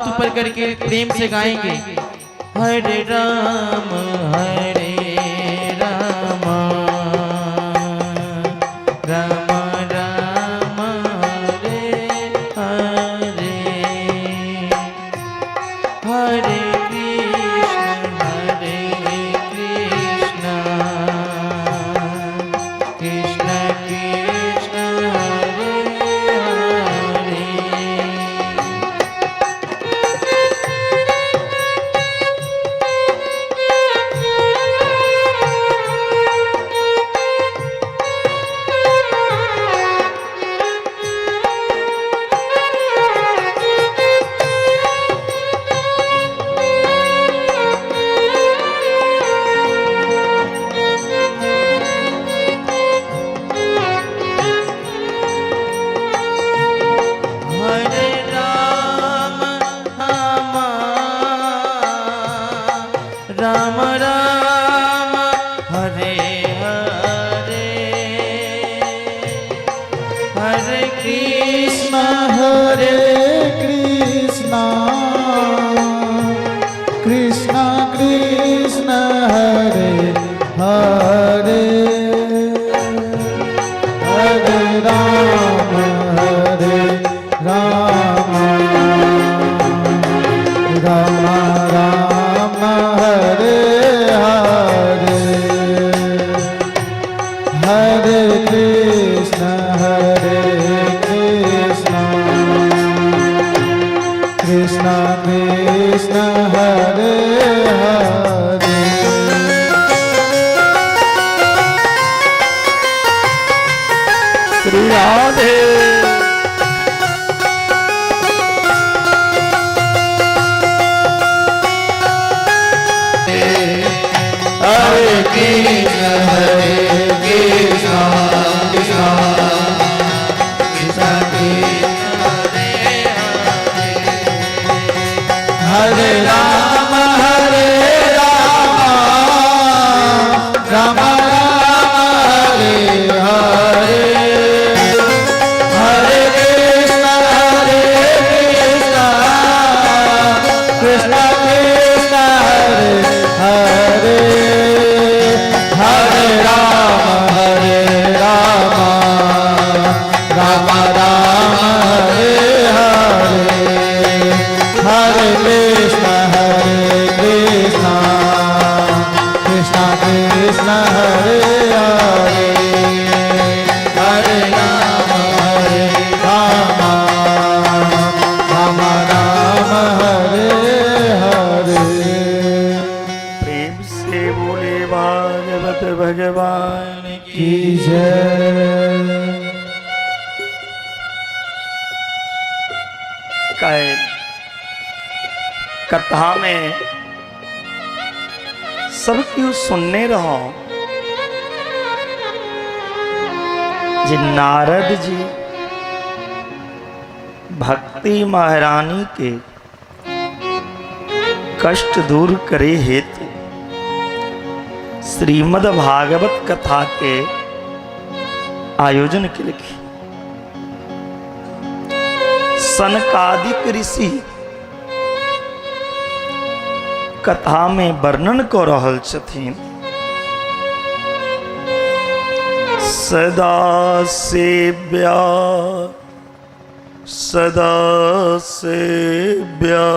ऊपर करके प्रेम से गाएंगे। हरे राम हरे राम राम राम हरे हरे, हरे कृष्ण हरे कृष्ण कृष्ण कृष्ण हरे हरे। हरे राम राम राम राम हरे हरे, हरे कृष्ण हरे कृष्ण कृष्ण कृष्ण हरे हरे, हरे राम हरे राम राम राम हरे हरे, हरे कृष्ण हरे कृष्ण कृष्ण कृष्ण हरे हरे। श्री राधे। हरे कृष्ण हरे कृष्ण कृष्ण कृष्ण कृष्ण हरे राम हरे राम राम राम हरे हरे, हरे कृष्ण हरे कृष्ण कृष्ण कृष्ण हरे हरे, हरे राम हरे राम राम राम हरे हरे, हरे कृष्ण हरे कृष्ण कृष्ण कृष्ण हरे हरे, हरे राम हरे राम राम राम हरे हरे। प्रेम से बोले भागवत भगवान की की जय। कैल कथा में सब क्यों सुनने रहो जे नारद जी भक्ति महारानी के कष्ट दूर करे हेतु श्रीमद् भागवत कथा के आयोजन के लिखी। सनकादिक ऋषि कथा में वर्णन कऽ रहल छथिन, सदा सेव्या सदा सेव्या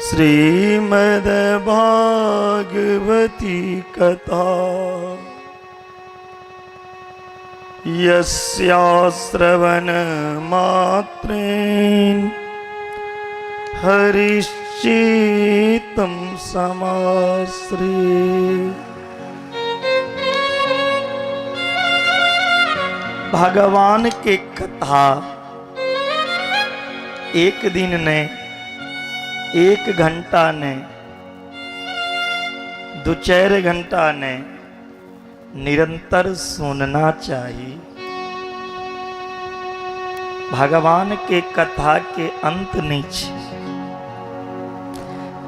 श्रीमद् भागवती कथा यस्या श्रवण मात्रेण हरिश्चित्तं समाश्रे। भगवान के कथा एक दिन ने, एक घंटा ने, दो चार घंटा ने, निरंतर सुनना चाहिए। भगवान के कथा के अंत नहीं छे।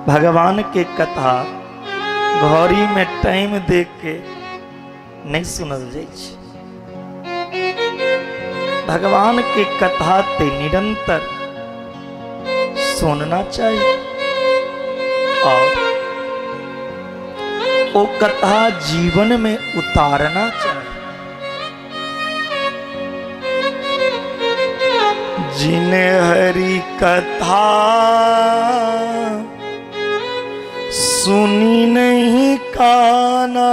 भगवान के कथा घड़ी में टाइम देख के नहीं सुनल जाइ छै। भगवान के कथा ते निरंतर सुनना चाहिए और वो कथा जीवन में उतारना चाहिए। जिन हरि कथा सुनी नहीं काना,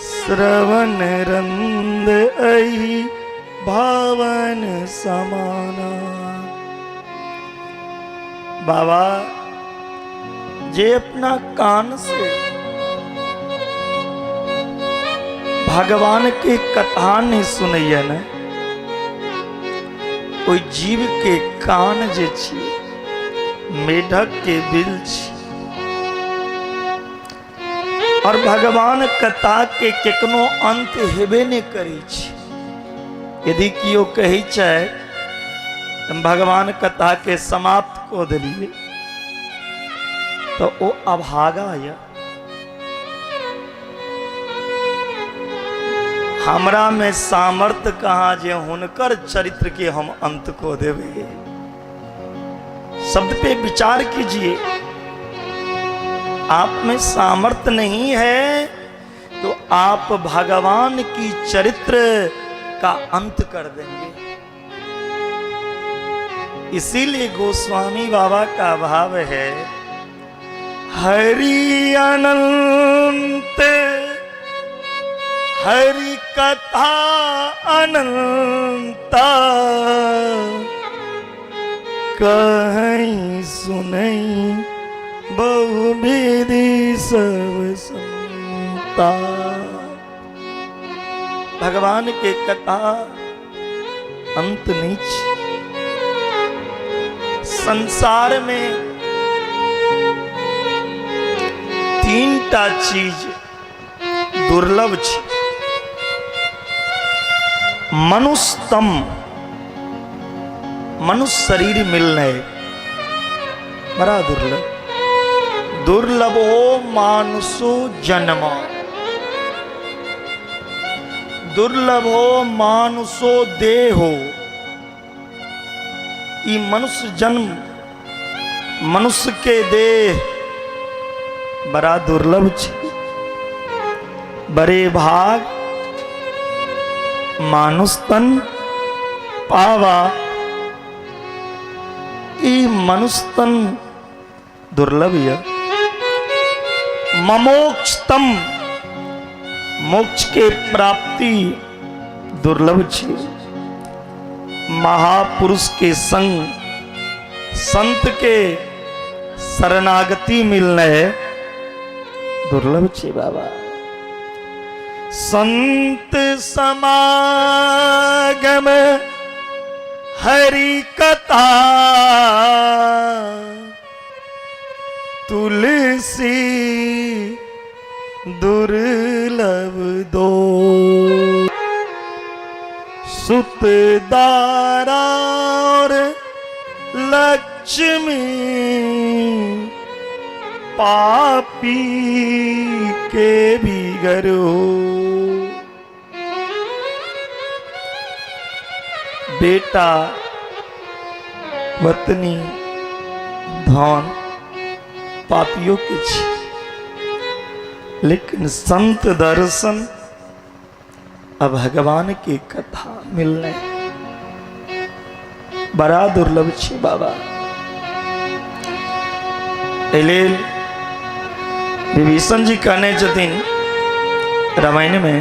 श्रवण रंद अहि भावन समाना। बाबा जे अपना कान से भगवान के कथा नहीं सुनैया ने, ओहि जीव के कान जे छी मेढक के बिल छी। और भगवान कथा के केकनो अंत हेबे नहीं करै छी। यदि कियो कहै छै हम भगवान कथा के समाप्त कऽ देलियै तऽ ओ अभागा यऽ। हमरा में सामर्थ्य कहाँ जे हुनकर चरित्र के हम अंत को देवे। शब्द पे विचार कीजिए, आप में सामर्थ्य नहीं है तो आप भगवान की चरित्र का अंत कर देंगे। इसीलिए गोस्वामी बाबा का भाव है, हरि अनंत हरि कथा अनंता, कहीं सुनई बहु विधि सब संता। भगवान के कथा अंत नहीं छी। संसार में तीन टा चीज दुर्लभ छी। मनुष्यतम मनुष्य शरीर मिलने बड़ा दुर्लभ। दुर्लभ हो मानुषो जन्म, दुर्लभ हो मानुषो देहो। ई मनुष्य जन्म मनुष्य के देह बड़ा दुर्लभ छे। बड़े भाग मानुष तन पावा, ई मनुष्य तन दुर्लभ य। ममोक्षतम मोक्ष के प्राप्ति दुर्लभ छे। महापुरुष के संग संत के शरणागति मिलने दुर्लभ छे बाबा। संत समागम हरि कथा तुलसी दुर्लभ दो। सुत दारा और लक्ष्मी पापी के भी घर हो। बेटा पत्नी धन पापियों के छी, लेकिन संत दर्शन अब भगवान की कथा मिलने बड़ा दुर्लभ छे बाबा। एहि लेल विभीषण जी कहने छथिन रामायण में,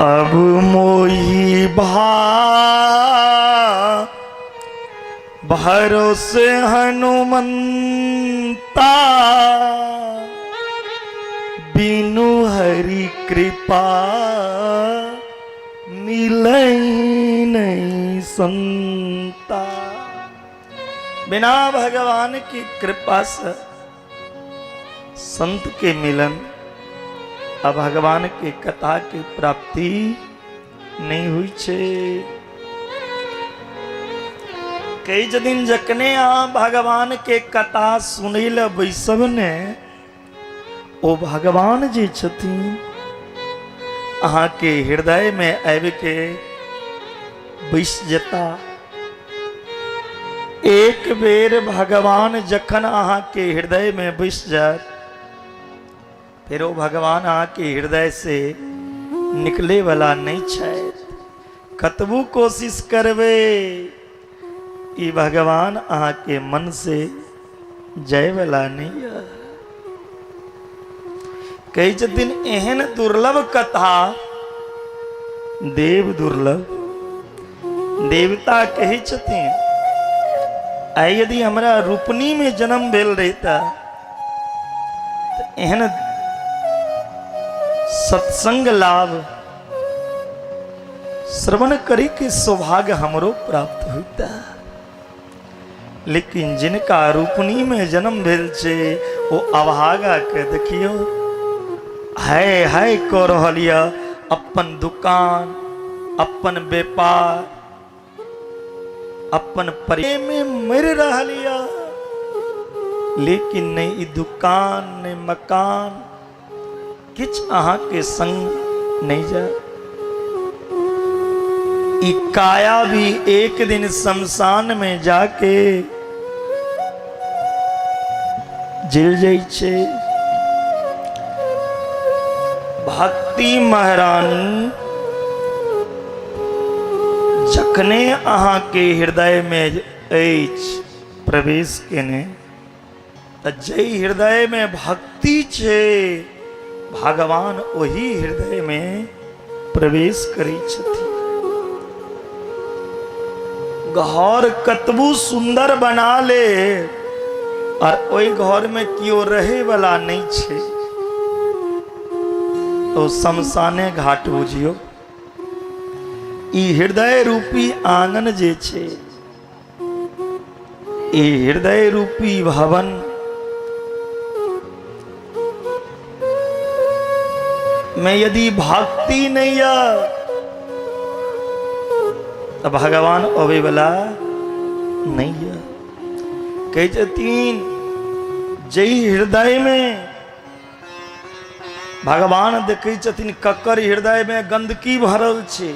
अब मोही भा भरोसे हनुमंता, बिनु हरि कृपा मिलई नहीं संता। बिना भगवान की कृपा से संत के मिलन आ भगवान के कथा के प्राप्ति नहीं हुई छे। कई दिन जखने आ भगवान के कथा सुनै लए बैसब ने, ओ भगवान जे छथिन अहाँ के हृदय में आबि के बैस जेता। एक बेर भगवान जखन अहाँके हृदय में बसि जायत, फेर ओ भगवान अहाँके हृदय से निकले वाला नहीं छथि। कतबो कोशिश करबै, ई भगवान अहाँके मन से जाय वाला नहीं है। कहै छथिन एहन दुर्लभ कथा देव दुर्लभ। देवता कहै छथिन, आइ यदि हमरा रूपनी में जन्म भेल रहिता तऽ एहन सत्संग लाभ श्रवण करी के सौभाग्य हमरो प्राप्त होता। लेकिन जिनका रूपनी में जन्म भेल छै, ओ अभागा के देखियो, हाय हाय कऽ रहल यऽ। अपन दुकान, अपन व्यापार, अपन प्रेम में मरि रहल यऽ, लेकिन नहि ई दुकान, नहि मकान, किछु अहाँके संग नहि जाय। ई काया भी एक दिन शमशान में जाके जल जाइ छै। भक्ति महारानी जखने अहाँके हृदय में अछि प्रवेश केने, तऽ जाहि हृदयमे भक्ति छै, भगवान ओहि हृदयमे प्रवेश करै छथिन। घर कतबो सुन्दर बना ले और ओहि घरमे केओ रहै वाला नहि छै, तो शमशाने घाट बुझियौ। ई हृदय रूपी आंगन जे छै, ई हृदय रूपी भवन में यदि भक्ति नहीं है तो भगवान अबै वाला नहीं है। कहै छथिन, जै हृदय में भगवान देखै छथिन ककर हृदय में गंदगी भरल छै।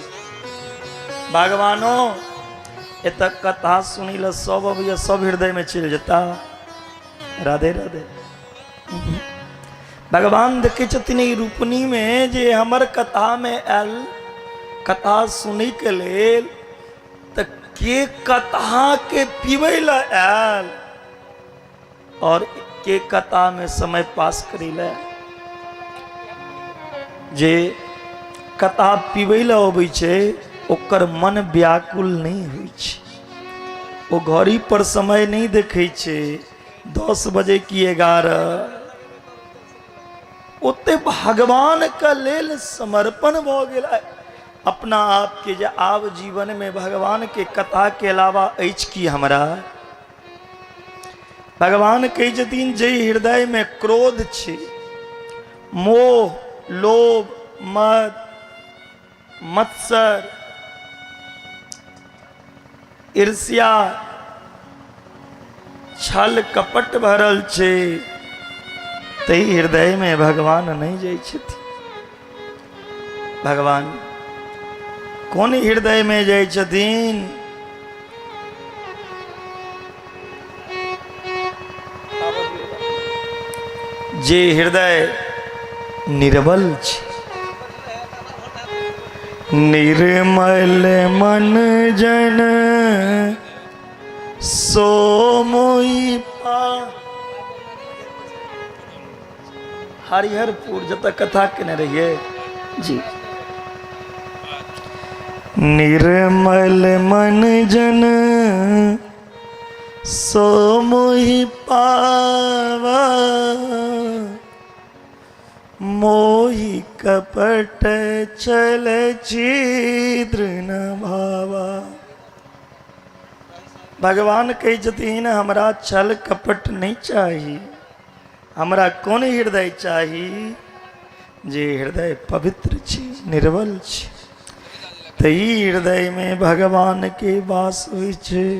भगवानो एतऽ कथा सुनै लए सब अबैया, सब हृदय में चलि जेता। राधे राधे। भगवान देखै छथिन ई रूपनी में जे हमर कथा में आयल कथा सुनै के लेल, तऽ के कथा के पीबै लए आयल और के कथा में समय पास करै लए। जे कथा पीबै लए अबै छै, ओकर मन व्याकुल नहि होइ छै। ओ घड़ी पर समय नहि देखै छै, 10 बजे की 11। ओते भगवान के लेल समर्पण भऽ गेल अपना आपके, जे आब जीवन में भगवान के कथा के अलावा अछि की हमरा? भगवान कहै छथिन, जे हृदय में क्रोध छै, मोह, लोभ, मद, मत्सर, ईर्ष्या, छल कपट भरल छै, ताहि हृदय में भगवान नहि जाइ छथिन। भगवान कोन हृदय में जाइ छथिन? जे हृदय निर्बल छै। निर्मल मन जन सो मोहि पा। हरिहरपुर जतऽ कथा केने रहियै जी। निर्मल मन जन सो मोहि पावा, मोहि कपट छल छिद्र न भावा। भगवान कहै छथिन, हमरा छल कपट नहि चाही। हमरा कोन हृदय चाही? जे हृदय पवित्र छी, निर्बल छी, तही हृदय में भगवान के वास होइ छै।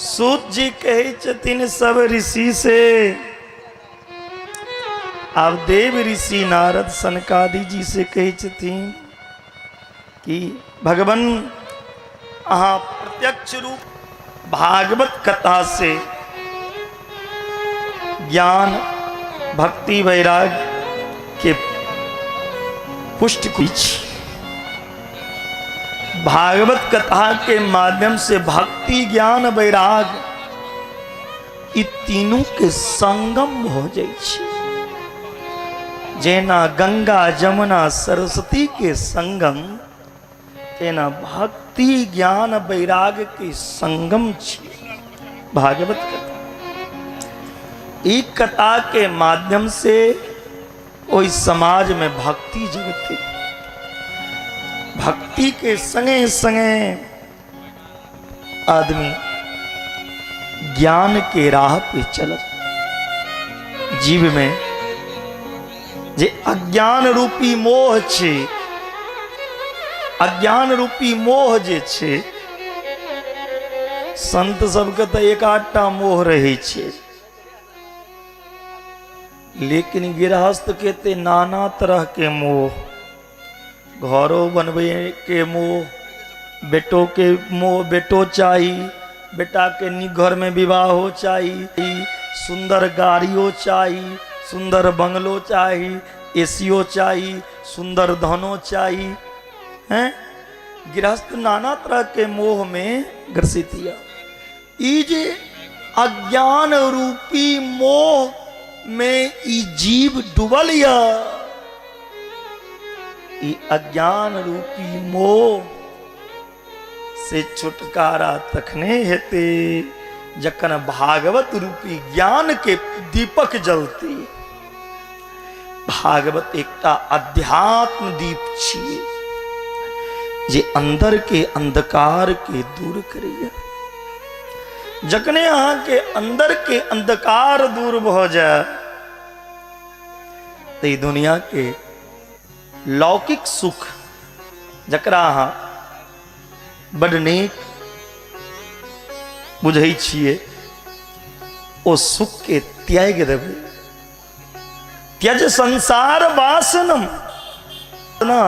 सूत जी कहै छथिन सब ऋषि से, आब देव ऋषि नारद सनकादि जी से कहै छथिन कि भगवान, अहाँ प्रत्यक्ष रूप भागवत कथा से ज्ञान भक्ति वैराग्य के पुष्ट कुछ भागवत कथा के माध्यम से भक्ति ज्ञान वैराग ई तीनों के संगम हो जाइ छै। जेना गंगा जमुना सरस्वती के संगम, तेना भक्ति ज्ञान वैराग्य के संगम छी भागवत कथा। ई कथा के माध्यम से ओहि समाज में भक्ति जगते, भक्ति के संगे संगे आदमी ज्ञान के राह पे चलत। जीव में जे अज्ञान रूपी मोह छे, अज्ञान रूपी मोह जे छे, संत सबके तो एक आधटा मोह रहे छे, लेकिन गृहस्थ के ते नाना तरह के मोह, घरो बनबे के मोह, बेटो के मोह, बेटो चाही, बेटा के नीक घर में विवाह हो चाही, सुंदर गाड़ियो चाही, सुंदर बंगलो चाही, एसीओ चाही, सुंदर धनो चाही, हैं। गृहस्थ नाना तरह के मोह में ग्रसित या। ई जे अज्ञान रूपी मोह में ई जीव डूबल या, ई अज्ञान रूपी मोह से छुटकारा तखने हेते जखन भागवत रूपी ज्ञान के दीपक जलते। भागवत एकटा अध्यात्म दीप छिए जे अंदर के अंधकार के दूर करैया। जखने अहाँ के अंदर के अंधकार दूर भ जाए तो ई दुनिया के लौकिक सुख जकरा अहाँ बड नीक बुझै छियै, ओ सुख के त्याग देबै। त्यज संसार वासनम ना,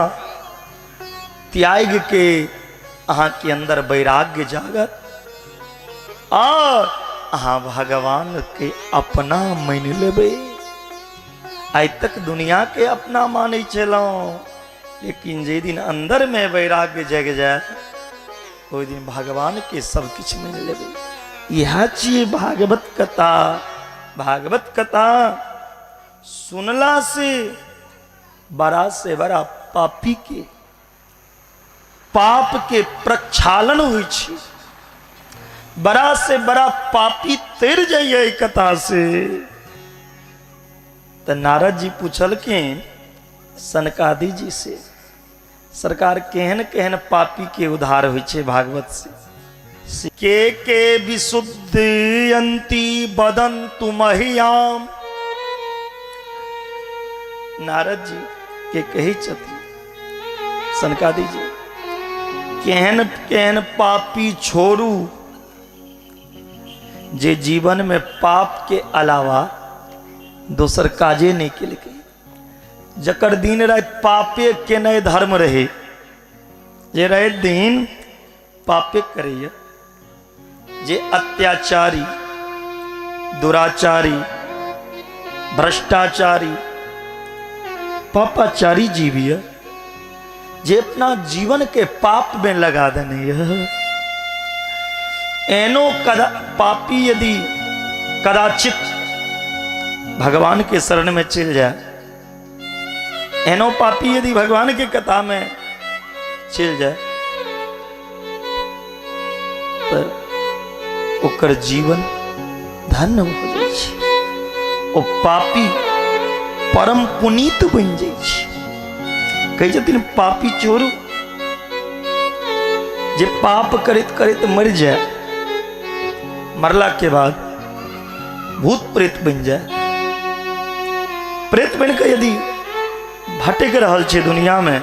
त्याग के अहाँ के अंदर वैराग्य जागत और अहाँ भगवान के अपना मानि लेबै। आइ तक दुनिया के अपना मानै छलहुँ, लेकिन जे दिन अंदर में वैराग्य जग जाए ओहि दिन भगवान के सब किछु मानि लेबै। इएह छियै भागवत कथा। भागवत कथा सुनला से बड़ा से बड़ा पापी के पाप के प्रक्षालन होइ छै, बड़ा से बड़ा पापी तर जाइए एहि कथा से। तो नारद जी पूछलखिन सनकादि जी से, सरकार केहन केहन पापी के उद्धार होइ छै भागवत से? के विशुद्ध अंति बदंतु महियाम। नारद जी के कहै छथिन सनकादि जी, केहन केहन पापी छोड़ू जे जीवन में पाप के अलावा दोसर काजे नहीं केलकै, जकर दिन राति पापे केनाइ धर्म रहे, जे राति दिन पापे करैया, जे अत्याचारी दुराचारी भ्रष्टाचारी पापाचारी जीव है, जे अपना जीवन के पाप में लगा देने है, एनो कदा पापी यदि कदाचित भगवान के शरण में चल जाए, एनो पापी यदि भगवान के कथा में चल जाए तो ओकर जीवन धन्य हो जाइ छै, ओ पापी परम पुनीत बनि जाइ छै। कहै छथिन पापी छोड़ू, जे पाप करैत करैत मरि जाए, मरला के बाद भूत प्रेत बनि जाए, प्रेत बनि कऽ यदि भटकि रहल छै दुनिया में,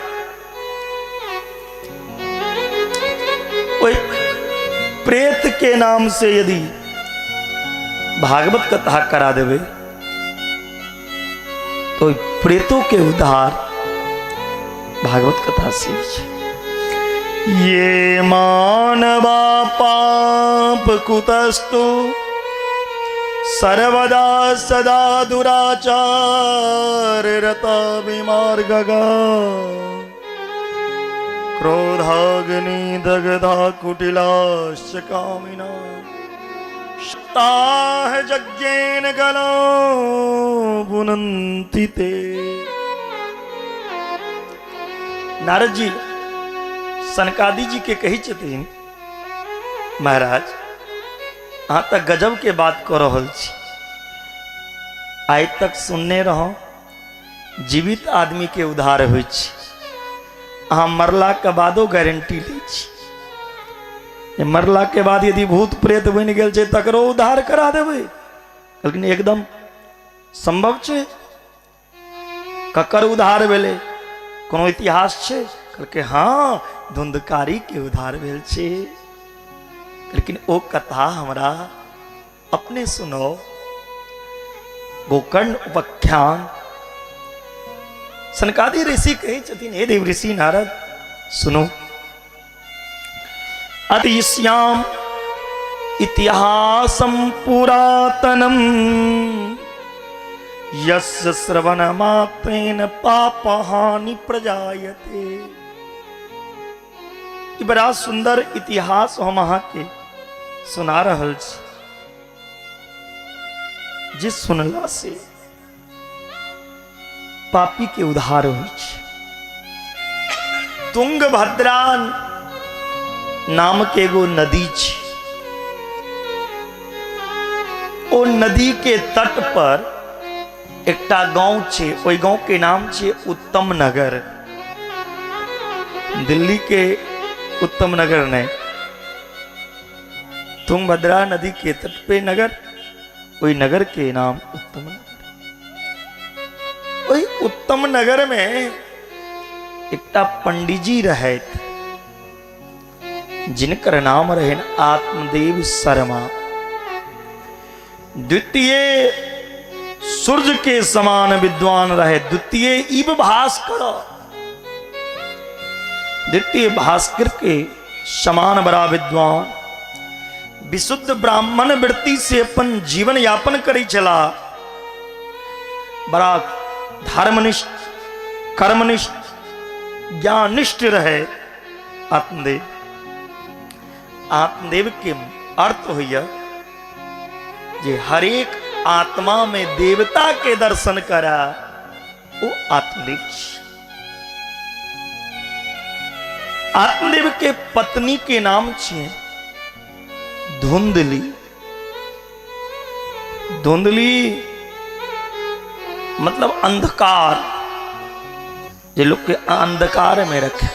ओहि प्रेत के नाम से यदि भागवत कथा करा देबै तो प्रेतों के उद्धार भागवत कथा से होइ छै। ये मानवा कुतस्तु सर्वदा सदा दुराचार रता विमार्गगा क्रोधाग्नि दग्धा कुटिलाश्च कामिना ताह यज्ञेन गलो पुनन्ति ते। नारद जी सनकादि जी के कहै छथिन, महाराज अहाँ तऽ गजब के बात कऽ रहल छी, आइ तक सुनने रहौ जीवित आदमी के उद्धार होइ छै, अहाँ मरला के बादो गारंटी लै छी जे मरला के बाद यदि भूत प्रेत बनि गेल छै तकरो उद्धार करा देबै। लेकिन एकदम संभव छै? ककर उद्धार भेलै? कोनो इतिहास छै? कहलकै हँ, धुंधकारी के उद्धार भेल छै। लेकिन ओ कथा हमरा अपने सुनो, गोकर्ण उपाख्यान। सनकादि ऋषि कहै छथिन, हे देव ऋषि नारद सुनो, अतिश्याम इतिहासम पुरातनम यस्य श्रवण मात्रेण पापहानि प्रजायते। ई बड़ा सुंदर इतिहास हम अहाँके सुना रहल छी, जे सुनला से पापी के उद्धार होइ छै। तुंगभद्रा नाम के एगो नदी छै, ओ नदी के तट पर एकटा गांव छै, ओहि गांव के नाम छै उत्तम नगर। दिल्ली के उत्तम नगर नहीं, तुंगभद्रा नदी के तट पे नगर, ओहि नगर के नाम उत्तम नगर। ओहि उत्तम नगर में एकटा पंडिजी रहैत जिनकर नाम रहनि आत्मदेव शर्मा। द्वितीय सूर्य के समान विद्वान रहे, द्वितीय इव भास्कर, द्वितीय भास्कर के समान बड़ा विद्वान, विशुद्ध ब्राह्मण वृत्ति से अपन जीवन यापन करै छला, बड़ा धर्मनिष्ठ कर्मनिष्ठ ज्ञाननिष्ठ रहे आत्मदेव। आत्मदेव के अर्थ होइए जे हरेक आत्मा में देवता के दर्शन करा, ओ आत्मदेव छी। आत्मदेव के पत्नी के नाम छियै धुंधली। धुंधली मतलब अंधकार, जे लोग के अंधकार में रखे।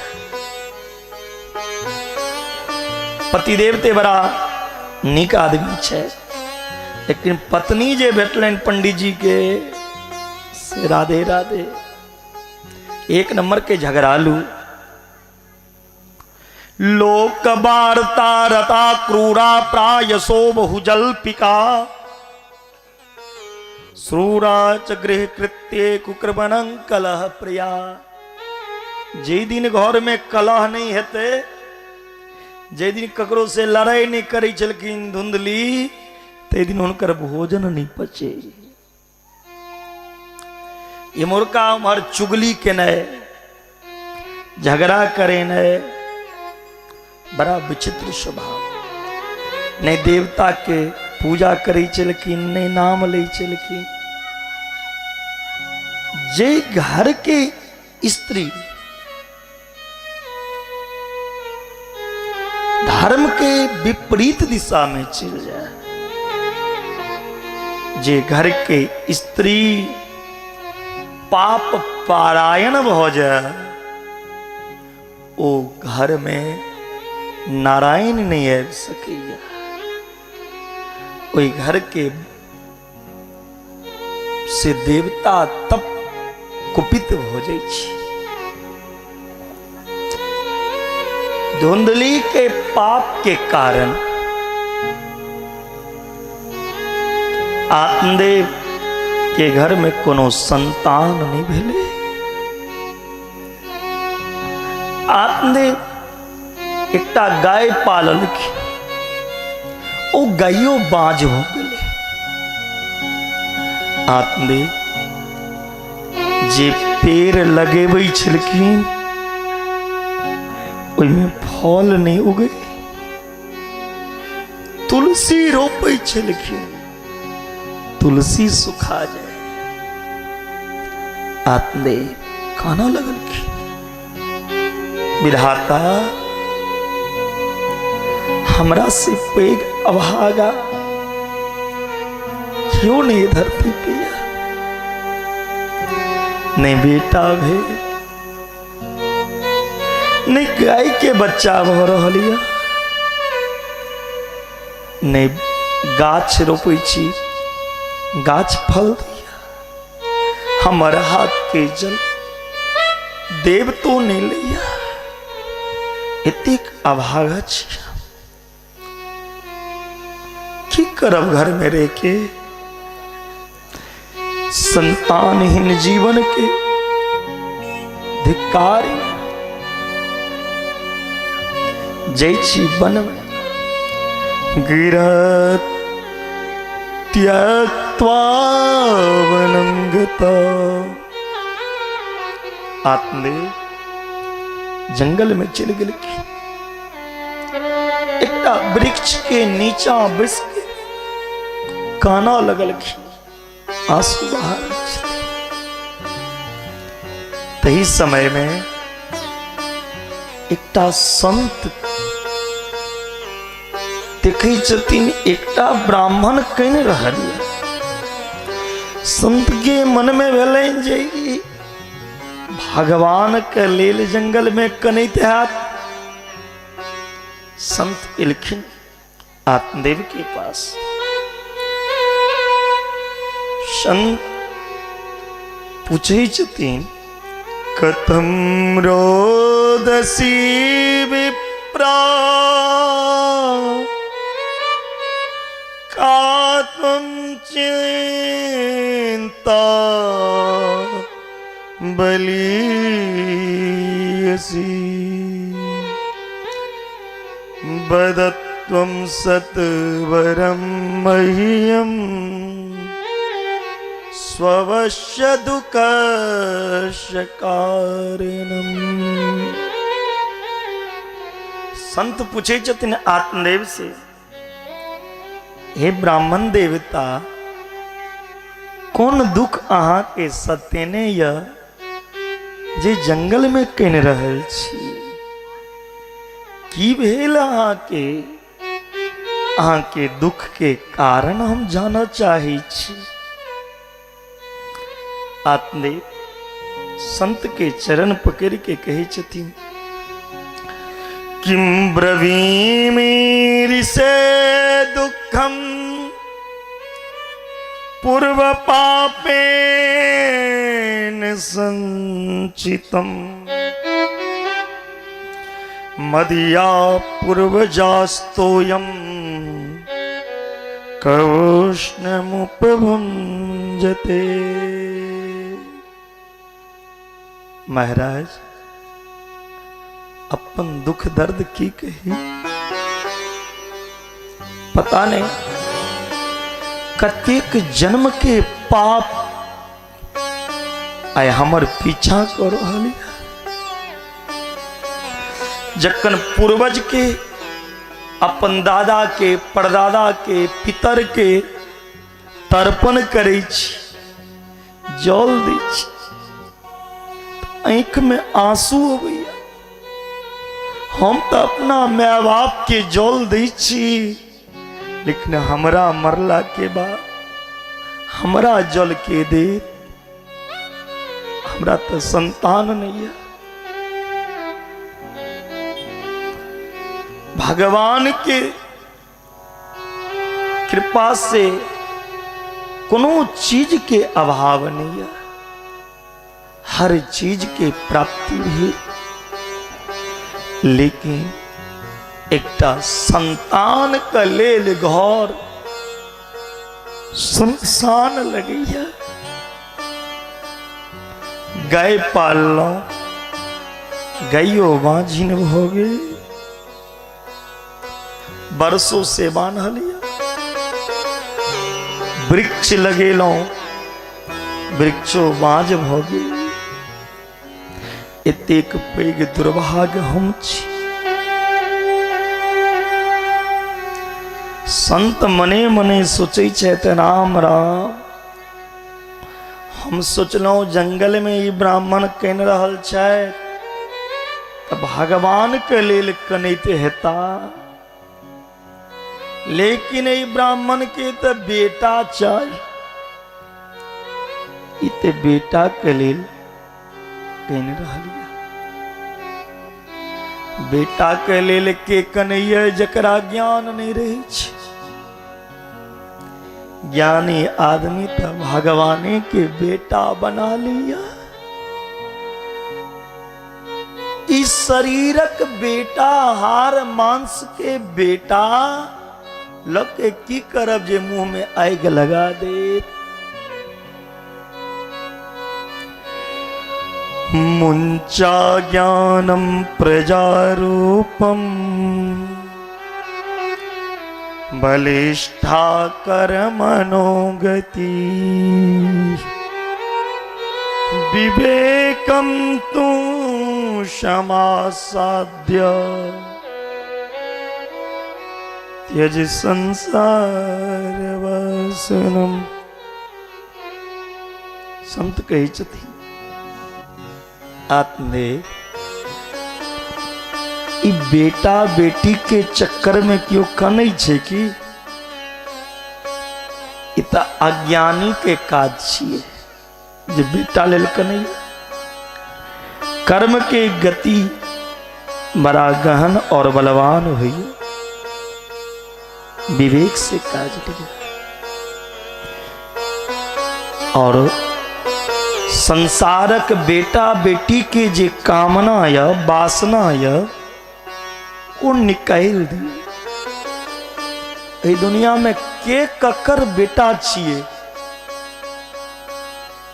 पतिदेव ते बड़ा नीक आदमी छै, लेकिन पत्नी जे भेटलनि पंडित जी के से राधे राधे, एक नंबर के झगड़ालू। लोक वार्ता रता क्रूरा प्रायसो बहुजल्पिका श्रूरा च गृह कृत्ये कुक्रमणं कलह प्रिया। जे दिन घर में कलह नहीं हेतै, जे दिन ककरो से लड़ाई नहीं करै छलखिन धुंधली, ते दिन हुनकर भोजन नहीं पचे। इमुरका उम्हर चुगली केनाइ, झगड़ा करेनाइ, बड़ा विचित्र स्वभाव। नहीं देवता के पूजा करै छलखिन, नहीं नाम लै छलखिन। जे घर के स्त्री धर्म के विपरीत दिशा में चल जाए, जे घर के स्त्री पाप पारायण भ जाए, ओ घर में नारायण नहीं आबि सकैया। ओहि घर के से देवता तप कुपित हो जाइ छै। धुंधली के पाप के कारण आत्मदेव के घर में कोनो संतान नहीं भेलै। आत्मदेव एकटा गाय पाललखिन, ओ गाइयो बाँझ भऽ गेलै। आत्मदेव जे पेड़ लगेबै छलखिन ओहिमे फल नहि उगै, तुलसी रोपै छलखिन तुलसी सुखा जाय। आत्मदेव कानऽ लगलखिन, विधाता हमरा से पैघ अभागा क्यों नहीं धरती पे, नहीं बेटा भेल, नहीं गाय के बच्चा भऽ रहल यऽ, नहीं गाछ रोपै छी गाछ फल दैया, हमर हाथ के जल देव तो नहीं लैया, एतेक अभागा छी, की करब घर में रह के, संतानहीन जीवन के धिक्कार। जै छी वन में गिरह त्यक्त्वा वनं गता। आत्मदेव जंगल में चलि गेलखिन, एकटा वृक्ष के नीचा बैस के काना लगलखिन, आंसू बहा रहल छथिन। तही समय में एकटा संत देखै छथिन एकटा ब्राह्मण कनि रहल यऽ। संत के मन में भेलनि जे ई भगवान के लेल जंगल में कनैत हैत। संत एलखिन आत्मदेव के पास। संत पूछै छथिन, कथम रोदसी विप्रा का त्वं चिंता बलीयसी, वदत्वं सत्वरं मह्यं स्ववश्य दुःखस्य कारणम्। संत पूछै छथिन आत्मदेव से, हे ब्राह्मण देवता, कोन दुख अहाँ के सतेने यऽ जे जंगल में कनि रहल छी? की भेल अहाँके? अहाँके दुख के कारण हम जानऽ चाहै छी। आत्मदेव संत के चरण पकड़ के कहै छथिन, किम ब्रवीमि ऋषे दुःखम पूर्व पापेन संचितम, मदिया पूर्वजास्तोयम कौष्णमुपभुञ्जते। महाराज अपन दुख दर्द की कही, पता नहीं कतेक जन्म के पाप आइ हमर पीछा कऽ रहल यऽ। जखन पूर्वज के, अपन दादा के, परदादा के, पितर के तर्पण करै छी, जल दै छी, आँखि में आंसू अबैया। हम तऽ अपना माय बाप के जल दै छी, लेकिन हमरा मरला के बाद हमरा जल के देत? हमरा तऽ संतान नहीं है। भगवान के कृपा से कोनो चीज के अभाव नहीं है, हर चीज के प्राप्ति भी, लेकिन एकटा संतान के लेल घर सुनसान लगैया। गाय पाललहुँ, गाइयो बाँझिन भऽ गेल। बरसों से बान्हल यऽ। वृक्ष लगेलहुँ, वृक्षो बाँझ भऽ गेल। एतेक पैघ दुर्भाग्य हम छी। संत मने मने सोचै छथि, राम राम, हम सोचलहुँ जंगल में ई ब्राह्मण कनि रहल छथि तऽ भगवान के लेल कनैत हेता, लेकिन एहि ब्राह्मण के तऽ बेटा चाही, ई तऽ बेटा के लेल कनि रहल यऽ। बेटा के लेल के कनैया जकरा ज्ञान नहीं रहै छै। ज्ञानी आदमी तऽ भगवाने के बेटा बना लिया। इस शरीरक बेटा, हार मांस के बेटा लग के की करब जे मुंह में आगि लगा देत। मुंचा ज्ञानम प्रजारूपम बलिष्ठा कर मनोगति विवेकम तू क्षमासाध्य त्यज संसार वासनम। संत कहै छथिन आत्मदेव, ई बेटा बेटी के चक्कर में केओ कनै छै की? ई तऽ अज्ञानी के काज छियै जे बेटा लेल कनै। कर्म के गति बड़ा गहन और बलवान होइए, विवेक से काज लिया। और संसारक बेटा बेटी के जे कामना य वासना य ओ निकालि दियौ। एहि दुनिया में के ककर बेटा छियै?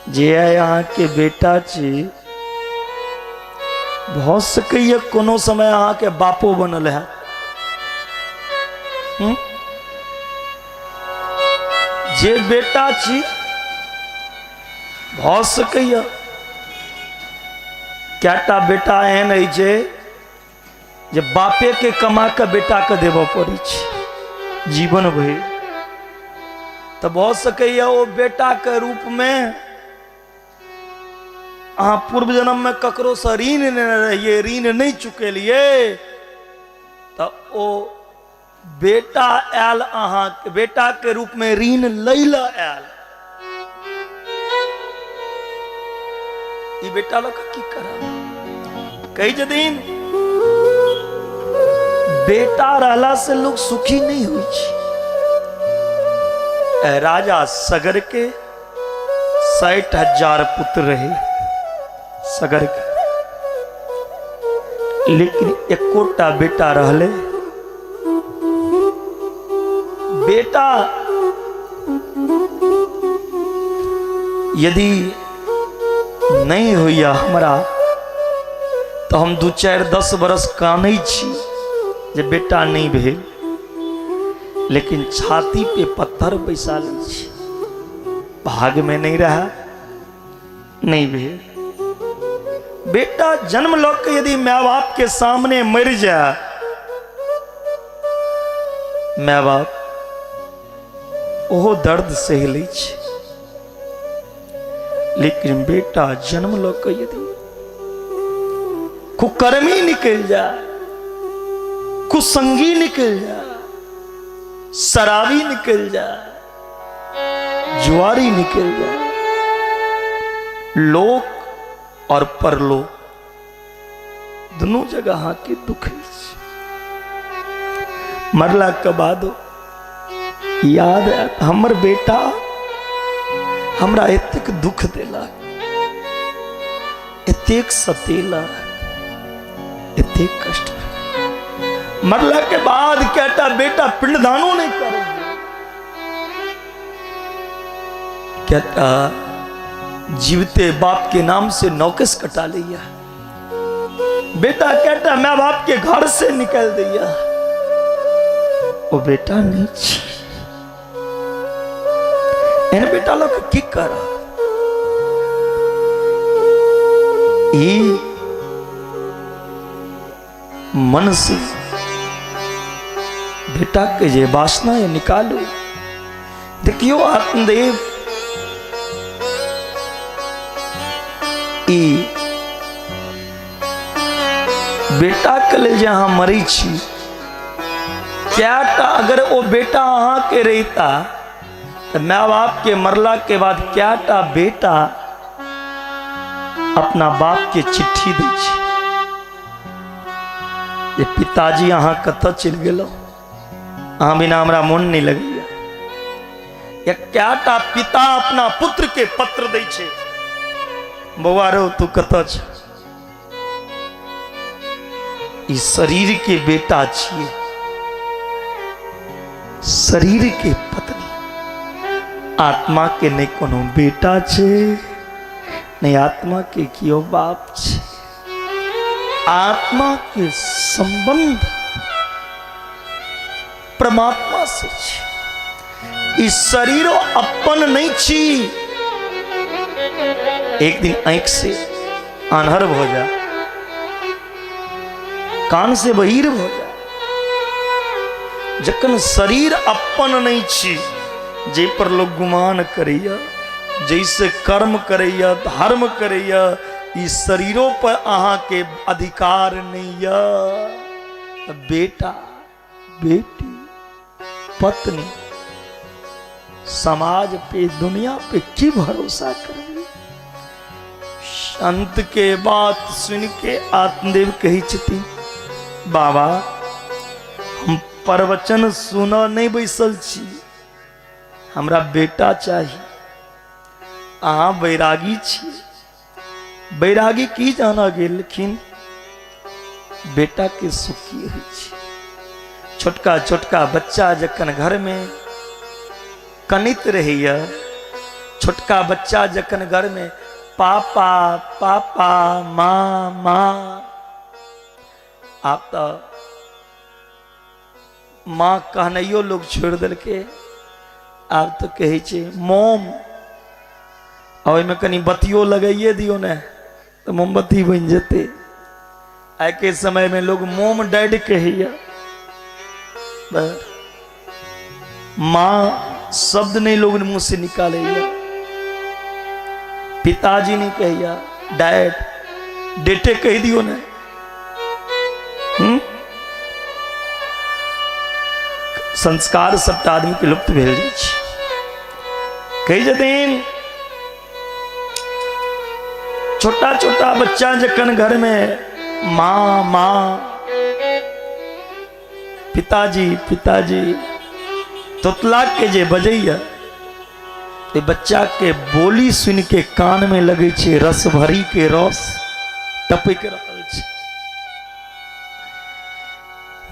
जे आइ अहाँके बेटा छी, भऽ सकैए कोनो समय अहाँके बापो बनल हैत। जे बेटा छी, भऽ सकैए कएटा बेटा एहन अछि जे बापे के कमा कऽ बेटा के देबऽ पड़ै छै जीवन भरि। तऽ भऽ सकैए ओ बेटा के रूप में अहाँ पूर्व जन्म में ककरो से ऋण लेने रहिए, ऋण नहीं चुकेलिए, तऽ ओ बेटा आयल अहाँ बेटा के रूप में ऋण लै लए आयल। ई बेटा लऽ कऽ की करब? कहै छथिन बेटा रहला से लोग सुखी नहीं होइ छै। राजा सगर के 60,000 पुत्र रहे सगर के, लेकिन एकोटा बेटा रहले। बेटा यदि नहीं होइया हमरा तो हम 2 4 10 बरस कानै छी जे बेटा नहीं भेल, लेकिन छाती पे पत्थर बैसा लै छी, भाग में नहीं रहा, नहीं भेल। बेटा जन्म लऽ के यदि माय बाप के सामने मर जाए, माय बाप ओहो दर्द सहि लै छै, लेकिन बेटा जन्म लऽ के यदि कुकर्मी निकलि जाए, कुसंगी निकलि जाए, शराबी निकलि जाए, जुआरी निकलि जाए, लोक और परलोक दुनू जगह अहाँके दुख अछि। मरला के बाद याद आयत हमर बेटा हमरा एतेक दुख देलक, एतेक सतेलक, एतेक कष्ट। मरला के बाद कएटा बेटा पिंडदानो नहीं करे, कएटा जीवते बाप के नाम से नौकस कटा लिया, बेटा कहता माँ बाप के घर से निकल दिया। ओ बेटा नहि छी। एहन बेटा लऽ कऽ की करब? ई मन से बेटा के जे वासना है निकालू। देखियो आत्मदेव ई बेटा के लेल जे अहाँ मरै छी, कएटा अगर ओ बेटा अहाँके रहिता तऽ माय बाप के मरला के बाद कएटा बेटा अपना बाप के चिट्ठी दै छै जे पिताजी अहाँ कतऽ चलि गेलहुँ, अहाँ बिना हमरा मोन नहि लगैया। या कएटा पिता अपना पुत्र के पत्र दै छै, बौआ रौ तू कतऽ छ? ई शरीर के बेटा छियै, शरीर के पत्नी, आत्मा के नहि कोनो बेटा छै, नहि आत्मा के केओ बाप छै। आत्मा के संबंध परमात्मा से छै। ई शरीरो अपन नहीं छी। एक दिन आंखि से आन्हर भ जा, कान से बहिर भ जा, जखन शरीर अपन नहीं छी, जे पर लोग गुमान करैया, जैसे कर्म करैया, धर्म करैया, ई शरीरों पर अहाँ के अधिकार नहीं या। बेटा बेटी पत्नी समाज पे दुनिया पे की भरोसा करबे? संत के बात सुन के आत्मदेव कहै छथिन, बाबा हम प्रवचन सुन नहीं बैसल छी, हमरा बेटा चाही। अहाँ बैरागी छी, बैरागी की जाना गेलखिन बेटा के सुख की होइ छै। छोटका छोटका बच्चा जखन घर में कनित रहैया, छोटका बच्चा जखन घर में पापा पापा माँ माँ, आब तऽ माँ कहनाइयो लोग छोड़ि देलकै, आब तऽ कहै छै मोम, आ ओहिमे कनि बत्तियो लगाइए दियौ ने तऽ मोमबत्ती बनि जेतै। आइ के समय में लोग मोम डैड कहैया, माँ शब्द नहीं लोग मुंह से निकालैया, पिताजी नहीं कहैया, डैड डेटे कह दियो ने। संस्कार सबटा आदमी के लुप्त भेल जाइ छै। कहै छथिन छोटा छोटा बच्चा जखन घर में माँ माँ पिताजी पिताजी तोतला के जे बजैया, ते बच्चा के बोली सुन के कान में लगे छै रस भरी के रस टपक रहल छै।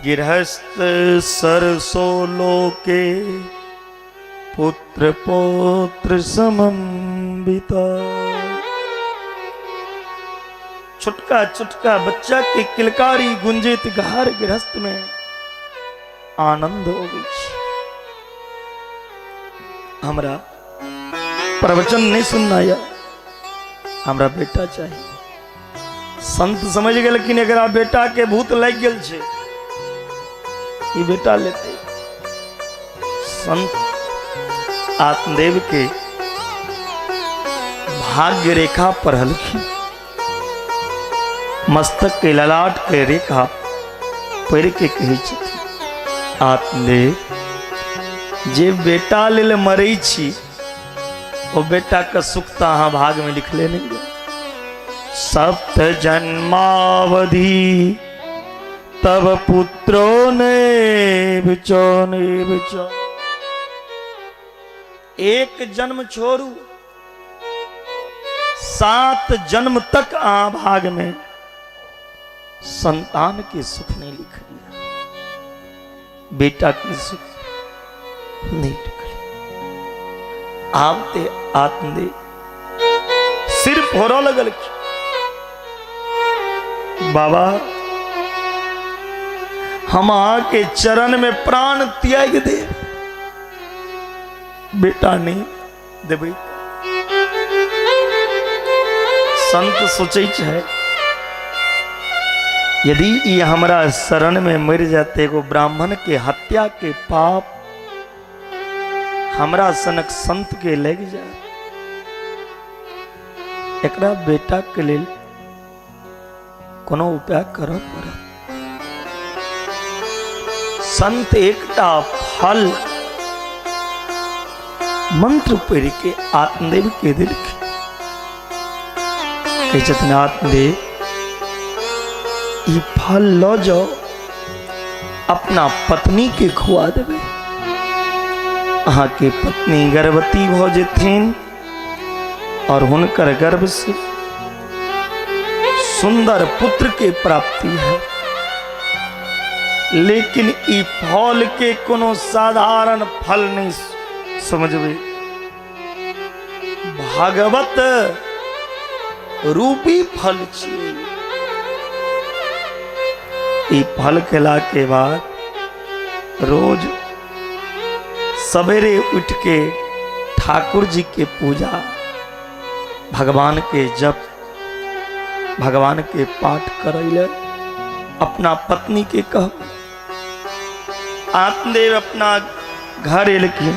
गृहस्थ सरसो लोके पुत्र पौत्र समन्विता। छोटका छोटका बच्चा के किलकारी गुंजित घर गृहस्थ में आनंद अबै छै। हमरा प्रवचन नहीं सुनना या, हमरा बेटा चाहिए। संत समझ गेलखिन एकरा बेटा के भूत लागि गेल छै, ई बेटा लेते। संत आत्मदेव के भाग्य रेखा पढ़लखिन, मस्तक के ललाट के रेखा पढ़ के कहै छथिन, आत्मदेव जे बेटा लेल मरै छी ओ बेटा के सुख तऽ अहाँ भाग में लिखले नहीं यऽ। सप्त जन्मावधि तब पुत्रो ने बिचो ने बिचो। एक जन्म छोड़ू, 7 जन्म तक अहाँ भाग में संतान के सुख नहीं लिख लिया, बेटा के सुख नहीं लिख लिया। आबते आत्मदेव सिर फोड़ऽ लगलखिन, बाबा हम अहाँके चरण में प्राण त्याग देब, बेटा नहीं देबै। संत सोचै छै यदि ई हमरा शरण में मरि जाते एगो ब्राह्मण के हत्या के पाप हमरा सनक संत के लग जाए, एकरा बेटा के लेल कोनो उपाय करऽ पड़त। संत एकटा फल मंत्र पढ़ि के आत्मदेव के देलखिन। कहै छथिन आत्मदेव ई फल लऽ जाओ, अपना पत्नी के खुआ देबै, अहाँके पत्नी गर्भवती भऽ जेथिन और हुनकर गर्भ से सुंदर पुत्र के प्राप्ति है। लेकिन ई फल के कोनो साधारण फल नहीं समझबे, भागवत रूपी फल छियै। ई फल खेला के बाद रोज सवेरे उठ के ठाकुर जी के पूजा, भगवान के जप, भगवान के पाठ करैले अपना पत्नी के कह। आत्मदेव अपना घर एलखिन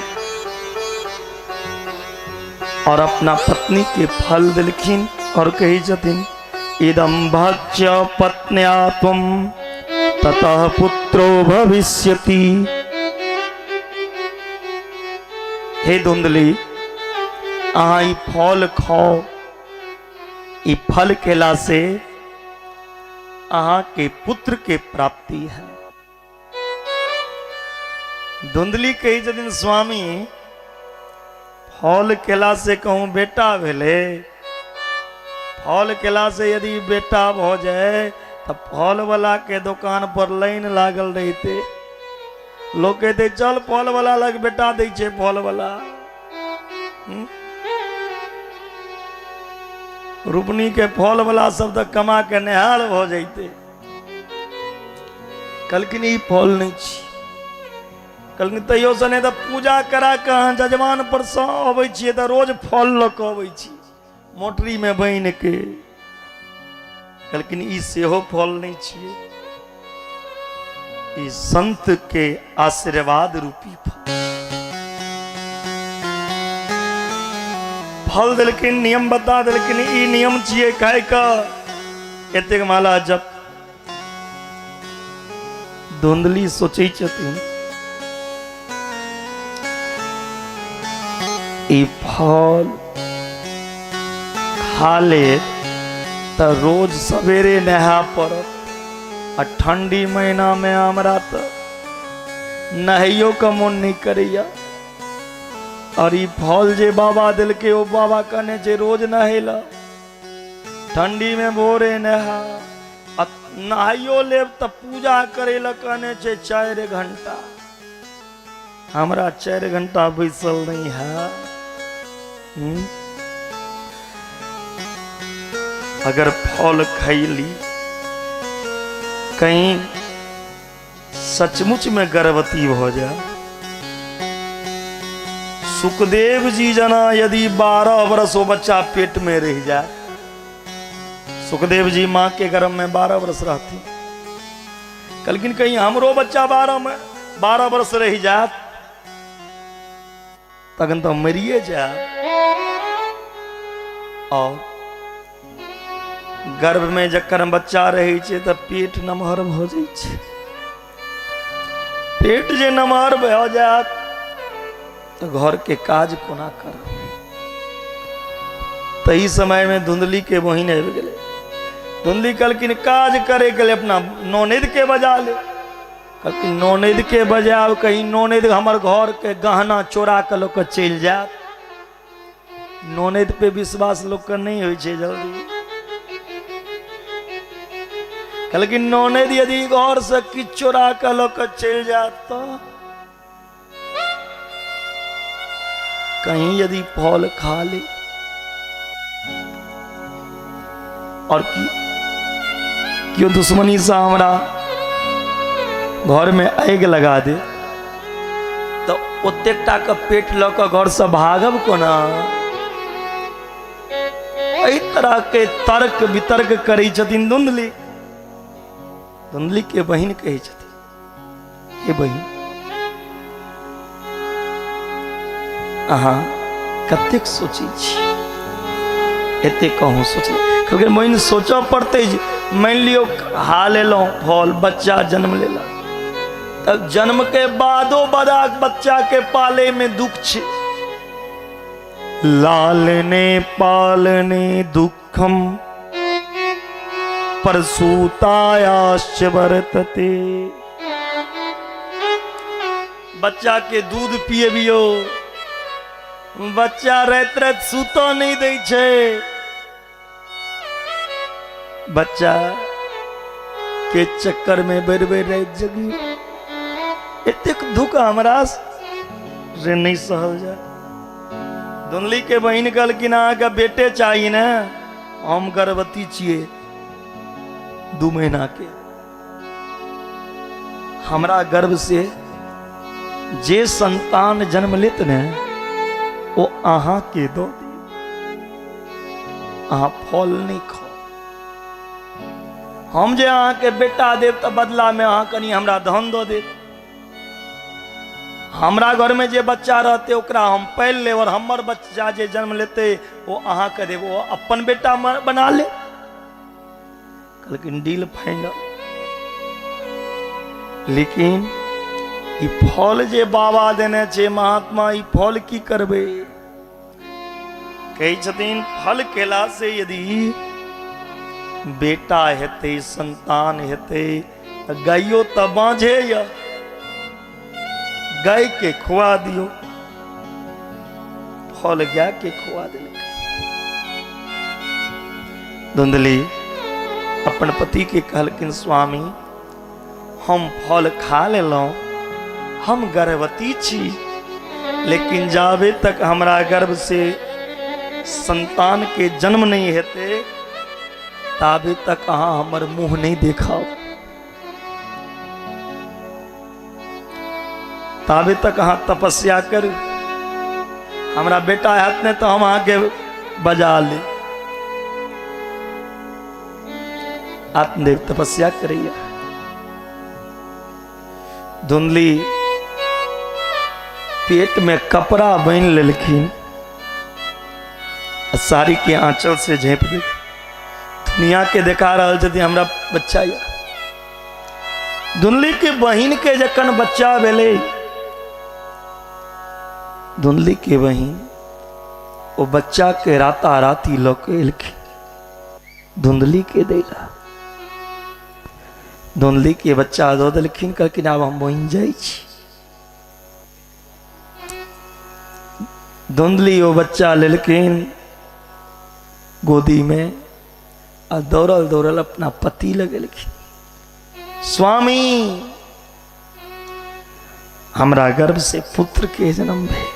और अपना पत्नी के फल दिलखिन और कही छथिन इदं भक्ष्य पत्न्या त्वं ततः पुत्रो भविष्यति। हे धुंधली, अहाँ ई फल खाओ, ई फल खेला से अहाँ के पुत्र के प्राप्ति है। धुंधली कही छथिन स्वामी फल केला से कहूँ बेटा भेले, फल केला से यदि बेटा भ जाए तो फल वाला के दुकान पर लाइन लागल रहते, लोग कहते चल फल वाला लग बेटा दै छै फल वाला। रूपनी के फल वाला सब तो कमा के निहाल भ जैते। कहलखिन ई फल नहीं छी। कहलखिन तैयो से नहीं तो पूजा करा के अहाँ जजमान पर से अबै छियै तऽ रोज फल लऽ कऽ अबै छी मोटरी में बान्हि के। कहलखिन ई सेहो फल नहीं छियै, ई संत के आशीर्वाद रूपी फल। फल देलखिन, नियम बता देलखिन ई नियम छियै खाय के, एतेक माला जप। धुंधली सोचै छथिन ई फल खा ले तऽ रोज सवेरे नहा पड़त, आ ठंडी महीना में हमरा तऽ नहाइयो के मोन नहीं करैया, और ई फल जे बाबा देलकै ओ बाबा कहने छै रोज नहेला, ठंडी में भोरे नहा, आ नहाइयो लेब तऽ पूजा करे लए कहने छै 4 घंटा, हमरा 4 घंटा बैसल नहीं है। अगर फल खैली कहीं सचमुच में गर्भवती हो जाए, सुखदेव जी जना यदि 12 वर्ष वो बच्चा पेट में रह जाए, सुखदेव जी माँ के गर्भ में 12 वर्ष रहती, कहलखिन कहीं हमरो बच्चा 12 वर्ष रह जात तखन तो मरिए जाए। और गर्भ में जखन बच्चा रहे छै तऽ पेट नमहर भऽ जाइ छै, पेट जे नमहर भऽ जायत तऽ घर के काज कोना करब। तही समय में धुंधली के बहिन आबि गेलै। धुंधली कहलखिन काज करे के लिए अपना ननैद के बजा ले। कहलखिन ननैद के बजायब, कहीं ननैद हमर घर के गहना चोरा के लऽ कऽ चलि जायत। ननैद पे विश्वास लोक के नहीं होइ छै जल्दी। कहलखिन ननैद यदि घर से किछु चोरा के लऽ कऽ चलि जायत तऽ कहीं यदि फल खा ले और की केओ दुश्मनी से हमरा घरमे आगि लगा दे तऽ ओतेक टाके पेट लऽ कऽ घरसँ भागब कोना। एहि तरहके तर्क वितर्क करै छथिन धुंधली। धुंधली के बहिन कहै छथिन, हे बहिन, अहाँ कतेक सोचै छी, एतेक कहूँ सोच। कहलखिन बहिन सोचऽ पड़तै जे मानि लियौ खा लेलहुँ फल, बच्चा जन्म लेलक, तब जन्म के बादो बड़ा बच्चा के पाले में दुख छै। लालने पालने दुखम प्रसूतायाश्च वर्तते। बच्चा के दूध पियबियो, बच्चा राति राति सुतऽ नहि दै छै, बच्चा के चक्कर में बेर बेर राति जगियो, एतेक दुख हमरा से नहि सहल जाय। धुनली के बहिन कहलखिन अहाँके बेटे चाही ने, हम गर्भवती छियै 2 महीना के, हमरा गर्भ से जे संतान जन्म लेत ने ओ अहाँके दऽ देब, अहाँ फल नहि खाउ। हम जे अहाँके बेटा देब तऽ बदलामे अहाँ कनि हमरा धन दऽ देब। हमरा घरमे जे बच्चा रहतै ओकरा हम पालि लेब और हमर बच्चा जे जन्म लेतै ओ अहाँके देब, ओ अपन बेटा बना ले। कहलखिन डील फाइनल। लेकिन ई फल जे बाबा देने छै महात्मा, ई फल की करबै? कहै छथिन फल केला से यदि बेटा हेतै, संतान हेतै, तऽ गाइयो तऽ बाँझे यऽ, गाय के खुआ दियौ। फल गाय के खुआ देलकै। धुंधली अपन पति के कहलखिन, स्वामी हम फल खा लेलहुँ, हम गर्भवती छी, लेकिन जाबे तक हमरा गर्भ से संतान के जन्म नहीं हेतै ताबे तक अहाँ हमर मुँह नहीं देखाउ, ताबे तक अहाँ तपस्या करू, हमरा बेटा हैत नहि तऽ हम अहाँके बजा ले। आत्मदेव तपस्या करैया। धुंधली पेट में कपड़ा बान्हि लेलखिन, साड़ी के आंचल से झाँपि देलखिन। दुनिया के देखा रहल छथिन हमरा बच्चा या। धुंधली के बहिन के जखन बच्चा भेलै, धुंधली के बहिन ओ बच्चा के राता राती लऽ के एलखिन धुंधली के दैला। धुंधली के बच्चा दऽ देलखिन, कहलखिन आब हम बनि जाइ छी। धुंधली ओ बच्चा लेलखिन गोदी में आ दौड़ल दौड़ल अपना पति लग गेलखिन। स्वामी हमरा गर्भ से पुत्र के जन्म भेल।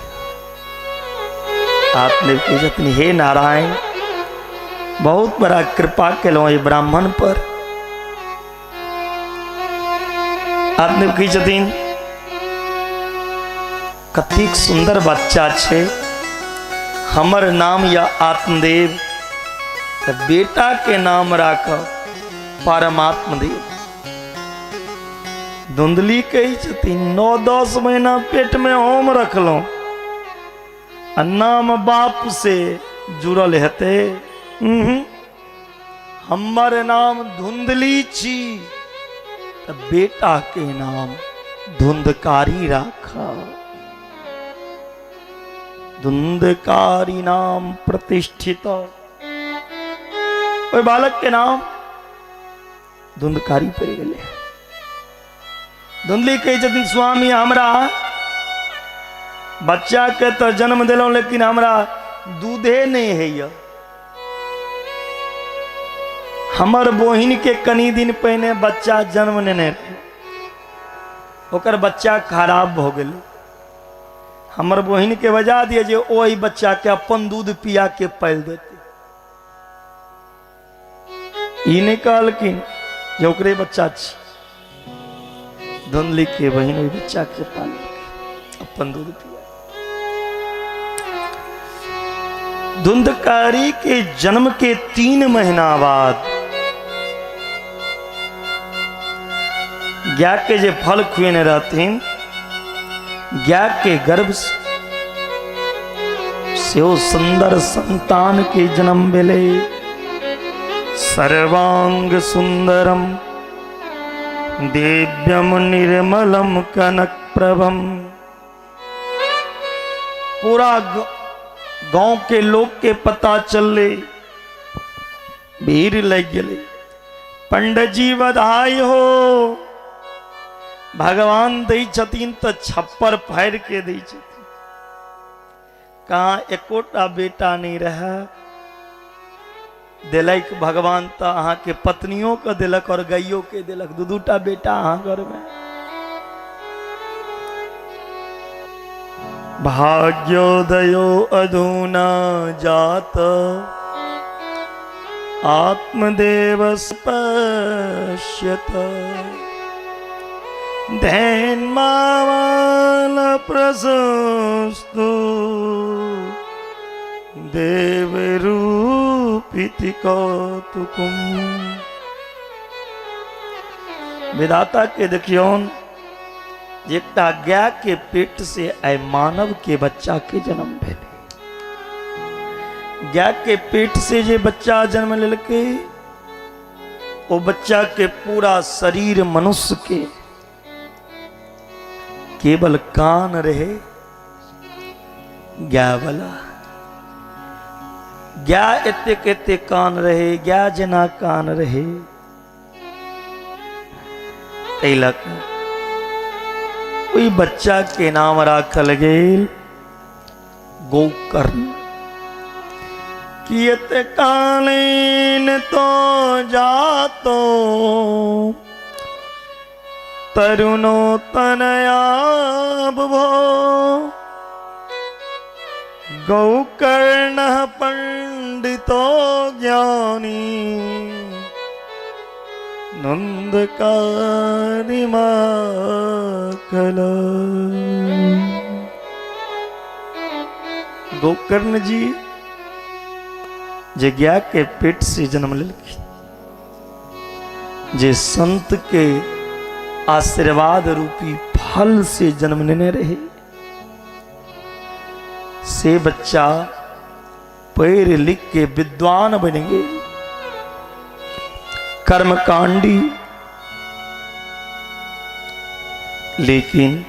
आत्मदेव के जतनी, हे नारायण बहुत बड़ा कृपा केलहुँ एहि ब्राह्मण पर। आत्मदेव कहै छथिन कतेक सुंदर बच्चा छै, हमर नाम या आत्मदेव, तऽ बेटा के नाम राखब परमात्मदेव। धुंधली कहै छथिन 9-10 महीना पेट में हम रखलहुँ आ नाम बाप से जुड़ल हेतै। हमर नाम धुंधली छी तऽ बेटा के नाम धुंधकारी राख। धुंधकारी नाम प्रतिष्ठित। ओहि बालक के नाम धुंधकारी पड़ि गेलै। धुंधली कहै छथिन स्वामी हमरा बच्चा के तऽ जन्म देलहुँ लेकिन हमरा दूधे नहि होइए। हमर बहिन के कनी दिन पहिने बच्चा जन्म लेने रहे, ओकर बच्चा खराब भऽ गेलै। हमर बहिन के बजा दिअ जे ओहि बच्चा के अपन दूध पिया के पालि देतै। ई नहि कहलखिन जे ओकरे बच्चा छी। धुंधली के बहिन ओहि बच्चा के पाललकै, अपन दूध पिया। धुंधकारी के जन्म के 3 महीना बाद गाय के जे फल खुएने रहथिन, गाय के गर्भ से ओ सुंदर संतान के जन्म भेलै। सर्वांग सुंदरम दिव्यम निर्मलम कनक प्रभम। पूरा गांव के लोग के पता चलले, भीड़ लग गेलै। पंडित जी बधाई हो, भगवान दै छथिन तऽ छप्पर फाड़ि के दै छथिन। कहाँ एकोटा बेटा नहीं रहे, देलक भगवान तऽ अहाँके पत्नियों के देलक और गाइयो के देलक, दू दूटा बेटा अहाँ घर में। भाग्योदयो अधुना जात आत्मदेव स्पश्यत धैन्मावाल प्रशस्तु देवरूपिति कौतुकम। विधाता के देखियौन, एकटा गाय के पेट से आइ मानव के बच्चा के जन्म भेलै। गाय के पेट से जे बच्चा जन्म लेलकै, ओ बच्चा के पूरा शरीर मनुष्य के, केवल कान रहे गाय वाला। गाय एतेक एतेक कान रहे, गाय जेना कान रहे। ताहि लऽ कऽ ओहि बच्चा के नाम राखल गेल गोकर्ण। कियत कालीन तो जातो तरुणो तनयाब भो गौकर्ण पंडितो ज्ञानी नंदकारी माखल। गोकर्ण जी जे गाय के पेट से जन्म लेलखिन, जे संत के आशीर्वाद रूपी फल से जन्म लेने रहे, से बच्चा पढ़ लिख के विद्वान बन गए, कर्मकांडी। लेकिन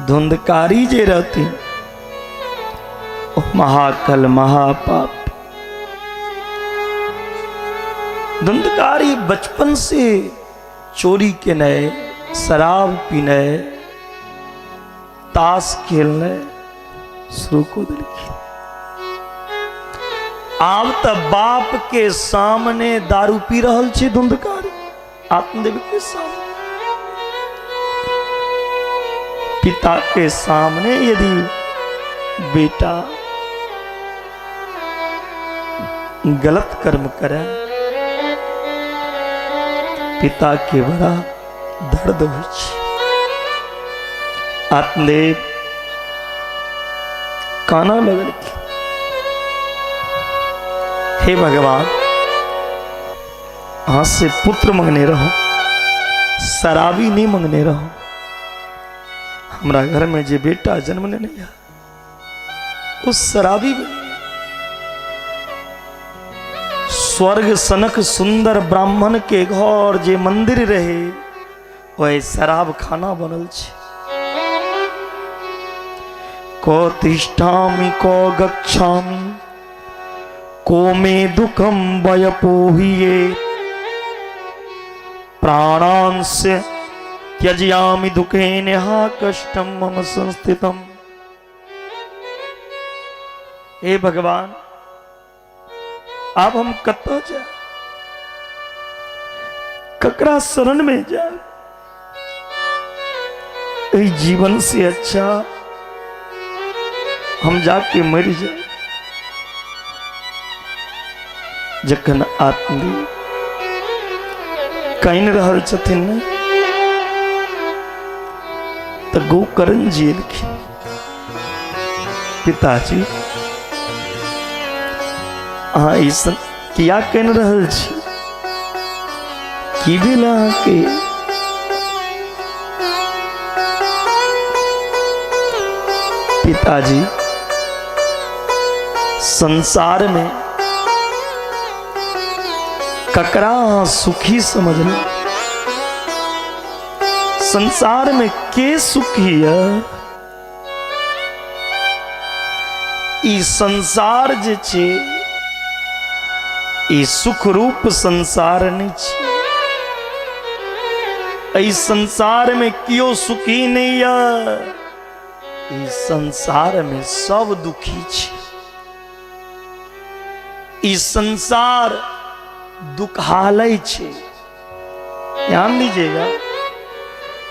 धुंधकारी जे रहती महाकल महापाप। धुंधकारी बचपन से चोरी केने, शराब पीने, ताश खेलने शुरू कऽ देलखिन। आब तऽ बाप के सामने दारू पी रहल छै धुंधकारी, आत्मदेव के सामने, पिता के सामने यदि बेटा गलत कर्म करे, पिता के बड़ा दर्द होइ छै। आत्मदेव काना लगलखिन, हे भगवान, अहाँ से पुत्र मंगने रहो, शराबी नहीं मंगने रहो। हमरा घर में जे बेटा जन्म लेने है उस शराबी स्वर्ग सनक सुंदर ब्राह्मण के घर जे मंदिर रहे वह शराब खाना बनल छै। को तिष्ठामि को गच्छामि को मे दुखम वयपोहिये प्राणांस त्यजयामि दुखेन हा कष्टम मम संस्थितम। हे भगवान, अब हम कतऽ जाए, ककरा शरण में जाए? एहि जीवन से अच्छा हम जाके मर जाए। जखन आत्मदेव कानि रहल छथिन ने, तऽ गोकर्ण जी एलखिन। पिताजी, अहाँ ई किया कनि रहल छी? की भेल अहाँके? पिताजी, संसार में ककरा अहाँ सुखी समझलहुँ? संसार में के सुखी है? ई संसार जे छै, ई सुख रूप संसार नहि छै। एहि संसार में केओ सुखी नहि यऽ। ई संसार में सब दुखी छै। ई संसार दुखालय छै। ध्यान दीजिएगा,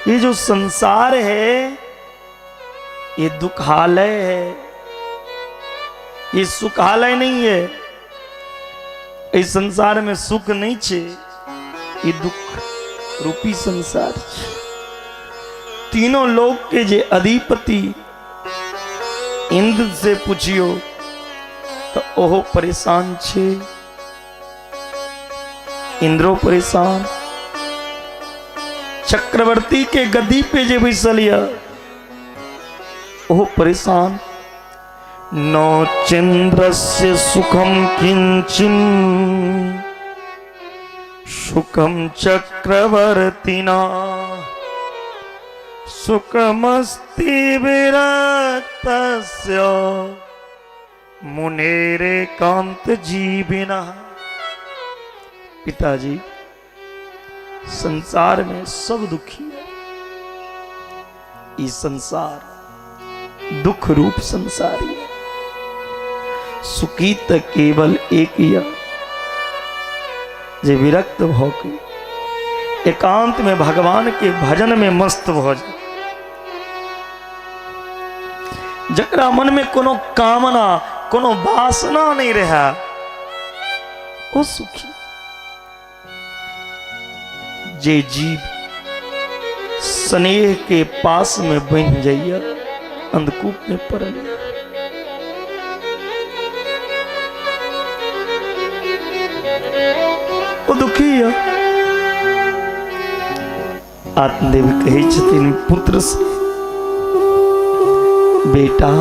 ये जो संसार है ये दुखालय है, ये सुखालय नहीं है। इस संसार में सुख नहीं छे, ये दुख रूपी संसार छे। तीनों लोक के जे अधिपति इंद्र से पूछियो तो ओहो परेशान छे, इंद्रो परेशान, चक्रवर्ती के गद्दी पे जे बैसल यऽ ओहो परेशान। नो चंद्रस्य सुखम किंचिन सुखम चक्रवर्तिना सुखमस्ति विरक्तस्य मुनेरे कांत जीविना। पिताजी, संसार में सब दुखी है। ई संसार दुख रूप संसार है। सुखी त केवल एक ही जे विरक्त भ के एकांत में भगवान के भजन में मस्त भ जाए, जकरा मन में कोनो कामना कोनो वासना नहीं रहा, ओ सुखी। जे जीव स्नेह के पास में बन जाइए, अंधकूप में पड़ल। ओ दुखी है। आत्मदेव कहै छथिन पुत्र से, बेटा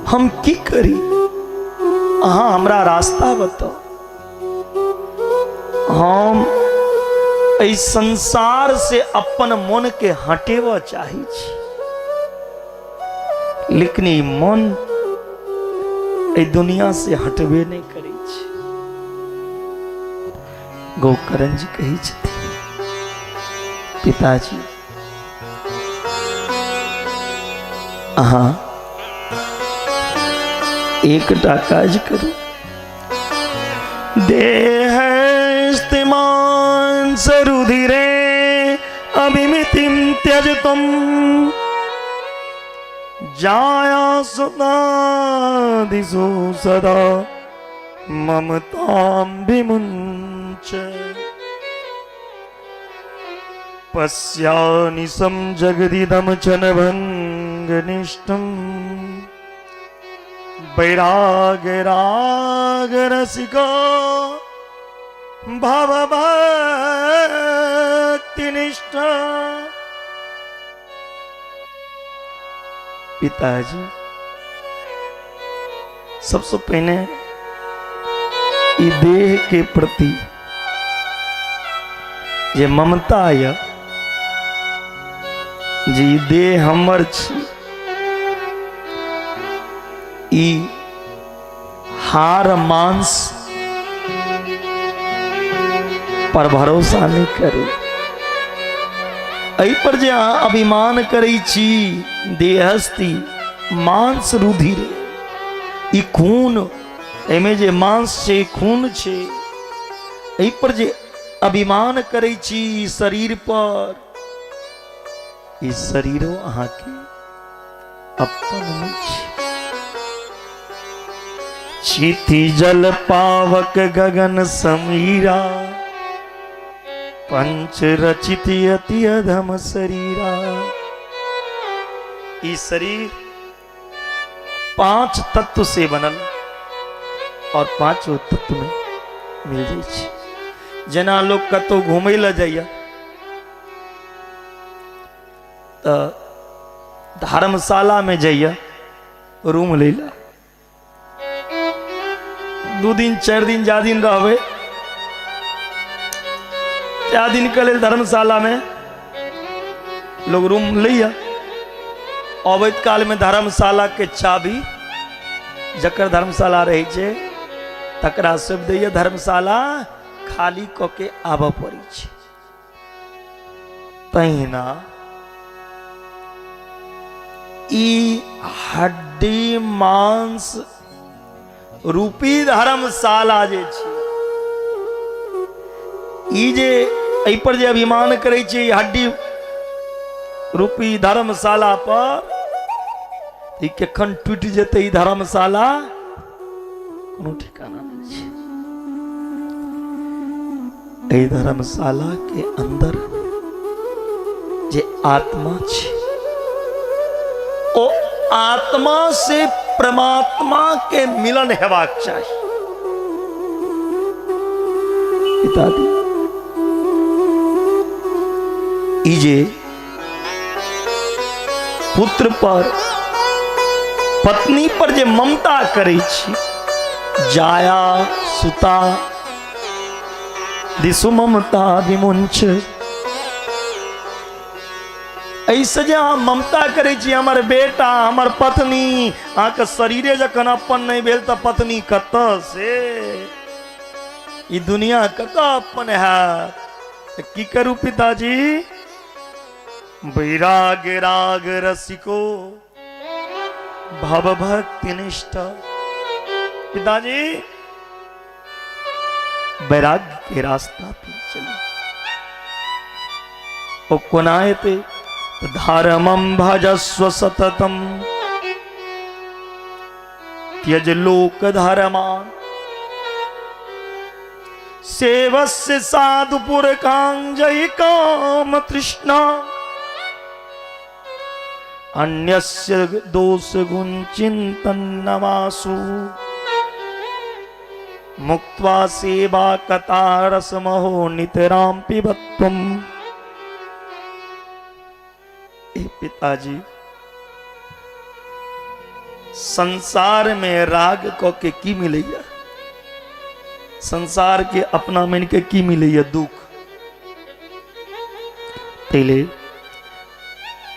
हम की करी, अहाँ हमरा रास्ता बताओ। हम एहि संसार से अपन मन के हटेबऽ चाहै छी, लेकिन ई मन एहि दुनिया से हटबे नहि करै छै। गोकर्ण जी कहै छथिन, पिताजी अहाँ एकटा काज करू, देह मांस रुधिरे अभिमितिम त्यजतुम जाया सुतादिषु सदा ममतां विमुञ्च पश्यानिशं जगदिदं च नभङ्गनिष्ठं वैराग राग रसिको भव भक्तिनिष्ठ। पिताजी, सबसे पहिने ई देह के प्रति जे ममता यऽ, जे ई देह हमर छी, ई हार मांस पर भरोसा नहि करू। एहि पर जे अहाँ अभिमान करै छी, देहस्ति मांस रुधिर, ई खून, एहिमे जे मांस छै खून छै, एहि पर जे अभिमान करै छी ई शरीर पर, ई शरीरो अहाँके अपन नहि छै। क्षिति जल पावक गगन समीरा, पंच रचित अति अधम शरीरा। ई शरीर 5 तत्व से बनल और 5 तत्व में मिल जाइ छै। जेना लोग कतौ घूमै लए जाइए तऽ धर्मशाला में जाइए रूम लै लए, 2 दिन 4 दिन जा दिन रहबै त्या दिन के लेल धर्मशाला में लोग रूम लैया। अबैत काल में धर्मशाला के चाबी जकर धर्मशाला रहै छै तकरा सौंप दैया, धर्मशाला खाली कऽ के आबऽ पड़ै छै। तहिना ई हड्डी मांस रूपी धर्मशाला जे छै, ई जे एहि पर जे अभिमान करै छै हड्डी रूपी धर्मशाला पर, ई केखन टूटि जेतै ई धर्मशाला कोनो ठिकाना नहि छै। एहि धर्मशाला के अंदर जे आत्मा छै ओ आत्मा से परमात्मा के मिलन हेबाक चाही। पिताजी ई जे पुत्र पर पत्नी पर जे ममता करै छी, जाया सुता दिसु ममता विमुंच, एहिसँ जे अहाँ ममता करै छी हमर बेटा हमर पत्नी, अहाँके शरीरे जखन अपन नहि भेल तऽ पत्नी कतऽ से, ई दुनिया कतऽ अपन हैत? तऽ की करू पिताजी? वैराग राग रसिको भव भक्ति निष्ठा। पिताजी वैराग्य के रास्ता पे चलू। ओ कोना हेतै? धर्मं भजस्व सततम त्यज लोक धर्मान सेवस्य साधु पुरकांजय काम तृष्णा अन्यस्य दोष गुण चिंतन नवासु मुक्त्वा सेवा कथा रसमहो नितराम पिबत्वम। ए पिताजी, संसार में राग क के की मिलैया? संसार के अपना मन के की मिलैया? दुख। तैले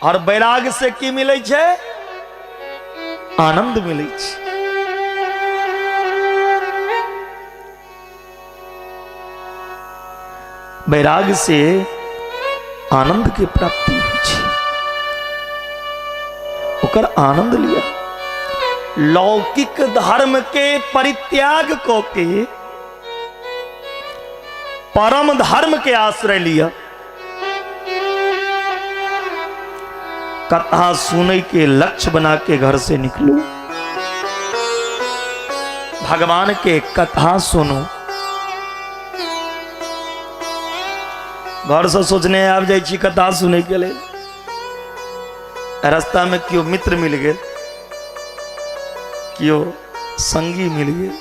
और वैराग से की मिलै छै? आनंद मिलै छै। वैराग से आनंद के प्राप्ति होइ छै, ओकर आनंद लिया। लौकिक धर्म के परित्याग क के परम धर्म के आश्रय लिया। कथा सुने के लक्ष्य बना के घर से निकलो, भगवान के कथा सुनो। घर से सोचने आबि जाइ छी कथा सुने के लिए, रास्ता में केओ मित्र मिल गेल, केओ संगी मिल गेल,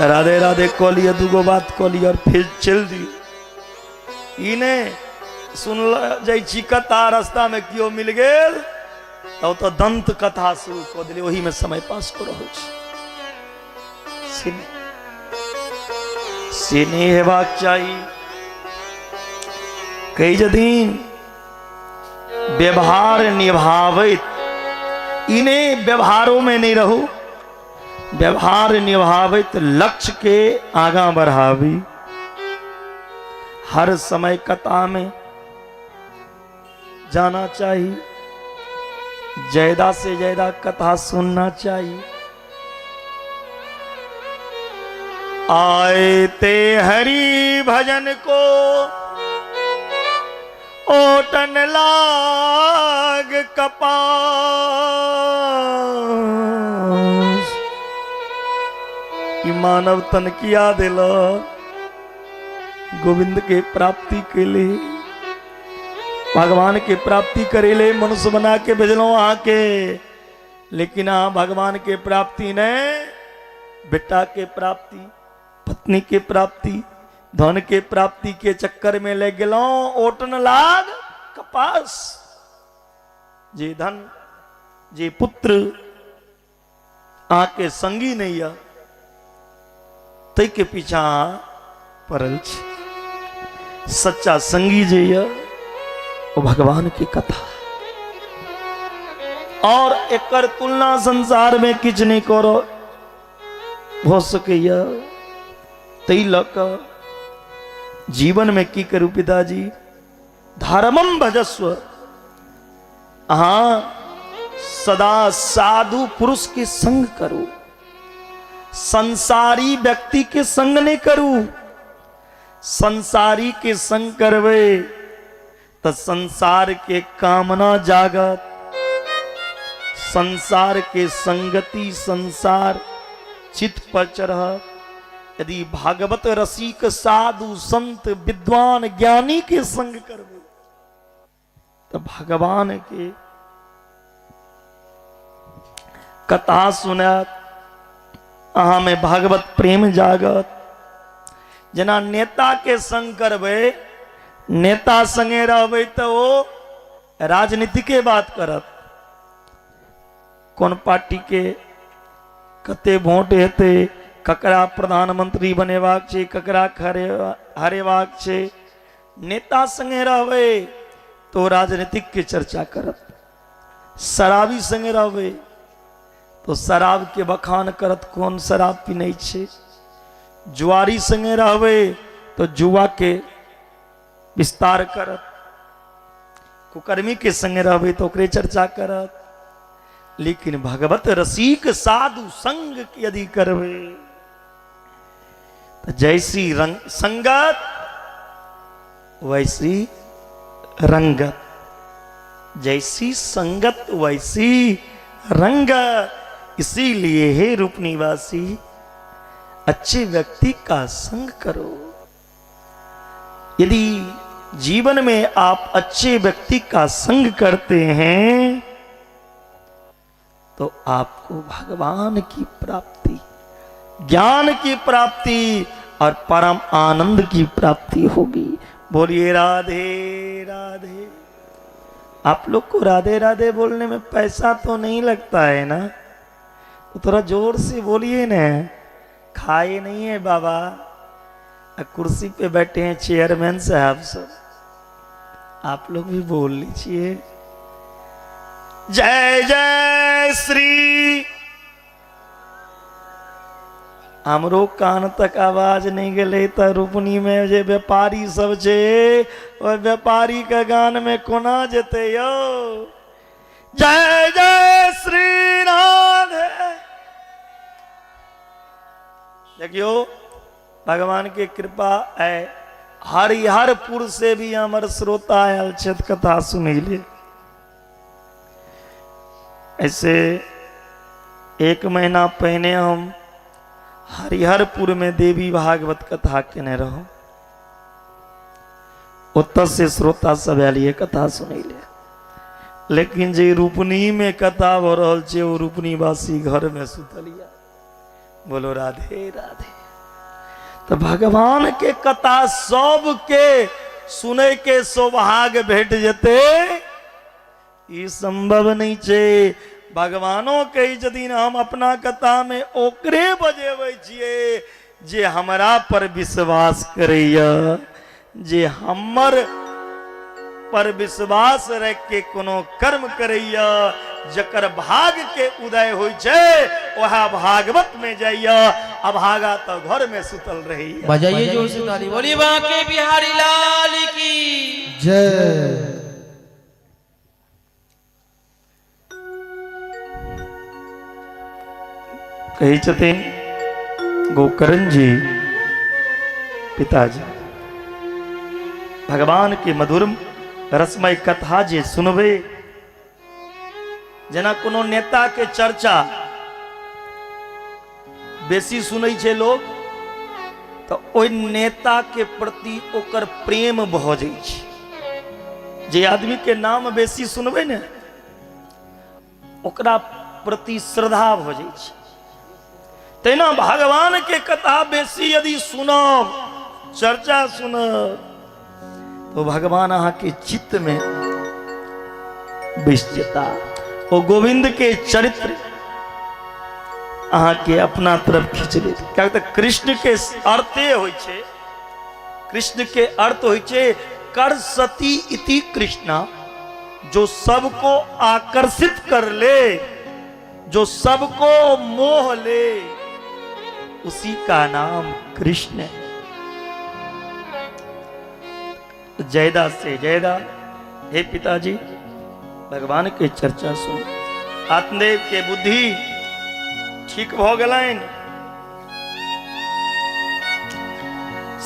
राधे राधे कऽ लिअ, दूगो बात कऽ लिअ और फिर चलि दियौ। ई नहि सुन जाइ छी कथा, रास्ता में केओ मिल गेल तऽ ओतऽ दंत कथा शुरू कऽ देलियै, ओहिमे समय पास कऽ रहल छी। से नहि हेबाक चाही। कहै छथिन व्यवहार निभाबैत, ई नहि व्यवहारों में नहि रहू, व्यवहार निभाबैत लक्ष्य के आगाँ बढ़ाबी। हर समय कथा में जाना चाहिए, ज्यादा से ज्यादा कथा सुनना चाहिए। आए ते हरि भजन को ओटन लाग कपास, ई मानव तन किया दिल गोविंद के प्राप्ति के लिए। भगवान के प्राप्ति करे ले मनुष्य बना के भेजलहुँ अहाँके, लेकिन अहाँ भगवान के प्राप्ति नहि, बेटा के प्राप्ति, पत्नी के प्राप्ति, धन के प्राप्ति के चक्कर में ले गेलहुँ। ओटन लाग कपास, जे धन जे पुत्र अहाँके संगी नहि यऽ ताहिके पीछा अहाँ पड़ल छी। सच्चा संगी जे यऽ ओ भगवान के कथा, और एकर तुलना संसार में किछु नहि करो भऽ सकैया। ताहि लऽ कऽ जीवन में की करू पिताजी, धर्मम भजस्व, अहाँ सदा साधु पुरुष के संग करू, संसारी व्यक्ति के संग नहीं करू। संसारी के संग करबै तऽ संसार के कामना जागत, संसार के संगति संसार चित पर चढ़त। यदि भागवत रसिक साधु संत विद्वान ज्ञानी के संग करबै तऽ भगवान के कथा सुनत, अहाँ में भागवत प्रेम जागत। जेना नेता के संग करबै, नेता संगे रहबै तऽ ओ राजनीतिके बात करत, कोन पार्टी के कते वोट हेतै, ककरा प्रधानमंत्री बनेबाक छै, ककरा हरेबाक छै। नेता संगे रहबै तो राजनीतिक के चर्चा करत, शराबी संगे रहबै तो शराब के बखान करत, कोन शराब पीनै छै। जुआरी संगे रहबै तो जुआ के विस्तार करत, कुकर्मी के संगे रहबै तो ओकरे चर्चा करत। लेकिन भगवत रसिक साधु संग यदि करबै तो जैसी रंग संगत वैसी रंगत, जैसी संगत वैसी रंगत। इसीलिए हे रूप निवासी, अच्छे व्यक्ति का संग करो। यदि जीवन में आप अच्छे व्यक्ति का संग करते हैं तो आपको भगवान की प्राप्ति, ज्ञान की प्राप्ति और परम आनंद की प्राप्ति होगी। बोलिए राधे राधे। आप लोग को राधे राधे बोलने में पैसा तो नहीं लगता है ना? तो थोड़ा जोर से बोलिए ना। खाए नहीं है बाबा, कुर्सी पे बैठे हैं चेयरमैन साहब सब, आप लोग भी बोल लीजिए जय जय श्री। हमरो कान तक आवाज नहीं गेलै तऽ रोपनी में जे व्यापारी सब छै ओहि व्यापारी के गान में कोना जेतै यौ। जय जय श्री राधे। देखियो भगवान के कृपा है, हरिहरपुर से भी हमर श्रोता आयल छथि कथा सुनैले। ऐसे एक महीना पहिने हम हरिहरपुर में देवी भागवत कथा केने रहूं, ओतऽ से श्रोता सब आयल ये कथा सुनैले। लेकिन जे रूपनी में कथा भऽ रहल छै ओ रूपनीवासी घर में सुतल यऽ। बोलो राधे राधे। तो भगवान के कथा सबके सुनै के सौभाग्य भेट जेतै ई संभव नहीं छै। भगवानो कहै छथिन हम अपना कथा में ओकरे बजेबै छियै जे हमरा पर विश्वास करैया, जे हमर पर विश्वास रख के कोनो कर्म करैया, जकर भाग के उदय होइ छै वह भागवत में जाइया, अभागा तो घर में सुतल रहैया। बजाइए जोर से ताली, बोलिए बांके बिहारी लाल की जय। कहै छथिन गोकर्ण जी पिताजी, भगवान के मधुर रसमय कथा जे सुनबै, जेना कोनो नेता के चर्चा बेसी सुनै छै लोग तऽ ओहि नेता के प्रति ओकर प्रेम भऽ जाइ छै। जे आदमी के नाम बेसी सुनबै ने ओकरा प्रति श्रद्धा भऽ जाइ छै। तहिना भगवान के कथा बेसी यदि सुनब, चर्चा सुनब, तो भगवान अहाँके चित्त में बैस जेता। ओ गोविंद के चरित्र अहाँके अपना तरफ खींच लेत। कियाक तऽ कृष्ण के अर्थे होइ छै, कृष्ण के अर्थ होइ छै कर सती इति कृष्णा, जो सबको आकर्षित कर ले, जो सबको मोह ले, उसी का नाम कृष्ण है। जयदा से जयदा, हे पिताजी भगवान के चर्चा सुन। आत्मदेव के बुद्धि ठीक भ गेलनि।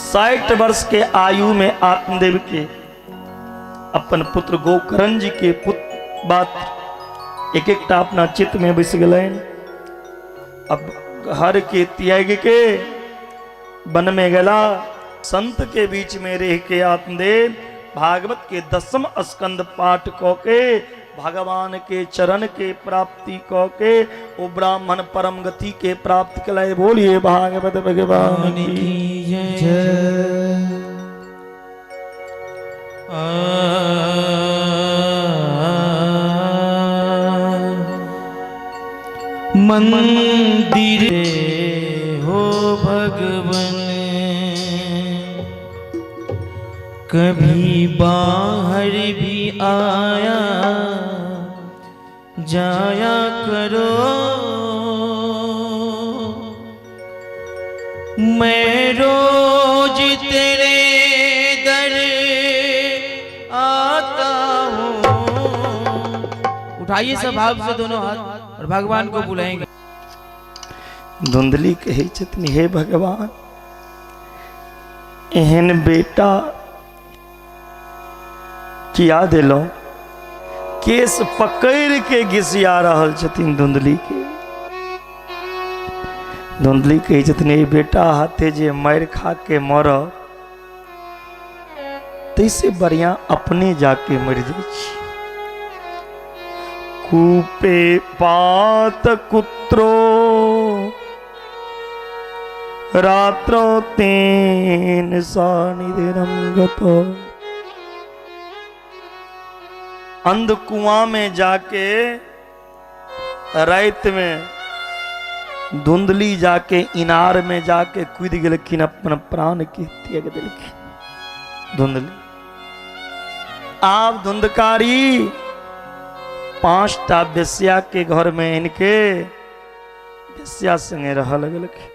60 वर्ष के आयु में आत्मदेव के अपन पुत्र गोकर्ण जी के पुत्र बात एक एकटा अपना चित्त में बस गेलनि। अब घर के त्याग के वन में गला, संत के बीच में रह के आत्मदेव भागवत के दसम स्कंद पाठ क के भगवान के चरण के प्राप्ति क के वो ब्राह्मण परम गति के प्राप्त कलाए। बोलिए भागवत भगवान की जय। मंदिर हो भगवन कभी बाहर भी आया जाया करो, मैं रोज तेरे दर आता हूँ। उठाइए सब भाव से दोनों हाथ और भगवान को बुलाएंगे। धुंधली कहै छथिन, हे भगवान एहन बेटा किया देलहुँ। केस पकड़ के घिसिया रहल छथिन धुंधली के। धुंधली कहै छथिन, ए बेटा हाथे जे मारि खा के मरब तैसे बढ़िया अपने जाके मरि जाइ छी। कूपे पात कुत्रो रात्रो तेन सानिधिरम गतो। अंध कुआं में जाके रात में धुंधली जाके इनार में जाके कूद गेलखिन, अपन प्राण के त्याग देलखिन धुंधली। आब धुंधकारी 5टा बेस्या के घर में इनके बेस्या संगे रह लगलखिन।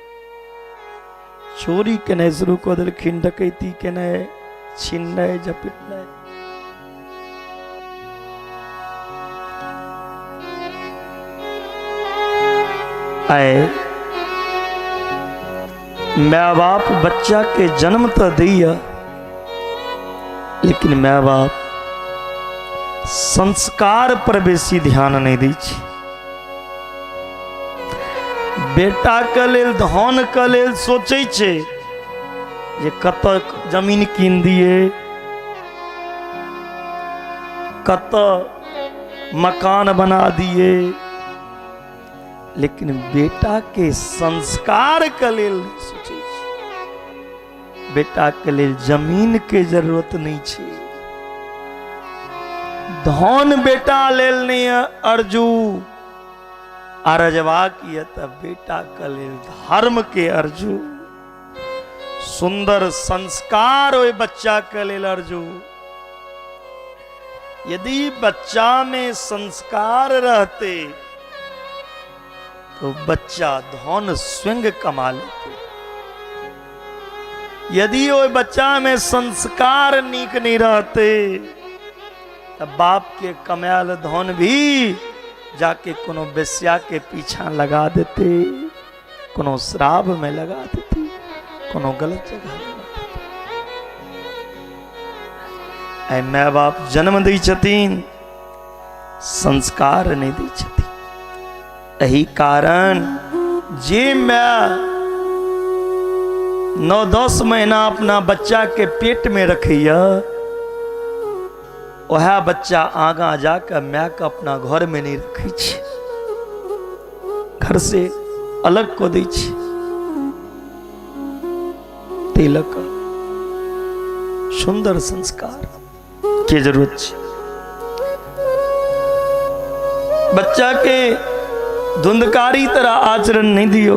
चोरी केनाइ शुरू कऽ देलखिन, डकैती केनाइ, छिननाइ झपटनाइ। आए my बाप बच्चा के जन्म तो दैया, लेकिन my बाप संस्कार पर बेसी ध्यान नहीं दै छै। बेटा के लेल धन के लेल सोचै छै जे कतऽ जमीन कीन दिए, कतऽ मकान बना दिए, लेकिन बेटा के संस्कार के लेल नहीं सोचै छै। बेटा के लेल जमीन के जरूरत नहीं छै, धन बेटा लेल नहीं है अर्जू, अरजबाक यऽ तऽ बेटा के लेल धर्म के अर्जू, सुंदर संस्कार ओहि बच्चा के लेल अर्जू। यदि बच्चा में संस्कार रहते तो बच्चा धन स्वयं कमा लेते। यदि ओहि बच्चा में संस्कार नीक नहीं रहते तो बाप के कमायल धन भी जाके कोनो बेस्या के पीछा लगा देते, कोनो शराब में लगा देते, कोनो गलत जगह लगा देते। आइ my बाप जन्म दै छथिन, संस्कार नहीं दै छथिन। एहि कारण जे my 9-10 महीना अपना बच्चा के पेट में रखैया, वएह बच्चा आगाँ जाके मायके अपना घरमे नहि रखै छै, घर से अलग कऽ दै छै। ताहि लऽ कऽ सुन्दर संस्कार के जरूरत छै। बच्चा के धुंधकारी तरह आचरण नहीं दियो।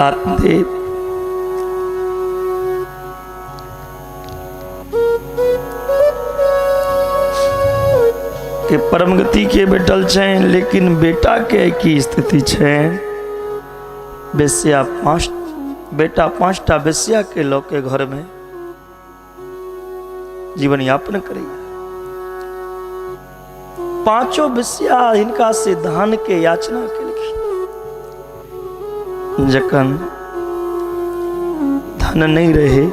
आत्मदेव के परम गति के भेटल छै, लेकिन बेटा के की स्थिति छै? बेस्या पांच बेटा, पांचटा बेस्या के लऽ के घर में जीवन यापन करैया। पांचों बेस्या हिनका से धान के याचना केलखिन। जखन धन नहीं रहे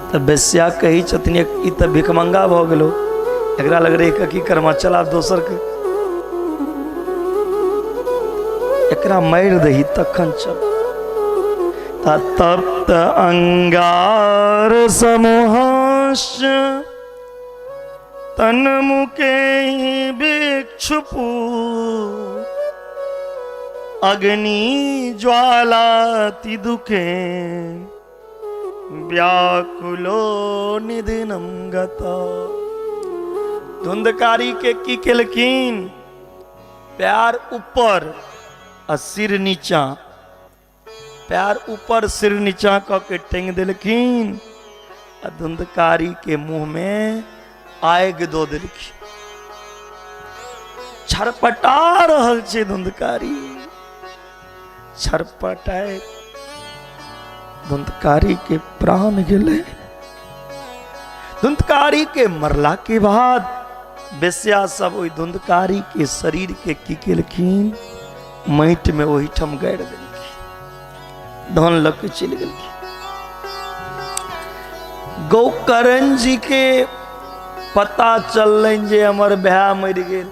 तऽ बेस्या कहै छथिन, ई तऽ भिखमंगा भऽ गेलो, एकरा लग रही की करमा, चला दोसर के, एकरा मारि दही तखन चल। तप्त अंगार समूहाश्च तन मुके भिक्षुपू अग्नि ज्वालाति दुखे व्याकुलो निधनम गता। धुंधकारी के की केलखिन? प्यार ऊपर आ सिर नीचा, प्यार ऊपर सिर नीचा कऽ के टेंग देलखिन आ धुंधकारी के मुंह में आगि दऽ देलखिन। छरपटा रहल छै धुंधकारी, छरपटाए धुंधकारी के प्राण गेलै। धुंधकारी के मरला के बाद बेस्या सब ओहि धुंधकारी के शरीर के की केलखिन? माटि में ओहिठाम गाड़ि देलखिन, धन लऽ के चलि गेलखिन। गौकरण जी के पता चललनि जे हमर भाय मरि गेल,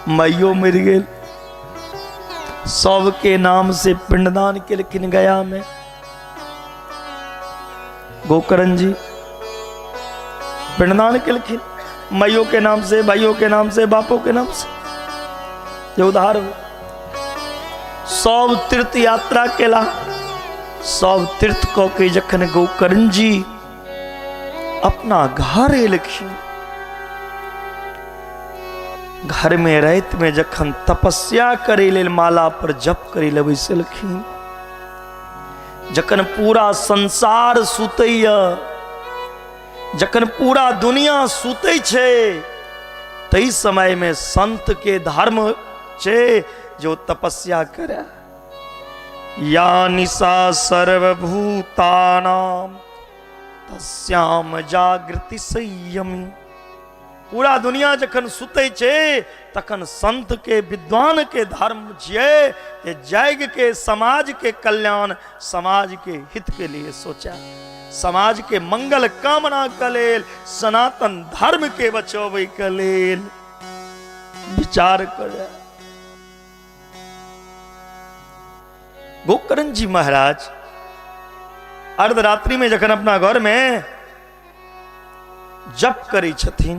माइयो मरि गेल, सबके नाम से पिंडदान केलखिन गया में। गोकरण जी पिंडदान केलखिन माइयो के नाम से, भाइयों के नाम से, बापों के नाम से, जे उधार हो। सब तीर्थ यात्रा केला, सब तीर्थ कऽ के जखन गोकर्ण जी अपना घर एलखिन, घर में राति में जखन तपस्या करे लेल माला पर जप करे ले बैसलखिन, जखन पूरा संसार सुतैया, जखन पूरा दुनिया सुतै छै, ताहि समय में संत के धर्म छै जो तपस्या करे। या निशा सर्वभूतानाम तस्याम जागृति संयमी। पूरा दुनिया जखन सुतै छै तखन संत के, विद्वान के धर्म छियै जे जाग के समाज के कल्याण, समाज के हित के लिए सोचा, समाज के मंगल कामना के लेल, सनातन धर्म के बचबै के लेल विचार करे। गोकर्ण जी महाराज अर्धरात्रि में जखन अपना घर में जप करै छथिन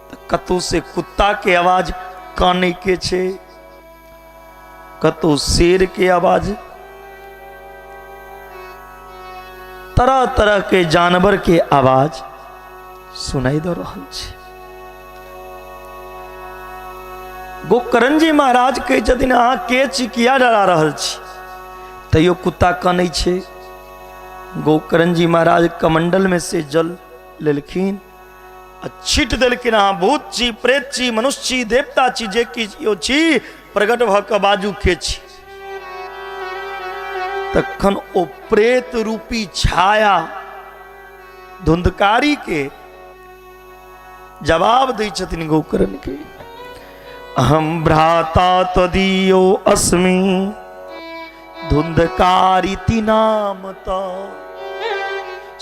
तऽ कतौ से कुत्ता के आवाज कानै के छै, कतौ शेर के आवाज, तरह तरह के जानवर के आवाज सुनाई दऽ रहल छै। गोकर्ण जी महाराज कहै छथिन, अहाँ के छी, किया डरा रहल छी? तैयो कुत्ता कानै छै। गोकर्ण जी महाराज कमंडल में से जल लेलखिन आ छीट देलखिन, अहाँ भूत छी, प्रेत छी, मनुष्य छी, देवता छी, जे किछु छी, प्रकट भऽ कऽ बाजू के छी। तखन ओ प्रेत रूपी छाया धुंधकारी के जवाब दै छथिन गोकर्ण के, अहम भ्राता त्वदीयो अस्मि धुंधकारिति नाम त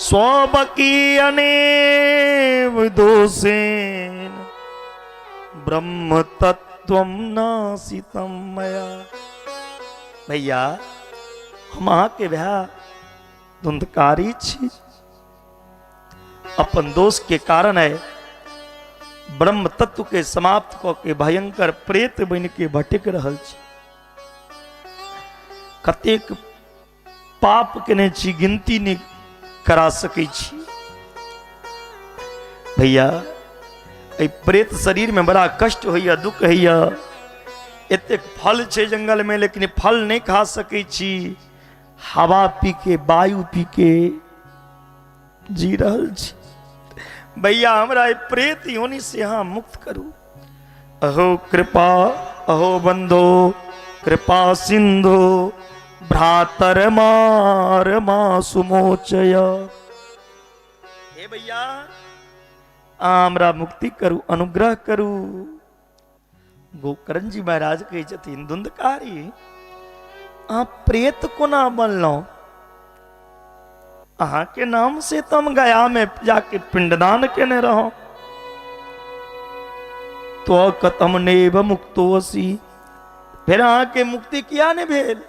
स्वबकीयनेव दोषेण ब्रह्म तत्त्वं नासितं मया। भैया, हम अहाँके भाय धुंधकारी छी, अपन दोष के कारण है ब्रह्म तत्व के समाप्त कऽ के भयंकर प्रेत बनि के भटक रहल छी। कतेक पाप केने छी गिनती नहि करा सकै छी। भैया एहि प्रेत शरीर में बड़ा कष्ट होइया, दुख होइया। एतेक फल छै जंगल में लेकिन फल नहीं खा सकै छी, हवा पी के वायु पी के जी रहल छी। भैया हमरा एहि प्रेत योनि से अहाँ मुक्त करू। अहो कृपा अहो बंधो कृपा सिंधु भ्रातर मार मा सुमोचय। हे भैया हमरा मुक्ति करू, अनुग्रह करू। गोकर्ण जी महाराज कहै छथिन धुंधकारी अहाँ प्रेत कोना बनलहुँ? अहाँ के नाम से तो हम गया में जाके पिंडदान केने रहो। तो कतम नेव मुक्तोसी, फिर अहाँ के मुक्ति किया नहीं भेल?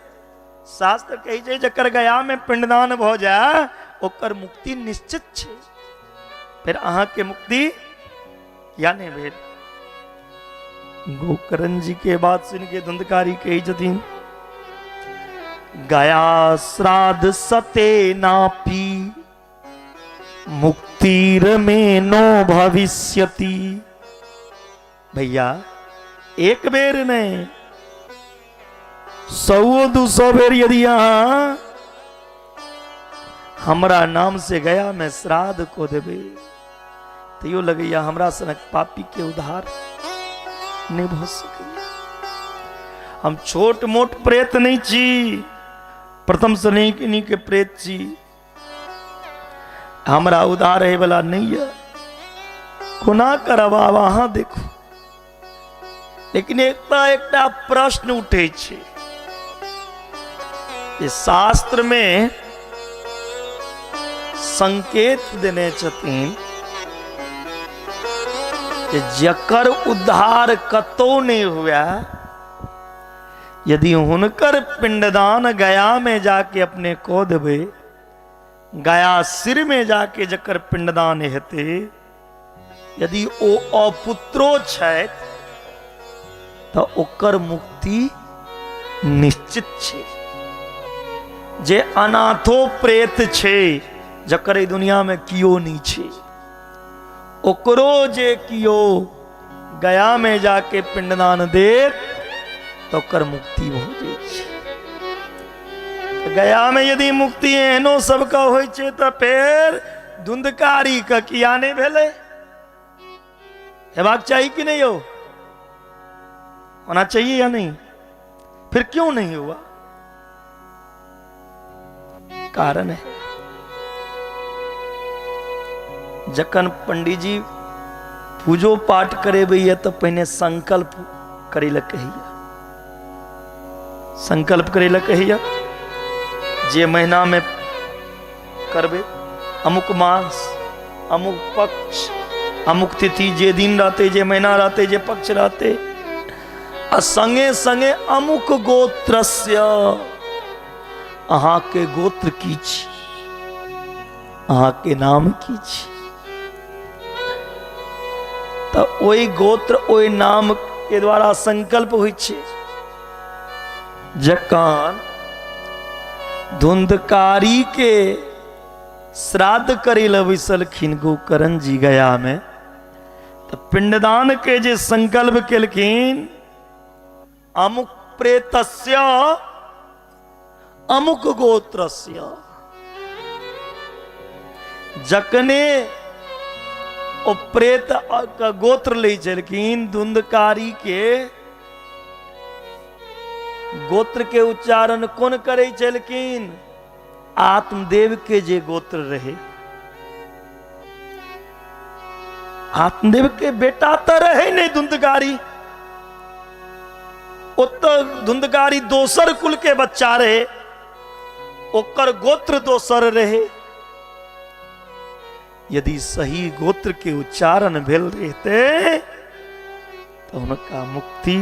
शास्त्र कहै छै जकर गया में पिंडदान भऽ जाय ओकर मुक्ति निश्चित छै, फिर अहाँ के मुक्ति किया नहीं भेल? गोकर्ण जी के बात सुन के धुंधकारी कहै छथिन गया श्राद्ध सते नापी मुक्तिर में नो भविष्यति। भैया एक बेर नहीं, सौ दू सौ बेर यदि अहाँ हमरा नाम से गया में श्राद्ध को देबे तैयो लगैया हमरा सनक पापी के उद्धार नहीं भऽ सकैया। हम छोट मोट प्रेत नहीं छी, प्रथम श्रेणी के प्रेत छी, हमरा उद्धार होय वाला नहीं है, कोना करब आब अहाँ देखू। लेकिन एकटा एकटा प्रश्न उठे छै जे शास्त्र में संकेत देने छथिन जे जकर उद्धार कतौ नहीं हुआ, यदि हुनकर पिंडदान गया में जाके अपने को देबै, गया सिर में जाके जकर पिंडदान हेतै, यदि ओ अपुत्रो छथि तऽ ओकर मुक्ति निश्चित छै। जे अनाथो प्रेत छै, जकर एहि दुनिया में कियो नहीं छै, ओकरो जे कियो गया में जाके पिंडदान देत तऽ ओकर मुक्ति भऽ जाइ छै। गया में यदि मुक्ति एहनो सबके होइ छै तऽ फेर धुंधकारी के किया नहीं भेलै? हेबाक चाही कि नहीं यौ? होना चाहिए या नहीं? फिर क्यों नहीं हुआ? कारण है जखन पंडीजी पूजो पाठ करेबैया तऽ पहिने संकल्प करै लए कहैया, संकल्प करै लए कहैया जे महीना में करबै, अमुक मास अमुक पक्ष अमुक तिथि, जे दिन रहते, जे महीना रहते, जे पक्ष रहते, आ संगे संगे अमुक गोत्रस्य, अहाँके गोत्र की छी, अहाँके नाम की छी, तऽ ओहि गोत्र ओहि नाम के द्वारा संकल्प होइ छै। जखन धुंधकारी के श्राद्ध करे लए बैसलखिन गोकर्ण जी गया में, तऽ पिंडदान के जे संकल्प केलखिन, अमुक प्रेतस्य अमुक गोत्रस्य, जखने ओ प्रेत के गोत्र लै छलखिन, धुंधकारी के गोत्र के उच्चारण कोन करै छलखिन? आत्मदेव के जे गोत्र रहे। आत्मदेव के बेटा तऽ रहे नहीं धुंधकारी, ओतऽ धुंधकारी दोसर कुल के बच्चा रहे, ओकर गोत्र दोसर रहे। यदि सही गोत्र के उच्चारण भेल रहते तो हुनका मुक्ति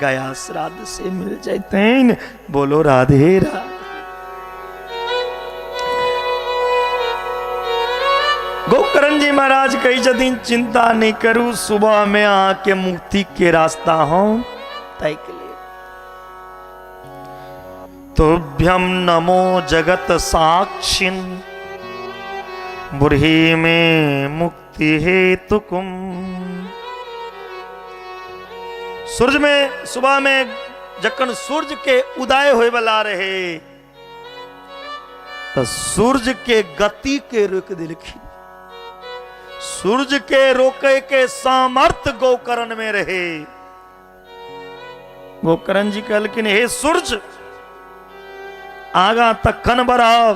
गया श्राद्ध से मिल जैतैन। बोलो राधे राधे। गोकर्ण जी महाराज कहै छथिन चिंता नहि करू, सुबह में अहाँके मुक्ति के रास्ता हम ताकि लेब। तुभ्यम नमो जगत साक्षिन बुढ़ी में मुक्ति हेतुकुम। सूर्य में सुबह में जखन सूर्य के उदय होय वाला रहे तो सूर्य के गति के रोक दिलखिन। सूर्य के रोके के सामर्थ्य गोकर्ण में रहे। गोकर्ण जी कहलखिन हे सूर्य आगा तखन बढ़ाव,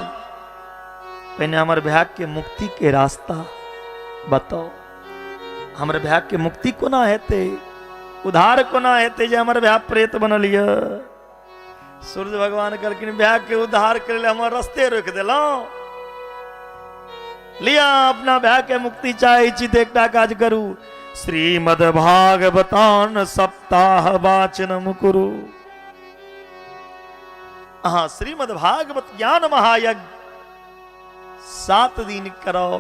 पहिने हमर भाई के मुक्ति के रास्ता बताओ। हमर भाई के मुक्ति कोना हेतै, उधार कोना हेतै जे हमर भाई प्रेत बनल यऽ। सूर्य भगवान कहलखिन भाई के उद्धार करे ले हमर रस्ते रोकि देलहुँ। लिया अपना भाई के मुक्ति चाहे छी तऽ एकटा काज करू, श्रीमद् भागवतान सप्ताह वाचनम कुरु। अहाँ श्रीमद् भागवत ज्ञान महायज्ञ 7 दिन करो।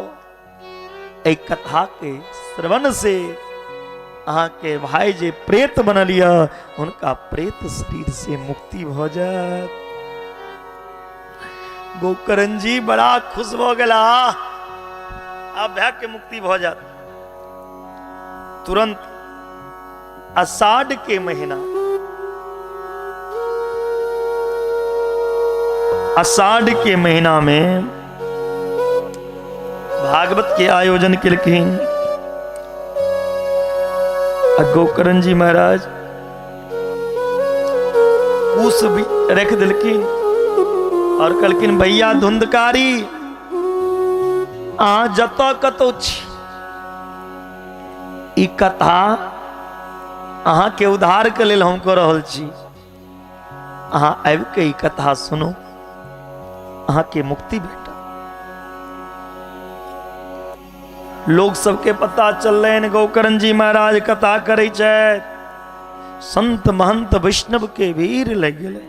एहि कथा के श्रवण से अहाँ के भाई जे प्रेत बनल यऽ हुनका प्रेत शरीर से मुक्ति भऽ जायत। गोकर्ण जी बड़ा खुश भऽ गेला, आब भाई के मुक्ति भऽ जायत। तुरंत आषाढ़ के महीना, आषाढ़ के महीना में भागवत के आयोजन केलखिन। आ गोकर्ण जी महाराज कुश भी रख दिलखिन और कहलखिन भैया धुंधकारी अहाँ जतऽ कतौ छी ई कथा अहाँ के उद्धार के लेल हम कऽ रहल छी, अहाँ आबि के ई कथा सुनू, अहाँ के मुक्ति भेटत। लोग सबके पता चललनि गोकर्ण जी महाराज कथा करै छथि। संत महंत वैष्णव के भीड़ लग गेलै।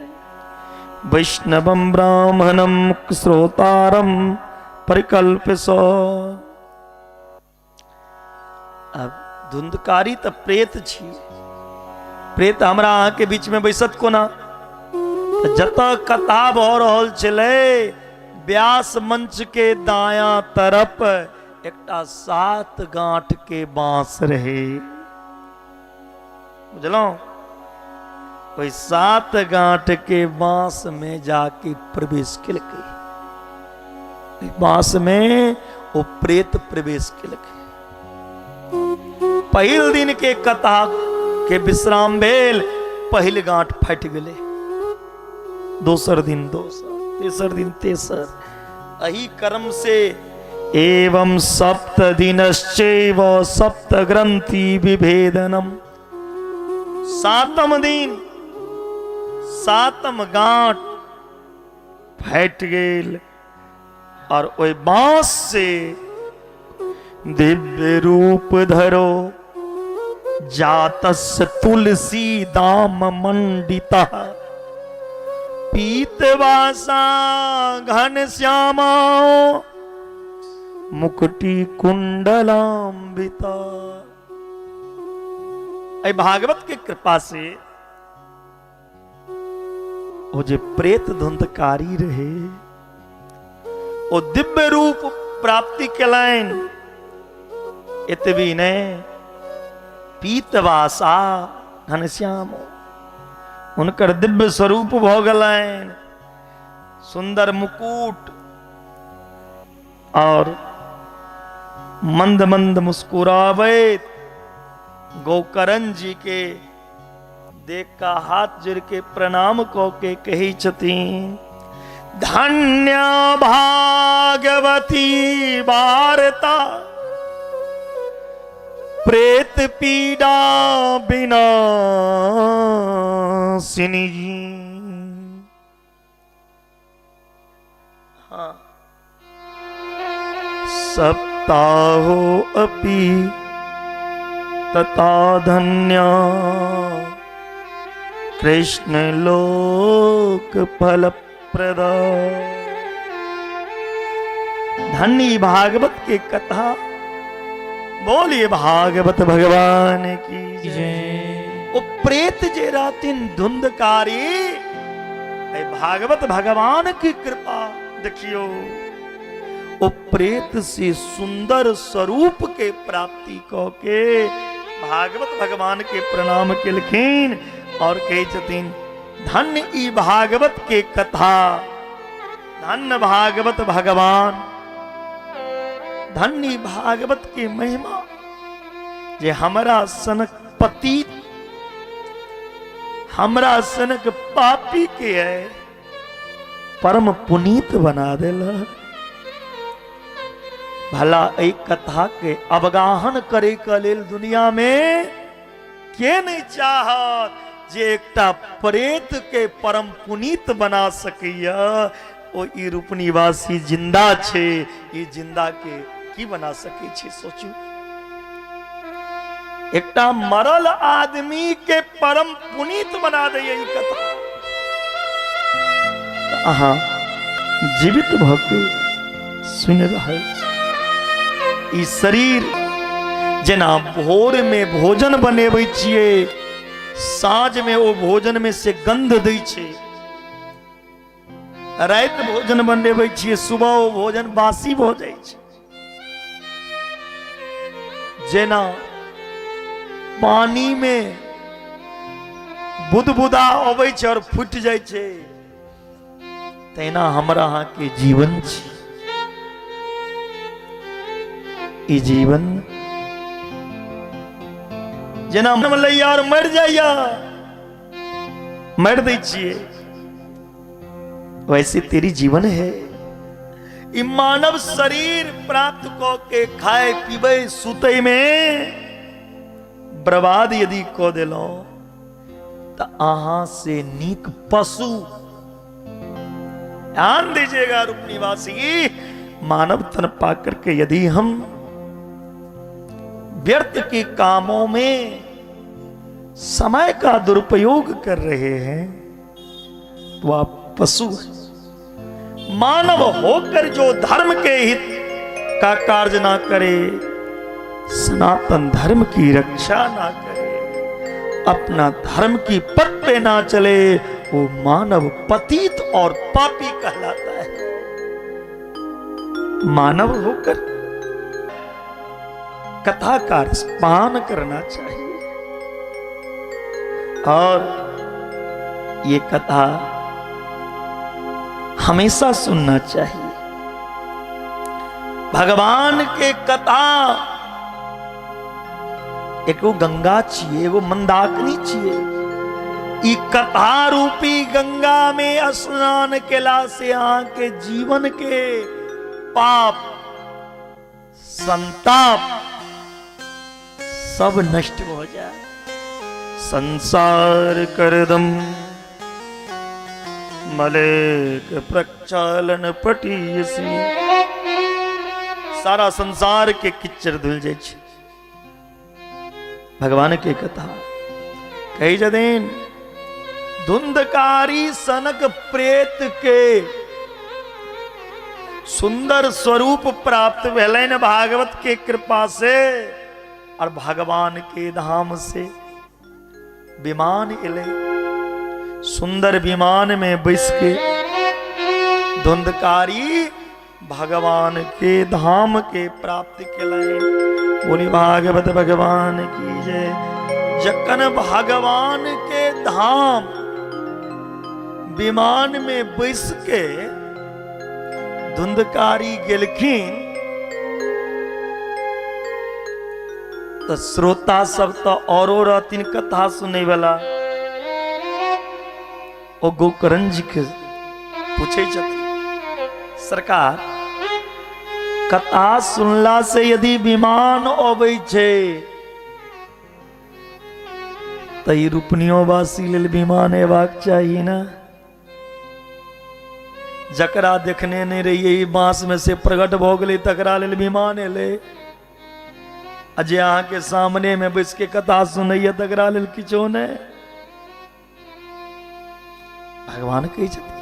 वैष्णवम ब्राह्मणम श्रोतारम परिकल्प सो। अब धुंधकारी तऽ प्रेत छी, प्रेत हमरा अहाँके बीच में बैसत कोना? जतऽ कथा भऽ रहल छलै व्यास मंच के दायां तरफ एकटा 7 गांठ के बांस रहे, बुझलहुँ? ओहि 7 गांठ के बांस में जाके प्रवेश केलकै। बांस में ओ प्रेत प्रवेश केलकै। पहिल दिन के कथा के विश्राम भेल, पहिल गांठ फाटि गेलै। दोसर दिन दोसर, तेसर दिन तेसर, एही क्रम से एवं सप्त दिनश्चैव सप्त ग्रंथि विभेदनम। 7म दिन 7म गांठ फाटि गेल और ओहि बांस से दिव्य रूप धरो जातस्य तुलसी दाम मंडिता पीतवासा घन श्यामा मुकुटी कुंडलाम्बिता। एहि भागवत के कृपा से ओ जे प्रेत धुंधकारी रहे ओ दिव्य रूप प्राप्ति केलनि। एतबी नहि, पीतवासा घनश्याम हुनकर दिव्य स्वरूप भऽ गेलनि, सुंदर मुकुट और मंद मंद मुस्कुराबैत गोकर्ण जी के देख का हाथ जोड़ के प्रणाम कऽ के कहै छथिन धन्य भागवती वार्ता प्रेत पीड़ा विनाशिनी। हाँ सप्ताहो अपि तथा धन्य कृष्ण लोक फलप्रद। धन्य भागवत के कथा। बोलिए भागवत भगवान की जय। ओ प्रेत जे रहथिन धुंधकारी, भागवत भगवान की कृपा देखियो, ओ प्रेत से सुंदर स्वरूप के प्राप्ति क के भागवत भगवान के प्रणाम केलखिन और कहै छथिन धन्य ई भागवत के कथा, धन्य भागवत भगवान, धन्य भागवत के महिमा जे हमरा सनक पतित, हमरा सनक पापी के है परम पुनीत बना देलक। भला एहि कथा के अवगाहन करे के लेल दुनिया में के नहीं चाहत जे एकटा प्रेत के परम पुनीत बना सकैया। ओ ई रूप निवासी जिंदा छे, ई जिंदा के की बना सकै छे? सोचू, एकटा मरल आदमी के परम पुनीत बना दैया ई कथा। अहाँ जीवित भऽ के सुनि रहल छी। ई शरीर जेना भोर में भोजन बनेबै छियै, साँझ में ओ भोजन में से गंध दै छै। राति भोजन बनेबै छियै, सुबह ओ भोजन बासी भऽ जाइ छै। जेना पानी में बुदबुदा अबै छै और फूटि जाइ छै, तहिना हमरा अहाँके जीवन छी। ई जीवन जेना लैया और मरि जाइया, मरि दै छियै, वैसे तेरी जीवन है। ई मानव शरीर प्राप्त क के खाए पीबै सुतै में बर्बाद यदि क देलहुं त अहां से नीक पशु। ध्यान दीजिएगा रूप निवासी, मानव तन पाकर के यदि हम व्यर्थ के कामों में समय का दुरुपयोग कर रहे हैं तो आप पशु हैं। मानव होकर जो धर्म के हित का कार्य ना करे, सनातन धर्म की रक्षा ना करे, अपना धर्म की पथ पे ना चले, वो मानव पतित और पापी कहलाता है। मानव होकर कथा का पान करना चाहिए और ये कथा हमेशा सुनना चाहिए। भगवान के कथा एगो गंगा छिए, एगो मंदाकिनी छिए। ई कथा रूपी गंगा में स्नान केला से अहाँ के जीवन के पाप संताप सब नष्ट हो जाए। संसार करदम मलेक प्रक्षालन पटीयसी, सारा संसार के किच्चर धुल जाय छै। भगवान के कथा कही छथिन धुंधकारी सनक प्रेत के सुंदर स्वरूप प्राप्त भेलनि भागवत के कृपा से और भगवान के धाम से विमान एलै। सुंदर विमान में बैस के धुंधकारी भगवान के धाम के प्राप्ति केलनि। बोली भागवत भगवान की जय। जखन भगवान के धाम विमान में बैस के धुंधकारी गेलखिन तऽ श्रोता सब तऽ औरो रहथिन कथा सुनै वाला। ओ गोकर्ण जी के पूछे छथिन, सरकार कथा सुनला से यदि विमान अबै छै तऽ ई रूपनियो वासी लेल विमान एबाक चाही ने। जकरा देखने नहि रहियै ई बांस में से प्रकट भऽ गेलै तकरा लेल विमान एलै, आ जे अहाँके सामने में बैस के कथा सुनैया तकरा लेल किछो नहि। भगवान कहै छथिन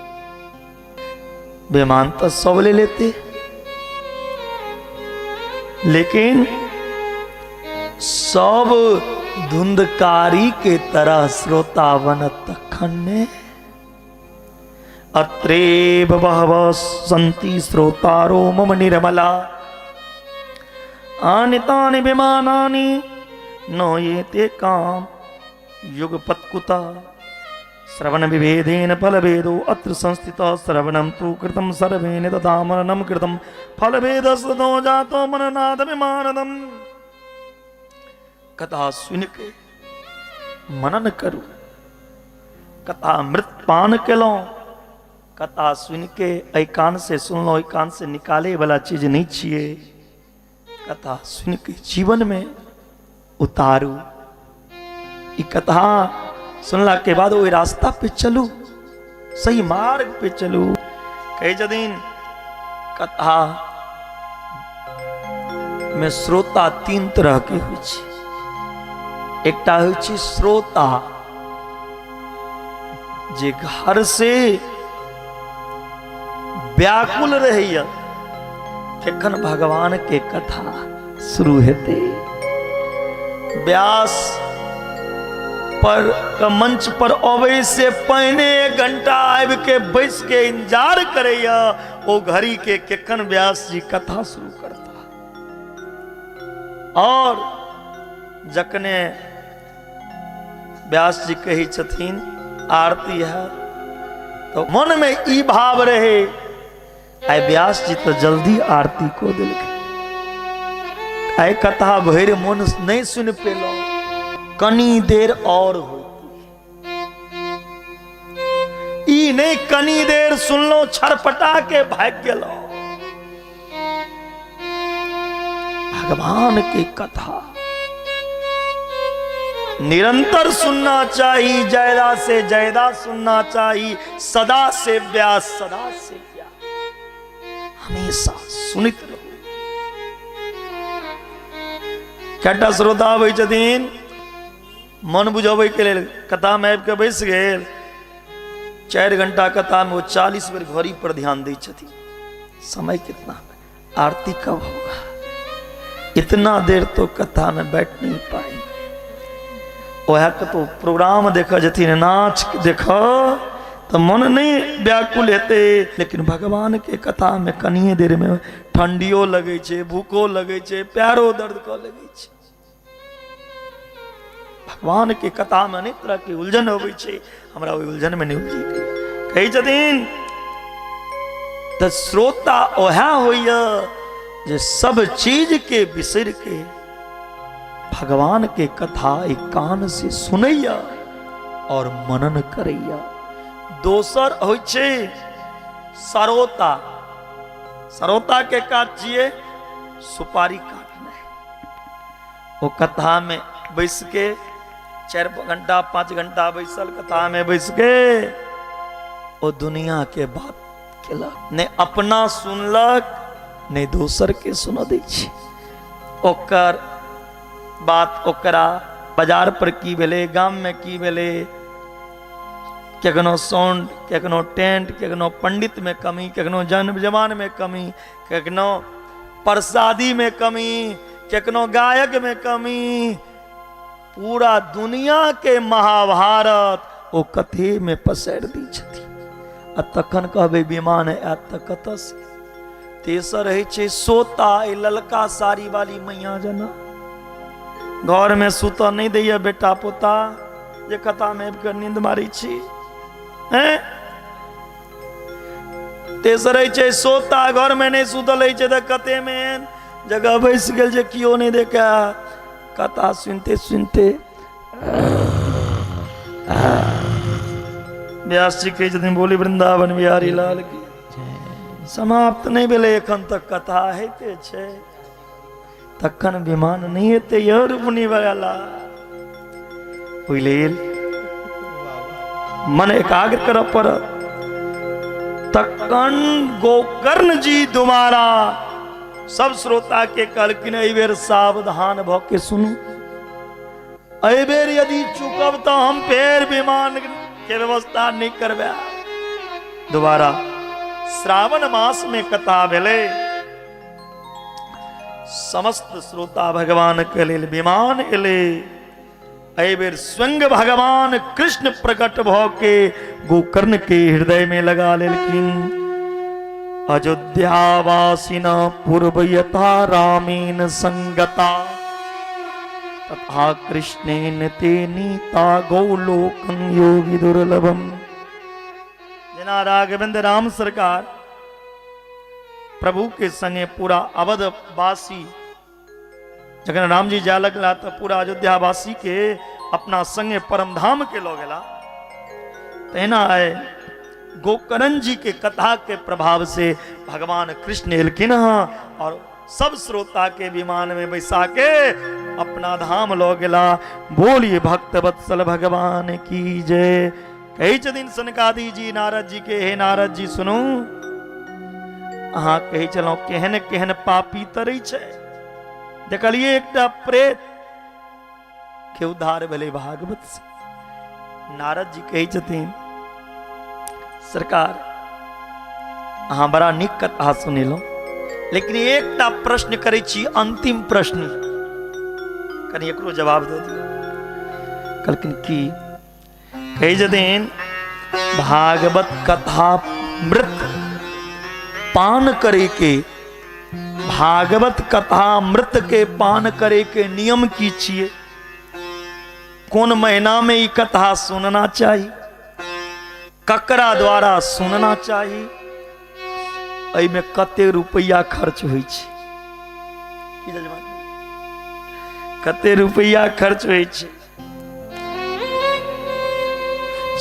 विमान तऽ सब ले लेते, लेकिन सब धुंधकारी के तरह श्रोता बनत तखन ने। अत्रेव बहवः सन्ति श्रोतारो मम निर्मला आनितानि विमानानि न ये ते काम युगपत्कुता श्रवण विभेदेन फलभेदो अत्र संस्थितः श्रवणं तु कृतं सर्वेण तथा मननं कृतं फलभेदस्ततो जातो मननाद विमानदम्। कथा सुनि के मनन करू, कथा अमृत पान केलहुँ, कथा सुनि के एहि कान से सुनलहुँ एहि कान से निकाले वाला चीज नहीं छियै। कथा सुनि के जीवन में उतारू, ई कथा सुनला के बाद ओहि रास्ता पे चलू, सही मार्ग पे चलू। कहै छथिन कथा में श्रोता तीन तरह के होइ छै। एकटा होइ छै श्रोता जे घर से व्याकुल रहैया केखन भगवान के कथा शुरू हेतै। व्यास पर मंच पर अबै से पहिने एक घंटा आबि के बैस के इंतजार करैया ओ घड़ी के केखन व्यास जी कथा शुरू करता। और जखने व्यास जी कहै छथिन आरती है तो मन में ई भाव रहे आइ व्यास जी तो जल्दी आरती को देलखिन, आइ कथा भरि मन नहीं सुन पेलहुँ, कनी देर और हो ई नहीं कनी देर सुनलहुँ छरपटा के भागि गेलहुँ। भगवान की कथा निरंतर सुनना चाहिए, ज्यादा से ज्यादा सुनना चाहिए, सदा से व्यास सदा से व्यास, हमेशा सुनित रहो। कएटा श्रोता आबै छथिन मन बुझाबै के लेल कथा में आबि के बैस गेल, 4 घंटा कथा में वो 40 बेर घड़ी पर ध्यान दै छथिन, समय कितना, आरती कब होगा, इतना देर तो कथा में बैठ नहीं पाएंगे। वह कतौ प्रोग्राम देख जथिन, नाच देख तो मन नहीं व्याकुल हेतै, लेकिन भगवान के कथा में कनिए देर में ठंडियो लगै छै, भूखो लगै छै, पैरो दर्द कऽ लगै छै। भगवान के कथा में अनेक तरह के उलझन होबै छै, हमरा ओहि उलझन में नहीं उलझै के। कहै छथिन तऽ श्रोता ओएह होइया जे सब चीज के बिसरि के भगवान के कथा एक कान से सुनैया और मनन करैया। दोसर होइ छै सरोता। सरोता के काज छियै सुपारी काटनाइ। ओ कथा में बैस के 4 घंटा 5 घंटा बैसल कथा में बैस के ओ दुनिया के बात केलक, ने अपना सुनलक ने दोसर के सुन दै छै। ओकर बात ओकरा बाजार पर की भेलै, गाम में की भेलै, केखनो साउंड, केखनो टेंट, केखनो पंडित में कमी, केखनो जन जवान में कमी, केखनो प्रसादी में कमी, केखनो गायक में कमी, पूरा दुनिया के महाभारत ओ कथे में पसारि दै छथिन। आ तखन कहबै विमान आयत तऽ कतऽ से। तेसर होइ छै सोता, ई ललका साड़ी वाली मैया जेना घर में सुतऽ नहीं दैया बेटा पोता, जे कथा में आबि कऽ नींद मारै छी। हैं तेसर होइ छै सोता, घर में नहीं सुतल होइ छै तऽ कते में एहन जगह बैस गेल जे केओ नहीं देखै, कथा सुनते सुनते व्यास जी कहै छथिन बोली वृंदावन बिहारी लाल की। समाप्त नहीं भेलै एखन तक कथा होइते छै, तखन विमान नहीं हेतै यौ रुपनी वाला। ओहि लेल मन एकाग्र करऽ पड़त। तखन गोकर्ण जी दोबारा सब श्रोता के कहलखिन एहि बेर सावधान भऽ के सुनू, एहि बेर यदि चुकब तऽ हम फेर विमान के व्यवस्था नहीं करबै। दोबारा श्रावण मास में कथा भेलै। समस्त श्रोता भगवान के लेल विमान एलै। एहि बेर स्वयं भगवान कृष्ण प्रकट भऽ के गोकर्ण के हृदय में लगा लेलखिन। अयोध्यावासिन पूर्व यथा रामेण संगता तथा कृष्णेन ते नीता गौलोकं योगी दुर्लभम। जेना राघवेंद्र राम सरकार प्रभु के संगे पूरा अवधवासी जखन राम जी जाय लगला तऽ पूरा अयोध्यावासी के अपना संगे परम धाम के लऽ गेला, तहिना आइ गोकर्ण जी के कथा के प्रभाव से भगवान कृष्ण एलखिन हँ और सब श्रोता के विमान में बैसा के अपना धाम लऽ गेला। बोलिए भक्त वत्सल भगवान की जय। कहै छथिन सनकादि जी नारद जी के, हे नारद जी सुनू, अहाँ कहै छलहुँ केहन केहन पापी तरै छै, देखलिए एकटा प्रेत के उद्धार भेलै भागवत से। नारद जी कहै छथिन सरकार अहाँ बड़ा नीक कथा सुनेलहुँ, लेकिन एकटा प्रश्न करै छी, अंतिम प्रश्न, कनि एकरो जवाब दऽ दियौ। कहलखिन की? कहै छथिन भागवत कथा मृत पान करे के, भागवत कथा मृत के पान करे के नियम की छियै? कोन महीना में ई कथा सुनना चाही, ककरा द्वारा सुनना चाही, एहिमे कते रुपैआ खर्च होइ छै? की जजमान, कते रुपैआ खर्च होइ छै?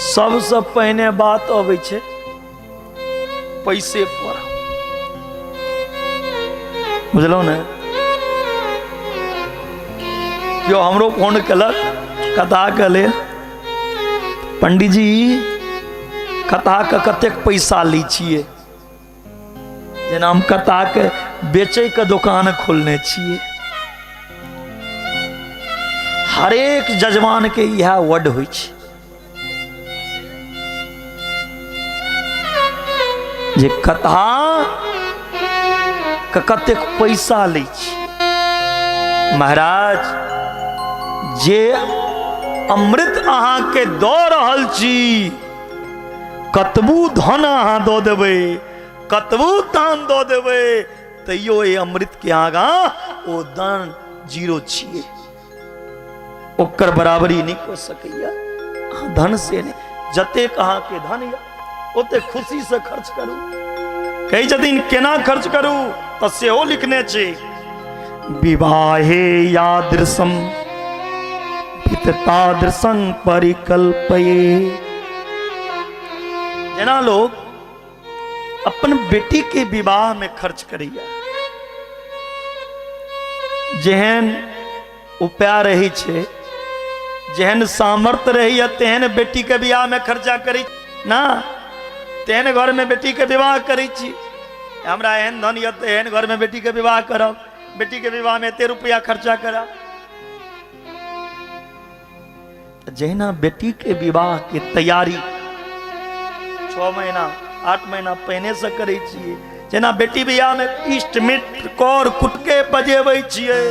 सबसँ पहिने बात अबै छै पैसे पर, बुझलहुँ ने? केओ हमरो फोन केलक कथाके लेल, पंडीजी कथाके कतेक पैसा लै छियै? जेना हम कथाके बेचैके दोकान खोलने छियै। हरेक जजमानके इएह वर्ड होइ छै जे कथा के कतेक पैसा लै छी। महाराज जे अमृत अहाँके दऽ रहल छी, कतबू धन अहाँ दऽ देबै, कतबू दान दऽ देबै, तैयो एहि अमृतके आगाँ ओ दान जीरो छियै, ओकर बराबरी नहि कऽ सकैया। अहाँ धन से नहि, जतेक अहाँके धन यऽ ओतेक खुशीसँ खर्च करू। कहै छथिन केना खर्च करू तऽ सेहो लिखने छै, विवाहे यादृशम तादृशं परिकल्पये। जेना लोग अपन बेटी के विवाह में खर्च करैया, जेहन उपाय रहै छै, जेहन सामर्थ्य रहैया, तेहन बेटी के बियाह में खर्चा करै ना, तेहन घर में बेटी के विवाह करै छी। हमरा एहन धन यऽ तऽ एहन घर में बेटी के विवाह करब, बेटी के विवाह में एते रुपया खर्चा करब। जहिना बेटी के विवाह के तैयारी 6 महीना 8 महीना पहिने से करै छियै, जेना बेटी बियाह में इष्ट मित्र कर कुटके बजेबै छियै,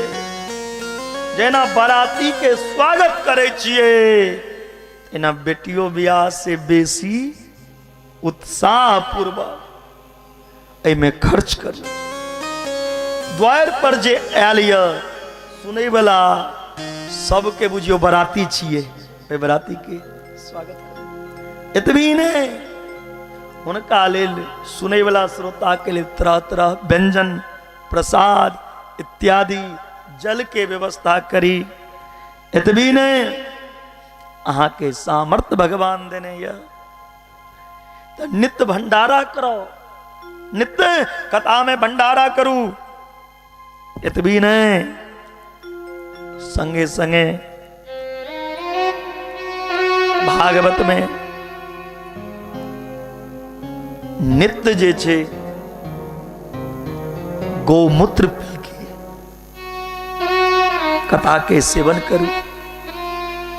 जेना बाराती के स्वागत करै छियै, तेना बेटियो बियाह से बेसी उत्साह पूर्वक एहिमे खर्च कर। द्वार पर जे आयल यऽ सुनैवला सबके बुझियौ बराती छियै, ओहि बराती के स्वागत करू। एतबी नहि, हुनका लेल सुनैवला श्रोता के लेल तरह तरह व्यंजन, प्रसाद इत्यादि, जल के व्यवस्था करी। एतबी नहि, अहाँके सामर्थ्य भगवान देने यऽ तऽ नित्य भंडारा कराओ, नित्य कथा में भंडारा करू। एतबी नहि, संगे संगे भागवत में नित्य जे छै गौमूत्र पी के कथा के सेवन करू।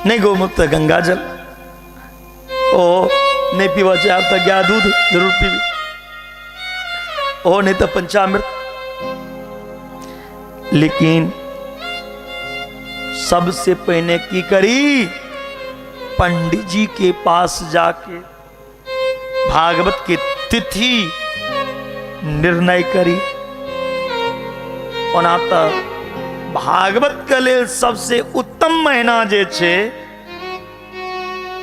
नहीं गौमूत्र गंगा जल, ओ नहीं पीबऽ चाहब तऽ गाय दूध जरूर पीबी, ओ नहीं तऽ पंचामृत। लेकिन सबसे पहले की करी, पंडित जी के पास जाके भागवत के तिथि निर्णय करी। ओना तऽ भागवत के लेल सबसे उत्तम महीना जे छै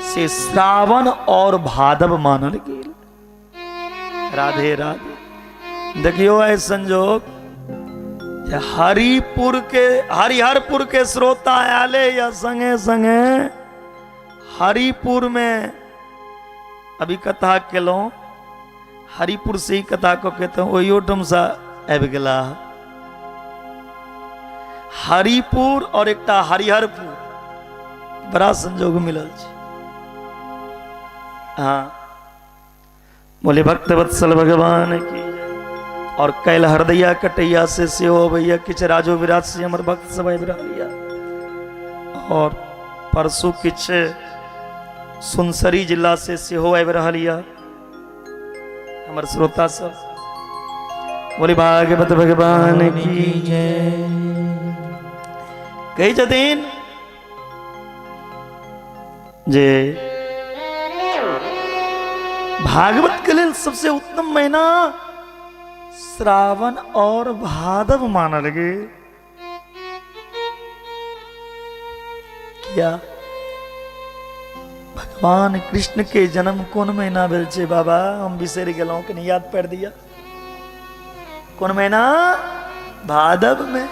से श्रावण और भादव मानल गेल। राधे राधे। देखियो आइ संजोग जे हरिपुर के हरिहरपुर के श्रोता आयल या संगे संगे हरिपुर में अभी कथा केलहुँ, हरिपुर से ही कथा कऽ के तऽ ओहियोठामसँ आबि गेला। हरिपुर और एकटा हरिहरपुर, बड़ा संजोग मिलल छै। हाँ बोले भक्त वत्सल भगवान की। और कैल हरदैया कटैया से सेहो अबैया, किछु राजो विराज से हमर भक्त सब आबि रहल यऽ। और परसू किछु सुनसरी जिला से सेहो आबि रहल यऽ हमर श्रोता सब। बोले भागवत भगवान की जय। कहै छथिन जे भागवत के लेल सबसे उत्तम महीना श्रावण और भादव मानल गेल। किया? भगवान कृष्ण के जन्म कोन महीना भेल छै बाबा? हम बिसरि गेलहुं, कनि याद पारि दिया। कोन महीना? भादव में।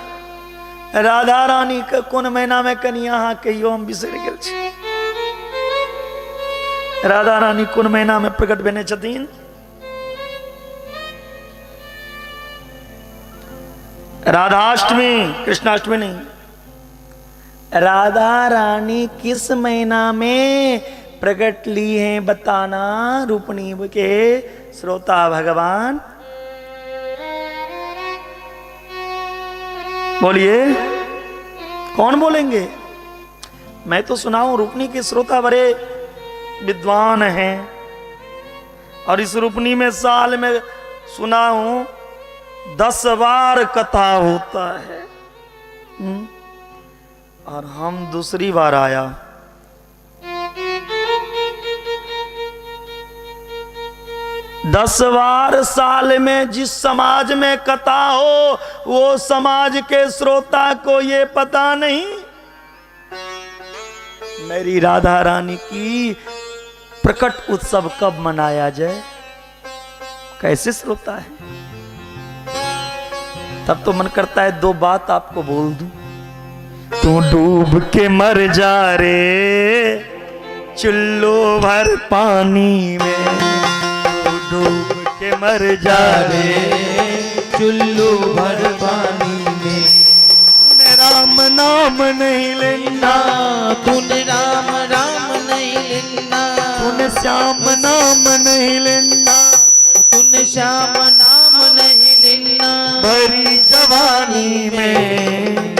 राधा रानी के कोन महीना में कनि अहाँ कहियो, हम बिसरि गेल छी। राधा रानी कोन महीना में प्रकट भेने छथिन? राधाष्टमी, कृष्णाष्टमी नहीं। राधा रानी किस महीना में प्रकट ली है बताना रूपणी के श्रोता भगवान। बोलिए, कौन बोलेंगे? मैं तो सुनाऊं, रूपणी के श्रोता बड़े विद्वान हैं और इस रूपणी में साल में सुनाऊं 10 बार कथा होता है। और हम दूसरी बार आया। 10 बार साल में जिस समाज में कथा हो वो समाज के श्रोता को ये पता नहीं मेरी राधा रानी की प्रकट उत्सव कब मनाया जाए। कैसे श्रोता है? तब तो मन करता है दो बात आपको बोल दूं। तू डूब के मर जा रे चुल्लू भर पानी में, तू डूब के मर जा रे चुल्लू भर पानी में। तूने राम नाम नहीं लेना, तूने राम राम नहीं लेना, तूने श्याम नाम नहीं लेना, तूने श्याम नाम नहीं लेना। भरी जवानी में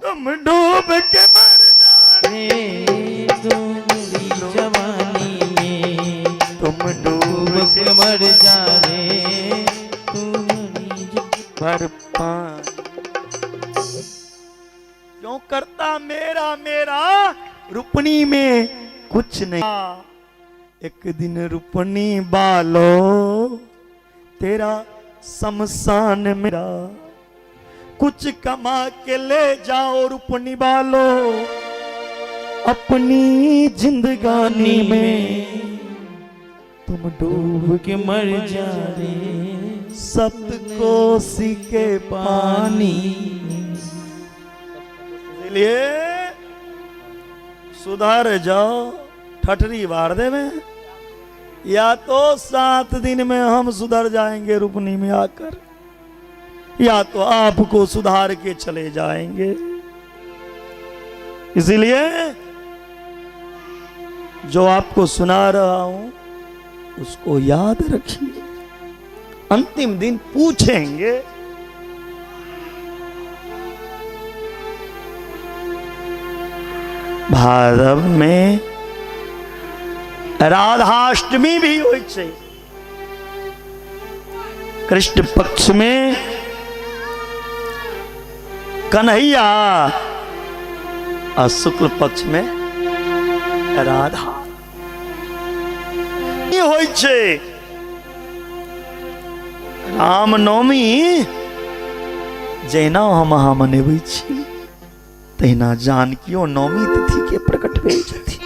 तुम डूब के मर जा रे तुम्हारी जवानी में तुम डूब डूब के मर जा रे तुम्हारी भर पानी। क्यों करता मेरा मेरा रुपनी में कुछ नहीं। एक दिन रुपनी बालो तेरा शमशान मेरा, कुछ कमा के ले जाओ रुपनी बालो अपनी जिंदगानी में तुम डूब के मर जा रे सप्तकोसी के पानी। इसलिए सुधर जाओ, ठठरी बार दे में, या तो 7 दिन में हम सुधर जाएंगे रुपनी में आकर, या तो आपको सुधार के चले जाएंगे। इसीलिए जो आपको सुना रहा हूं उसको याद रखिए, अंतिम दिन पूछेंगे। भादव में राधाष्टमी भी होइ छै। कृष्ण पक्ष में कन्हैया आ शुक्ल पक्ष में राधा। ई होइ छै रामनवमी। जहिना हम अहाँ मनेबै छी तहिना जानकियो नवमी तिथि के प्रकट भेल छथि।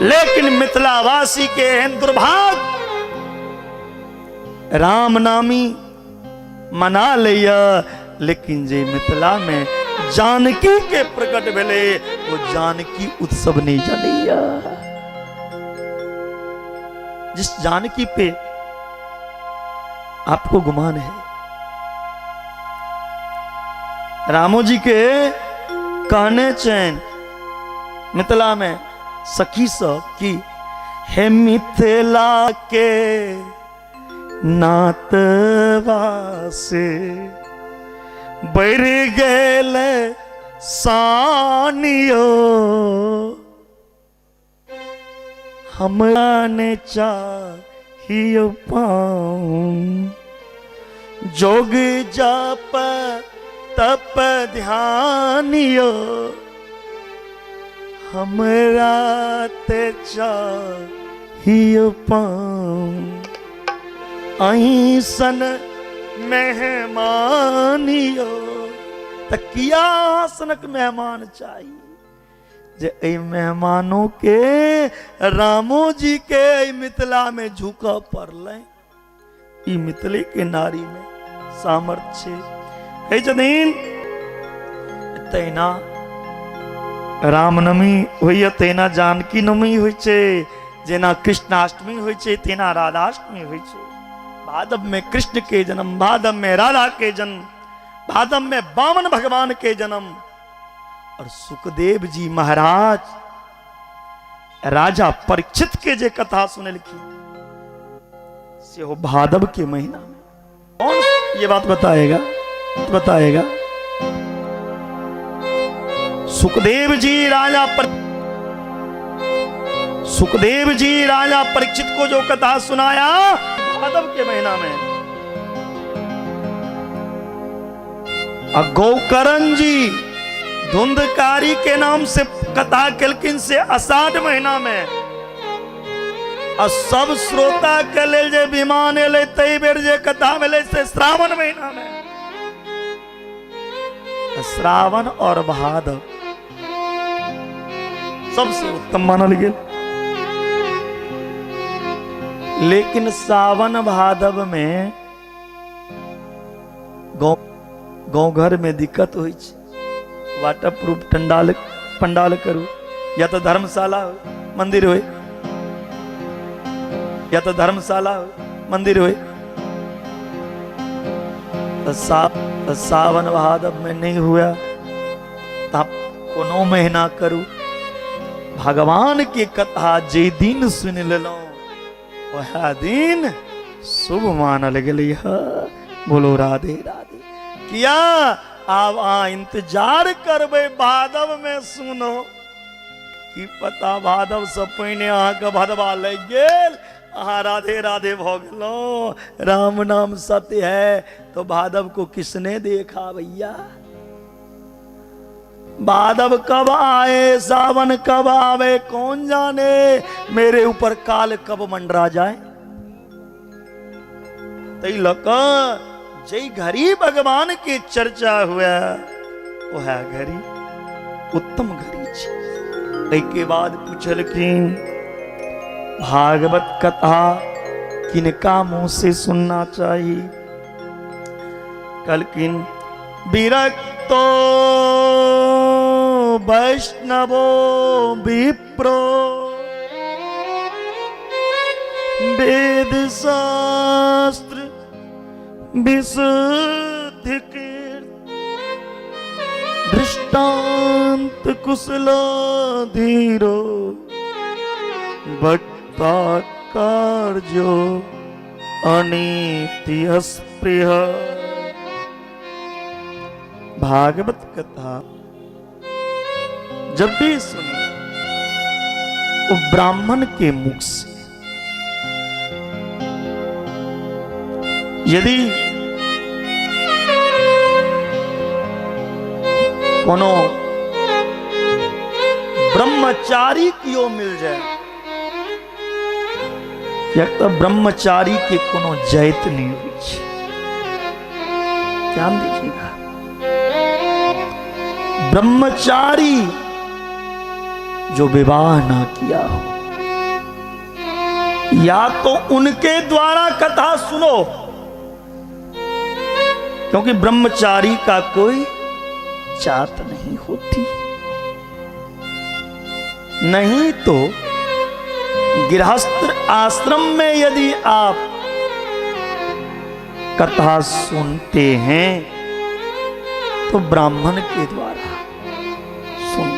लेकिन मिथिलावासी के एहन दुर्भाग्य, रामनामी मना लैया, लेकिन जे मिथिला में जानकी के प्रकट भेलै वो जानकी उत्सव नहीं जानैया। जिस जानकी पे आपको गुमान है, रामो जी के कहने चैन मिथिला में सखी सब कि हे मिथिला के नातवा से बढ़ गेल सानियो, हमरा ने चाहियो पाऊं, जोग जप तप ध्यानियो, हमरा ते चाहियो पाऊं, अहीं सन मेहमानियो। त किया सनक मेहमान चाही जे एहि मेहमानों के रामो जी के एहि मिथिला में झुकऽ पड़लै। ई मिथिले के नारी में सामर्थ्य छै। कहै छथिन तहिना रामनवमी होइए तहिना जानकी नवमी होइ छै, जेना कृष्णाष्टमी होइ छै तहिना राधाष्टमी होइ छै। भादव में कृष्ण के जन्म, भादव में राधा के जन्म, भादव में वामन भगवान के जन्म। और सुखदेव जी महाराज राजा परीक्षित के जे कथा सुनलखिन से हो भादव के महीना में। कौन ये बात बताएगा? बताएगा सुखदेव जी राजा पर सुखदेव जी राजा परीक्षित को जो कथा सुनाया भादव के महीना में। आ गौकरण जी धुंधकारी के नाम से कथा केलखिन से आषाढ़ महीना में। आ सब श्रोता के लेल जे विमान एलै तई बेर जे कथा भेलै से श्रावण महीना में। श्रावण और भादव सबसे उत्तम मानल गेल, लेकिन सावन भादव में गाँव घर में दिक्कत होइ छै। वाटर प्रूफ पंडाल पंडाल करू या तो धर्मशाला हो मंदिर हो, या तो धर्मशाला हो मंदिर हो। तो सावन भादव में नहीं हुआ तो आप कोनो महीना करू। भगवान के कथा जे दिन सुन लेलहुँ वएह दिन शुभ मानल गेलै ह। बोलो राधे राधे। किया आब अहाँ इंतजार करबै भादव में सुनो, की पता भादव से पहिने अहाँके भदवा लागि गेल, अहाँ राधे राधे भऽ गेलहुँ। राम नाम सत्य है तो भादव को किसने देखा भैया? भादव कब आए सावन कब आवे कौन जाने, मेरे ऊपर काल कब मंडरा जाए। तै लऽ कऽ जै घड़ी भगवान के चर्चा हुए वएह घड़ी उत्तम घड़ी छै। एहिके बाद पूछलखिन भागवत कथा किनका मुंह से सुनना चाही? कहलखिन विरक्तो वैष्णवो विप्रो वेद शास्त्र विशुद्ध दृष्टांत कुशला धीरो वक्ता कार्यो अनीति स्पृह। भागवत कथा जब भी सुनी वो ब्राह्मण के मुख से, यदि कोनो ब्रह्मचारी कियो मिल जाए, किएक तऽ ब्रह्मचारी के कोनो जाति नहीं होइ छै। ध्यान दीजिएगा, ब्रह्मचारी जो विवाह ना किया हो, या तो उनके द्वारा कथा सुनो, क्योंकि ब्रह्मचारी का कोई जात नहीं होती। नहीं तो गृहस्थ आश्रम में यदि आप कथा सुनते हैं तो ब्राह्मण के द्वारा सुन।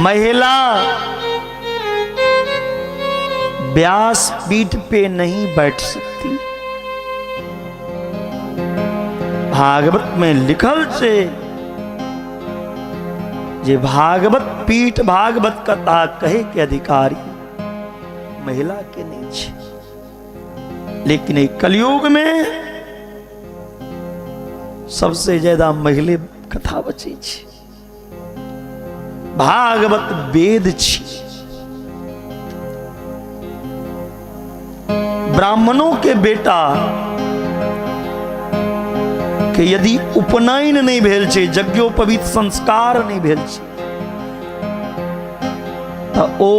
महिला व्यास पीठ पे नहीं बैठ सकती। भागवत में लिखल छे जे भागवत पीठ भागवत कथा कहे के अधिकारी महिला के नहीं छे। लेकिन एक कलयुग में सबसे ज्यादा महिले कथा बचे छे। भागवत वेद छी। ब्राह्मणों के बेटा के यदि उपनयन नहीं भेल छे, यज्ञोपवीत संस्कार नहीं भेल छे, त ओ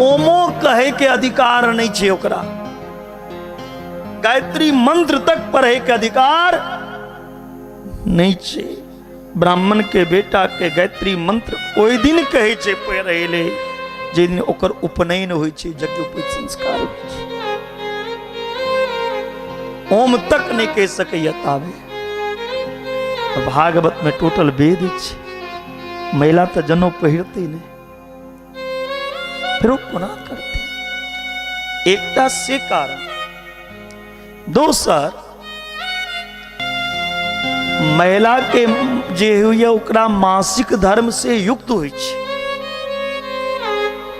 ओमो कहे के अधिकार नहीं छे ओकरा। गायत्री मंत्र तक पढ़े के अधिकार नहीं छे। ब्राह्मण के बेटा के गायत्री मंत्र ओहि दिन कहे छे पढ़े ले जे दिन ओकर उपनयन होइ छे, यज्ञोपवीत संस्कार होइ छे। ओम तक नहीं कह सकैया ताबे। तो भागवत में टोटल वेद छे। महिला तो जनो पहिरते नहीं, फिर वो कोना करते। एकटा से कारण। दोसर, महिला के जे होइए ओकरा मासिक धर्म से युक्त होइ छे,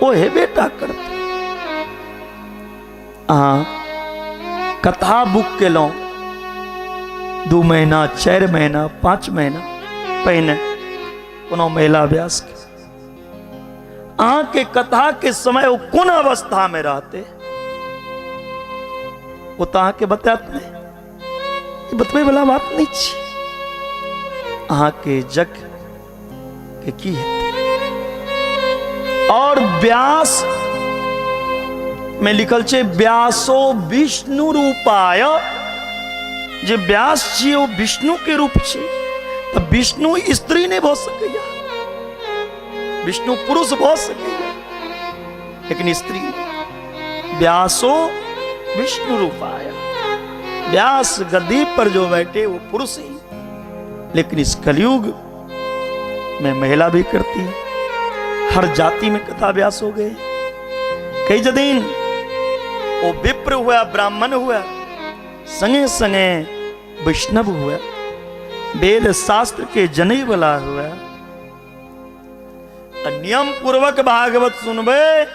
ओ हेबेटा करतै। अहाँ कथा बुक केलहुँ 2 महीना 4 महीना 5 महीना पहिने कोनो महिला व्यास के, अहाँ के कथा के समय ओ कोन अवस्था में रहते ओ तो अहाँ के बतायत नहीं, ई बतबै वाला बात नहीं छी। अहाँ के जग के की हेतै। और व्यास में लिखल छे व्यासो विष्णु रूपाय, जे व्यास छी ओ विष्णु के रूप छे, तो विष्णु स्त्री नहीं भ सकैया, विष्णु पुरुष भ सकैया लेकिन स्त्री नहीं। व्यासो विष्णु रूपाय, व्यास गद्दी पर जो बैठे वो पुरुष ही, लेकिन इस कलयुग में महिला भी करती है। हर जाति में कथा व्यास हो गए। कई जदीन वो विप्र हुआ, ब्राह्मण हुआ, संगे संगे वैष्णव हुआ, वेद शास्त्र के जने वाला हुआ। नियम पूर्वक भागवत सुनबे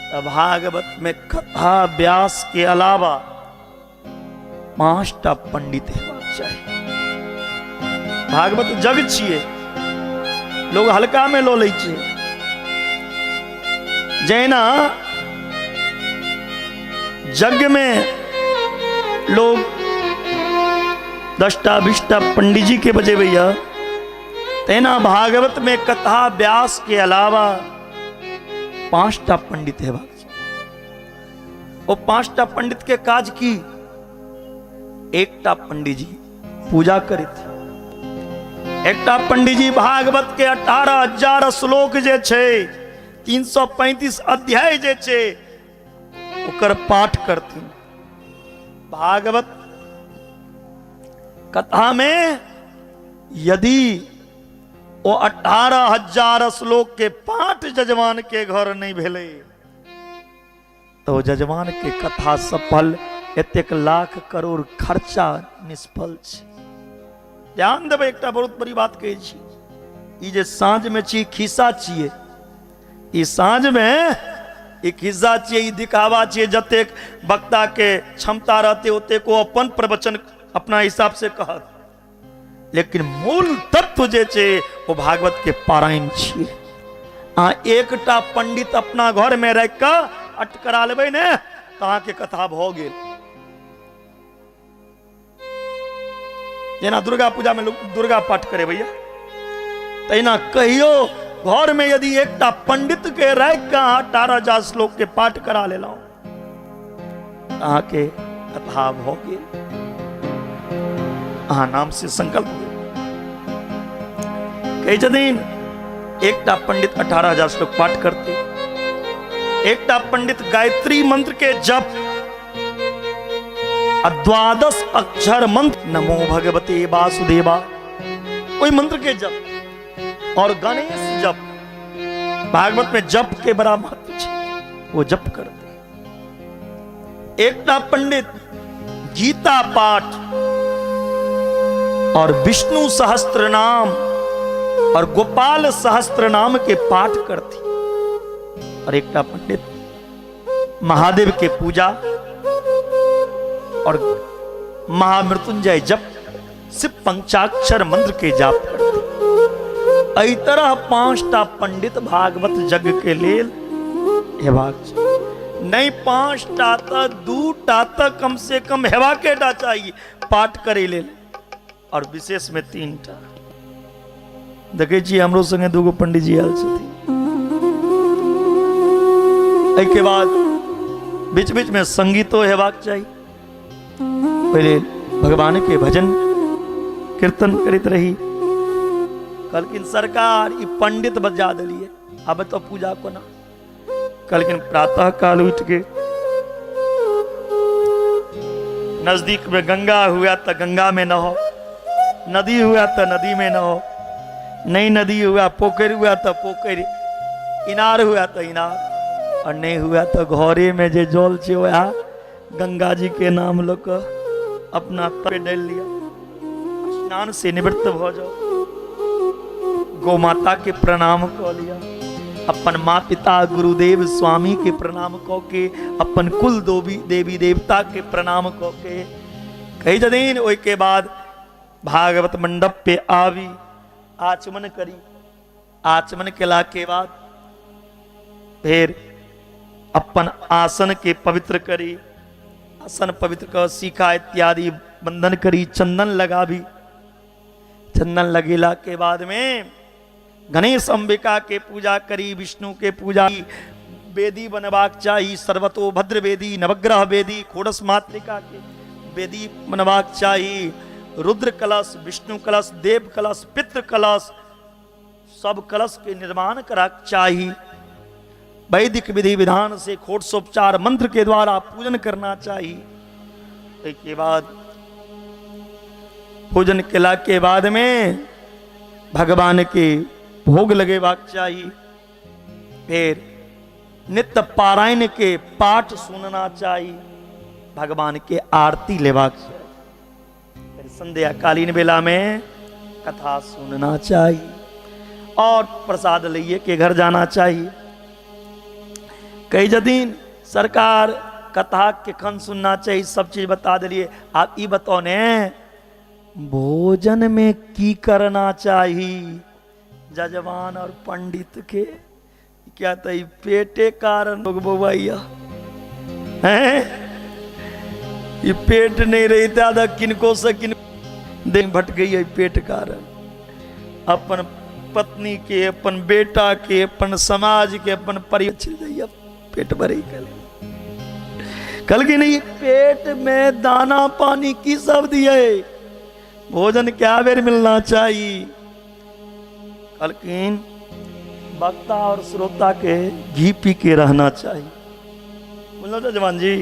तो भागवत में कथा व्यास के अलावा 5टा पंडित हेबाक चाही। भागवत जग छिए, लोग हल्का में लो लै छै। जैना यज्ञ में लोग 10टा 20टा पंडित जी के बजेबैया, तेना भागवत में कथा व्यास के अलावा 5टा पंडित हेबाक चाही। ओ 5टा पंडित के काज की? एकटा पंडित जी पूजा करत, एकटा पंडित जी भागवत के 18,000 श्लोक जे छे, 335 अध्याय जे छे ओकर पाठ करथिन। भागवत कथा में यदि ओ 18,000 श्लोक के पाठ जजमान के घर नहीं भेलै तो जजमान के कथा सफल, एतेक लाख करोड़ खर्चा निष्फल छे। ध्यान देबै, एकटा बहुत बड़ी बात कहै छी। ई जे साँझ में छी खिस्सा छियै, ई साँझ में ई खिस्सा छियै, ई दिखावा छियै। जतेक वक्ता के क्षमता रहतै ओतेक ओ अपन प्रवचन अपना हिसाब से कहत, लेकिन मूल तत्व जे छै ओ भागवत के पारायण छियै। अहाँ एकटा पंडित अपना घर में राखि कऽ अटकरा लेबै ने तऽ अहाँके कथा भऽ गेल। जेना दुर्गा पूजा में लोग दुर्गा पाठ करे भैया, तहिना कहियो घर में यदि एकटा पंडित के राखि कऽ अहाँ 18,000 श्लोक के पाठ करा लेलहुँ, अहाँके कथा भऽ गेल। अहाँ नाम से संकल्प कहै छथिन एकटा पंडित 18,000 श्लोक पाठ करते, एकटा पंडित गायत्री मंत्र के जप आ 12 अक्षर मंत्र नमो भगवते वासुदेवा ओहि मंत्र के जप और गणेश जप। भागवत में जप के बड़ा महत्व छै, वो जप करते। एकटा पंडित गीता पाठ और विष्णु सहस्त्र नाम और गोपाल सहस्त्र नाम के पाठ करती, और एकटा पंडित महादेव के पूजा और महामृत्युंजय जप शिव पंचाक्षर मंत्र के जाप करती। एहि तरह 5टा पंडित भागवत यज्ञ के लेल हेबाक चाही। नहीं 5टा तो 2टा तो कम से कम हेबाके टा चाहिए पाठ करे लेल, और विशेष में 3टा। देखे छी हमरो संगे 2 पंडित जी आयल छथिन। एहिके बाद बीच बीच में संगीतो हेबाक चाही। पहले भगवान के भजन कीर्तन करैत रही। कहलखिन सरकार ई पंडित बजा देलिए, आब तो पूजा कोना? कहलखिन प्रातः काल उठ के नजदीक में गंगा हुआ तो गंगा में नहो, नदी हुआ तो नदी में नहो, नहीं नदी हुआ पोखरि हुआ तो पोखरि, इनार हुआ तो इनार, और नहीं हुआ तो घरे में जे जल छे वह गंगा जी के नाम लऽ कऽ अपना पे डालि लिया, स्नान से निवृत्त भऽ जाओ, गौ माता के प्रणाम कऽ लिया, अपन माँ पिता गुरुदेव स्वामी के प्रणाम कऽ के, अपन कुल देवी देवता के प्रणाम कऽ के कहै छथिन। ओहिके बाद भागवत मंडप पे आबी आचमन करी। आचमन केला के बाद फिर अपन आसन के पवित्र करी, आसन पवित्र कर सीखा इत्यादि बंधन करी, चंदन लगाबी। चंदन लगेला के बाद में गणेश अंबिका के पूजा करी, विष्णु के पूजा। वेदी बनबाक चाही, सर्वतोभद्र वेदी, नवग्रह वेदी, खोड़स मातृका के वेदी बनबाक चाही, रुद्र कलश, विष्णु कलश, देव कलश, पितृ कलश, सब कलश के निर्माण कराक चाही। वैदिक विधि विधान से खोटसोपचार मंत्र के द्वारा पूजन करना चाहिए। के बाद पूजन केला के बाद में भगवान के भोग लगेबाक चाही। फिर नित्य पारायण के पाठ सुनना चाहिए, भगवान के आरती लेबाक चाही। फिर संध्या कालीन बेला में कथा सुनना चाहिए और प्रसाद लिए के घर जाना चाहिए। कई जदीन सरकार कथा केखन सुनना चाहिए सब चीज बता दिलिए, आप ई बताओ ने भोजन में की करना चाहिए जजमान और पंडित के? क्या तो ई पेटे कारण लोग बौआइया हैं, ई पेट नहीं रहता था किनको से किन दिन भटक गई है पेट कारण। अपन पत्नी के, अपन बेटा के, अपन समाज के, अपन परिवार चल जाइए पेट भरे के लिए। कल की नहीं पेट में दाना पानी की सब दिए, भोजन क्या बेर मिलना चाहिए? कहलखिन वक्ता और श्रोता के घी पी के रहना चाहिए। बुझलहुँ जवान जी?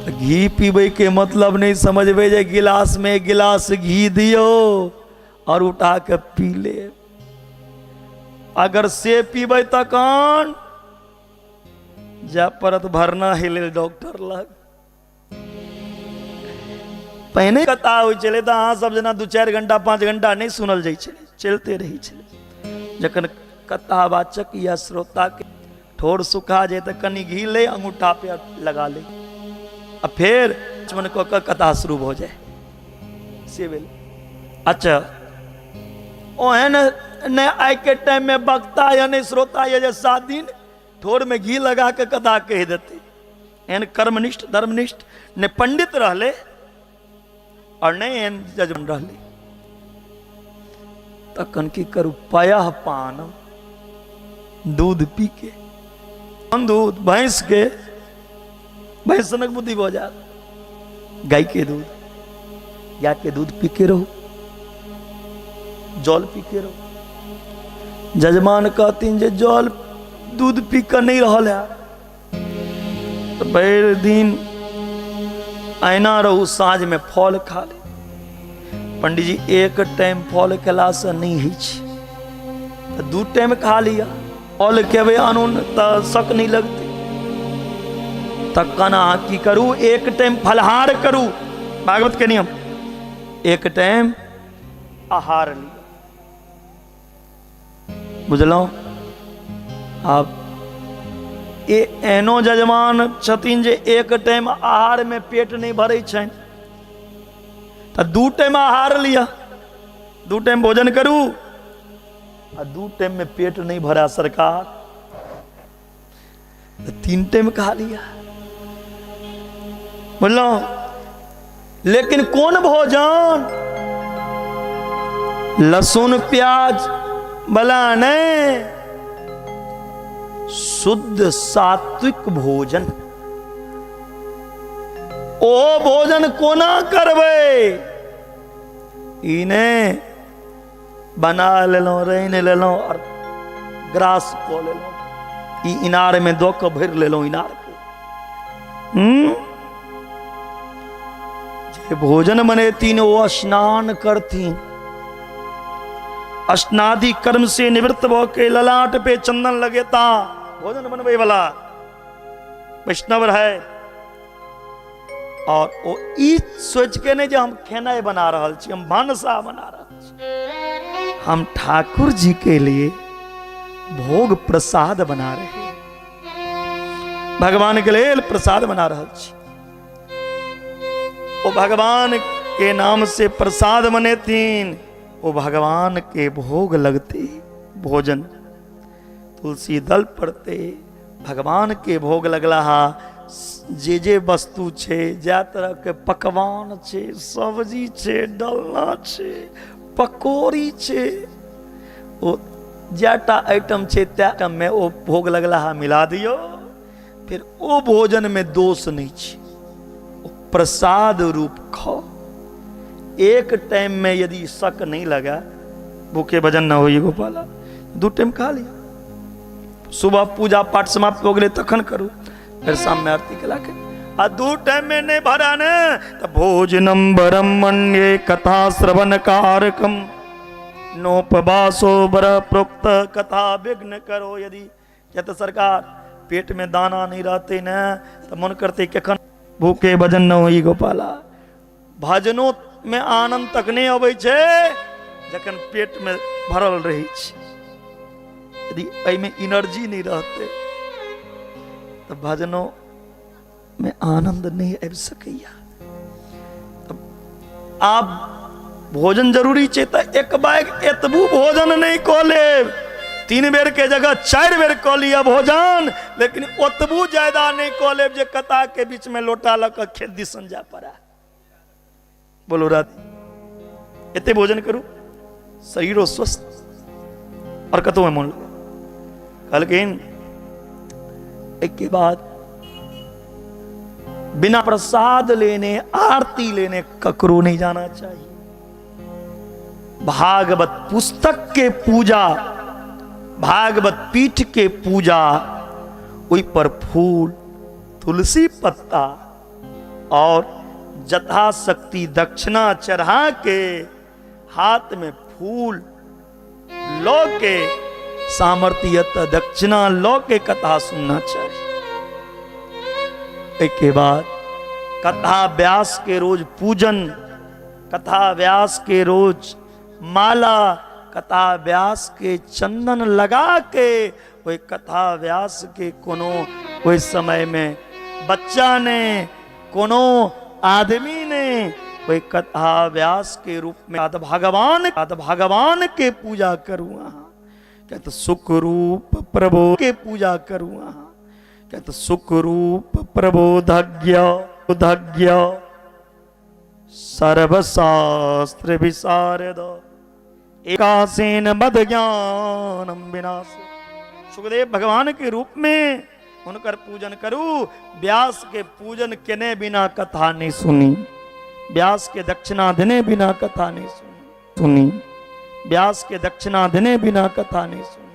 घी पीबै के मतलब नहीं समझबै जे गिलास में गिलास घी दियो और उठा के पी ले। अगर से पीबै तखन जा परत भरना ही लेल डॉक्टर लग। पहिने कथा होइ छलै तऽ अहाँ सब जेना 2-4 घंटा 5 घंटा नहि सुनल जाइ छलै, चलिते रहै छलै। जखन कथावाचक या श्रोता के ठोर सुखा जाए तऽ कनि घी ले अंगूठा पे लगा ले आ फेर आचमन कऽ कऽ कथा शुरू भऽ जाए से भेल। अच्छा, ओहन नहि आइके टाइममे वक्ता या नहि श्रोता यऽ जे 7 दिन ठोरमे घी लगा कऽ कथा कहि देतै। एहन कर्मनिष्ठ धर्मनिष्ठ नहि पंडित रहलै और नहि एहन जजमान रहलै। तखन की करू? पयह पान, दूध पी के, दूध भैंस के, भैंस सनक बुद्धि भऽ जायत। गाय के दूध, गाय के दूध पी के रहू, जल पी के रहू। जजमान कहथिन जे जल दूध पी कऽ नहि रहल है तऽ भरि दिन ऐना रहू, साँझमे फल खा ले। पंडीजी एक टाइम फल खेलासँ नहि होइ छै, तऽ 2 टाइम खा लिअ। फल खेबै अनून तऽ शक नहि लगतै। तखन अहाँ की करू? एक टाइम फलहार करू, भागवत के नियम, एक टाइम आहार लिअ। बुझलहुँ? आब एहनो जजमान छथिन जे एक टाइम आहारमे पेट नहि भरै छनि, तऽ 2 टाइम आहार लिअ, 2 टाइम भोजन करू, आ 2 टाइम में पेट नहीं भरा सरकार तो 3 टाइम खा लिया। बुझलहुँ? लेकिन कोन भोजन? लहसुन प्याज वाला नहीं, शुद्ध सात्विक भोजन। ओ भोजन कोना करबै? ई नहि बना लेलहुँ, रहि लेलहुँ और ग्रास कऽ लेलहुँ, ई इनारमे दऽ कऽ भरि लेलहुँ इनारके। जे भोजन बनेथिन ओ स्नान करथिन, स्नादि कर्म से निवृत्त भऽ के ललाट पे चंदन लगेता भोजन बनबै वाला वैष्णव रहे। और ओ ई सोच के नहीं जे हम खेनाइ बना रहल छी, हम भानसा बना रहल छी, हम ठाकुर जी के लिए भोग प्रसाद बना रहे हैं, भगवान के लेल प्रसाद बना रहल छी। ओ भगवान के नाम से प्रसाद बनेथिन, ओ भगवान के भोग लगते भोजन तुलसी दल पड़ते भगवान के भोग लगला। हा, जे जे वस्तु छै, जै तरह के पकवान छै, सब्जी छै, डलना छै, पकौड़ी छै, ओ जैटा आइटम छै तै आइटम में ओ भोग लगला हा मिला दियौ। फिर ओ भोजन में दोष नहीं छै, ओ प्रसाद रूप खाओ। एक टाइम में यदि शक नहीं लगा, भूखे भजन न होई गोपाला, 2 टाइम खा लिया। सुबह पूजा पाठ समाप्त हो गए तखन करू, फिर शाम में आरती केला के। आ 2 टाइम में नहीं भरा ने तो भोजनम ब्रह्मण्ये कथा श्रवण कारकम नोपवासो बर प्रोक्त कथा विघ्न करो यदि। किया तो सरकार पेट में दाना नहीं रहते न तो मन करते कखन भूखे भजन न होई गोपाला। भजनों में आनंद तक नहीं अबै छै जखन पेट में भरल रहै छै। यदि एहिमे एनर्जी नहीं रहते तो भजनों में आनंद नहीं आबि सकैया। आब भोजन जरूरी छै तऽ एक बैग एतबू भोजन नहीं कऽ लेब, 3 बेर के जगह 4 बेर कऽ लिअ भोजन, लेकिन ओतबू ज्यादा नहीं कऽ लेब जे कता के बीच में लोटा लऽ कऽ खेत दिसन जाय पड़े। बोलो राधे। एते भोजन करू, शरीरो स्वस्थ और कतौ में मन लगा। कहलखिन एक के बाद बिना प्रसाद लेने आरती लेने ककरो नहीं जाना चाहिए। भागवत पुस्तक के पूजा, भागवत पीठ के पूजा, ओहि पर फूल तुलसी पत्ता और यथाशक्ति दक्षिणा चढ़ा के हाथ में फूल लो के सामर्थ्य दक्षिणा लो के कथा सुनना चाहिए। एक के बाद कथा व्यास के रोज पूजन, कथा व्यास के रोज माला, कथा व्यास के चंदन लगा के ओहि कथा व्यास के कोनो ओहि समय में बच्चा ने, कोनो आदमी ने ओहि कथा व्यास के रूप में भगवान भगवान के पूजा करू अहाँ। क्या तो सुख रूप प्रभु के पूजा करू अहाँ। क्या तो सुख रूप प्रबोधज्ञ धज्ञ सर्वशास्त्र विशारद एकासेन मद ज्ञानम विनाश। सुखदेव भगवान के रूप में उनकर पूजन करू। व्यास के पूजन केने बिना कथा नहीं सुनी, व्यास के दक्षिणा देने बिना कथा नहीं सुनी, व्यास के दक्षिणा देने बिना कथा नहीं सुनी।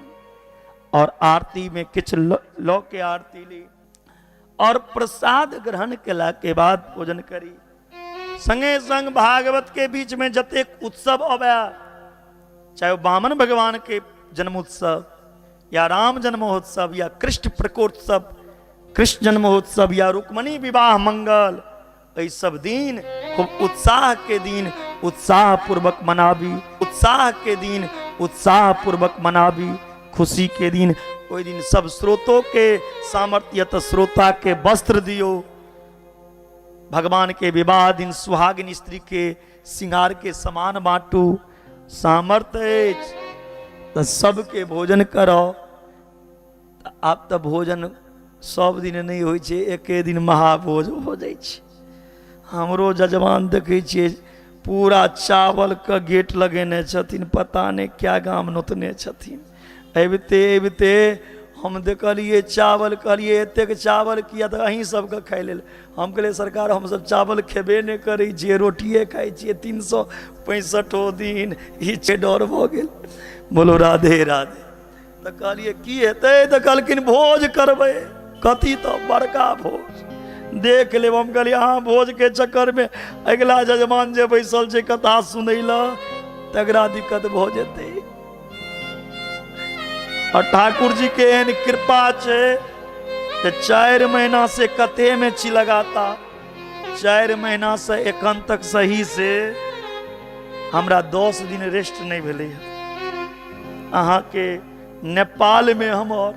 और आरती में किछ लो के आरती ली और प्रसाद ग्रहण केला के बाद भोजन करी। संगे संग भागवत के बीच में जतेक उत्सव अबे, चाहे वो वामन भगवान के जन्मोत्सव या राम जन्मोत्सव या कृष्ण प्रकोत्सव, कृष्ण जन्मोत्सव या रुक्मणी विवाह मंगल, एहि सब दिन खूब उत्साह के दिन उत्साह पूर्वक मनाबी, उत्साह के दिन उत्साह पूर्वक मनाबी, खुशी के दिन। ओहि दिन सब स्रोतों के सामर्थ्य तऽ श्रोता के वस्त्र दियो। भगवान के विवाह दिन सुहागिन स्त्री के श्रृंगार के सामान बांटू। सामर्थ्य अछि तऽ सबके भोजन करो। आब तऽ भोजन सब दिन नहि होइ छै, एके दिन महाभोज हो जाइ छै। हमरो जजमान देखै छियै पूरा चावलके गेट लगेने छथिन, पता नहि क्या गाम नोतने छथिन। अबिते अबिते हम देखलियै चावल, कहलियै एतेक चावल किया? तऽ अहीं सबके खाइ लेल। हम कहलियै सरकार हमसब चावल खेबे नहि करै छियै, रोटिए खाइ छियै 365 दिन। ई छै डर भऽ गेल। बोलो राधे राधे। तऽ कहलियै की हेतै? तऽ कहलखिन भोज करबै। कथी? तऽ बड़का भोज देख लेब। हम कहलियै अहाँ भोजके चक्करमे अगिला जजमान जे बैसल छै कथा सुनै लए तकरा दिक्कत भऽ जेतै। और ठाकुर जी के एहन कृपा छै जे 4 महीना से कथे में छी लगातार, 4 महीना से एखन तक सही से हमरा 10 दिन रेस्ट नहि भेलै हँ। अहाँके नेपालमे हमर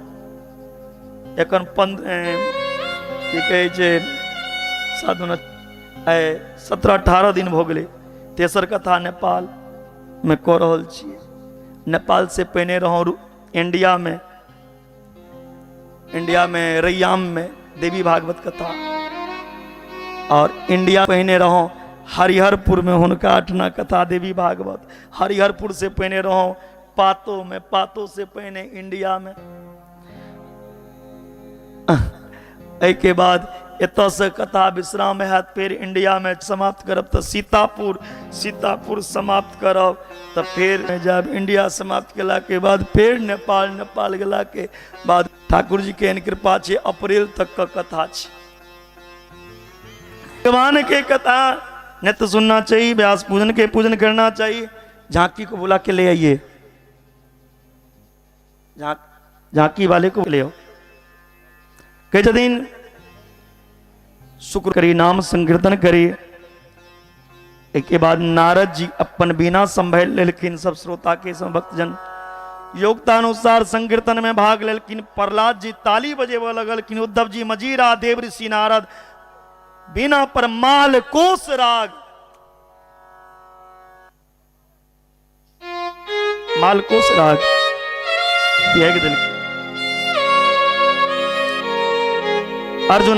एखन की कहै छै साधु 17-18 दिन भऽ गेलै। तेसर कथा नेपालमे कऽ रहल छियै। नेपाल से पहिने रहौं इंडियामे, इंडियामे रैयाममे देवी भागवत कथा, और इंडिया पहिने रहौं हरिहरपुर में हुनका अठना कथा देवी भागवत। हरिहरपुर से पहिने रहौं पातो में, पातो से पहिने इंडिया में। एहिके बाद एतऽसँ कथा विश्राम हैत, फेर इंडियामे समाप्त करब तऽ सीतापुर, सीतापुर समाप्त करब तऽ फेर जायब इंडिया। समाप्त केलाके बाद फेर नेपाल, नेपाल गेलाके बाद ठाकुर जी के एहन कृपा छै अप्रैल तक के कथा छै। भगवान के कथा नित्य सुनना चाहिए, व्यास पूजन के पूजन करना चाहिए। झांकी को बुला के ले आइए, झांकी वाले को ले आओ। कहै छथिन शुक्र करी, नाम संकीर्तन करी। एहिके बाद नारद जी अपन बीना संभाल लेलखिन, सब श्रोता के सब भक्तजन योग्यतानुसार संकीर्तन में भाग लेलखिन। प्रहलाद जी ताली बजेबऽ लगलखिन, उद्धव जी मजीरा, देव ऋषि नारद बीना पर माल कोश राग, मालकोश राग त्याग देलखिन। अर्जुन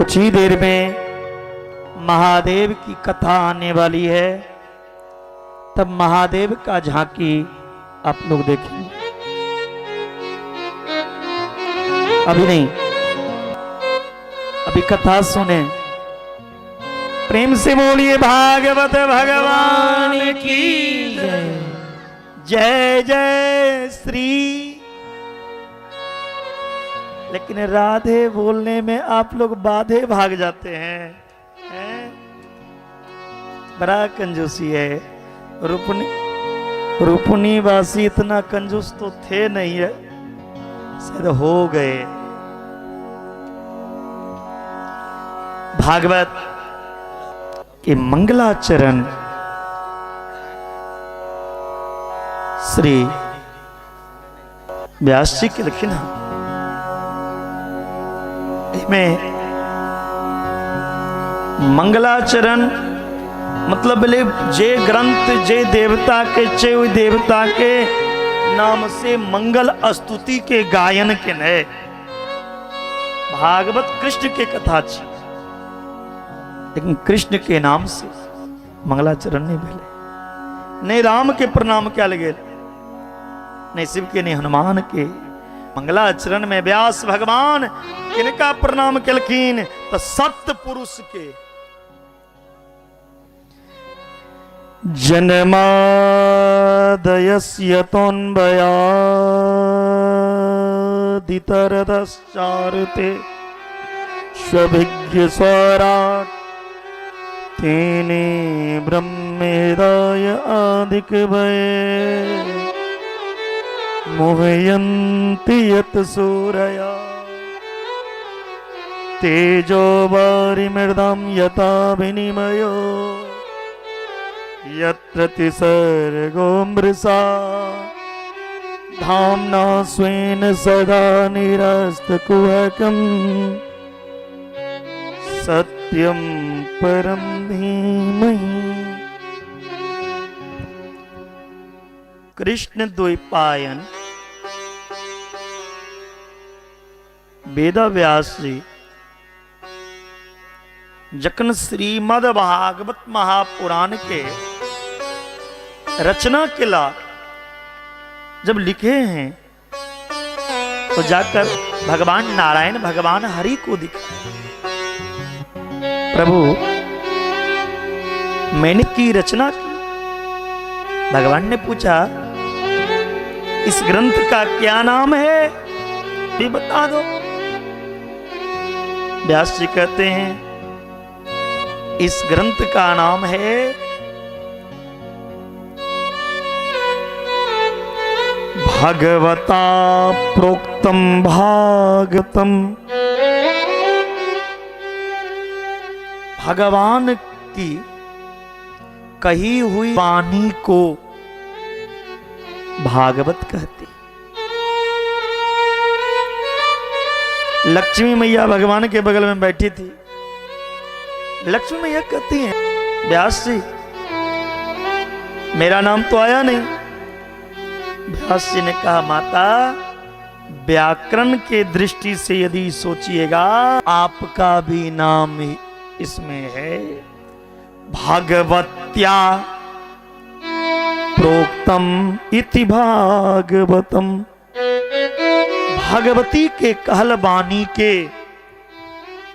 कुछ ही देर में महादेव की कथा आने वाली है, तब महादेव का झांकी आप लोग देखेंगे। अभी नहीं, अभी कथा सुने। प्रेम से बोलिए भागवत भगवान की जय। जय जय श्री। लेकिन राधे बोलने में आप लोग बाधे भाग जाते हैं, हैं? बड़ा कंजूसी है। रूपनी रूपनी वासी इतना कंजूस तो थे नहीं है, शायद हो गए। भागवत के मंगलाचरण श्री व्यास जी के लिखिन में मंगलाचरण मतलब भेलै जे ग्रंथ जे देवता के छै ओहि देवता के नाम से मंगल स्तुति के गायन केनाइ। भागवत कृष्ण के कथा छै, लेकिन कृष्ण के नाम से मंगलाचरण नहीं भेलै। नहीं राम के प्रणाम कयल गेल, नहीं शिव के, नहीं हनुमान के। मंगलाचरण में व्यास भगवान किनका प्रणाम केलखिन तो सत्य पुरुष के। जन्मादयस्य तोन्वयादितरतश्चारुते स्वभिज्ञ स्वराट तेने ब्रह्मेदाय आदिकवये मुह्यन्ति यत् सूरया तेजो वारिमृदां यथा विनिमयो यत्र त्रिसर्गो मृषा धाम्ना स्वेन सदा निरस्तकुहकं सत्यं परं धीमहि। कृष्ण द्वैपायन वेदव्यास जी जखन श्रीमद् भागवत महापुराण के रचना केला, जब लिखे हैं तो जाकर भगवान नारायण भगवान हरि को दिखा, प्रभु मैंने की रचना की। भगवान ने पूछा इस ग्रंथ का क्या नाम है भी बता दो। व्यास जी कहते हैं इस ग्रंथ का नाम है भगवता प्रोक्तम भागवतम। भगवान की कही हुई वाणी को भागवत कहते। लक्ष्मी मैया भगवान के बगल में बैठी थी। लक्ष्मी मैया कहती हैं व्यास जी मेरा नाम तो आया नहीं। व्यास जी ने कहा माता व्याकरण के दृष्टि से यदि सोचिएगा आपका भी नाम इसमें है। भागवत्या प्रोक्तम इति भागवतम। भगवती के कहल वाणी के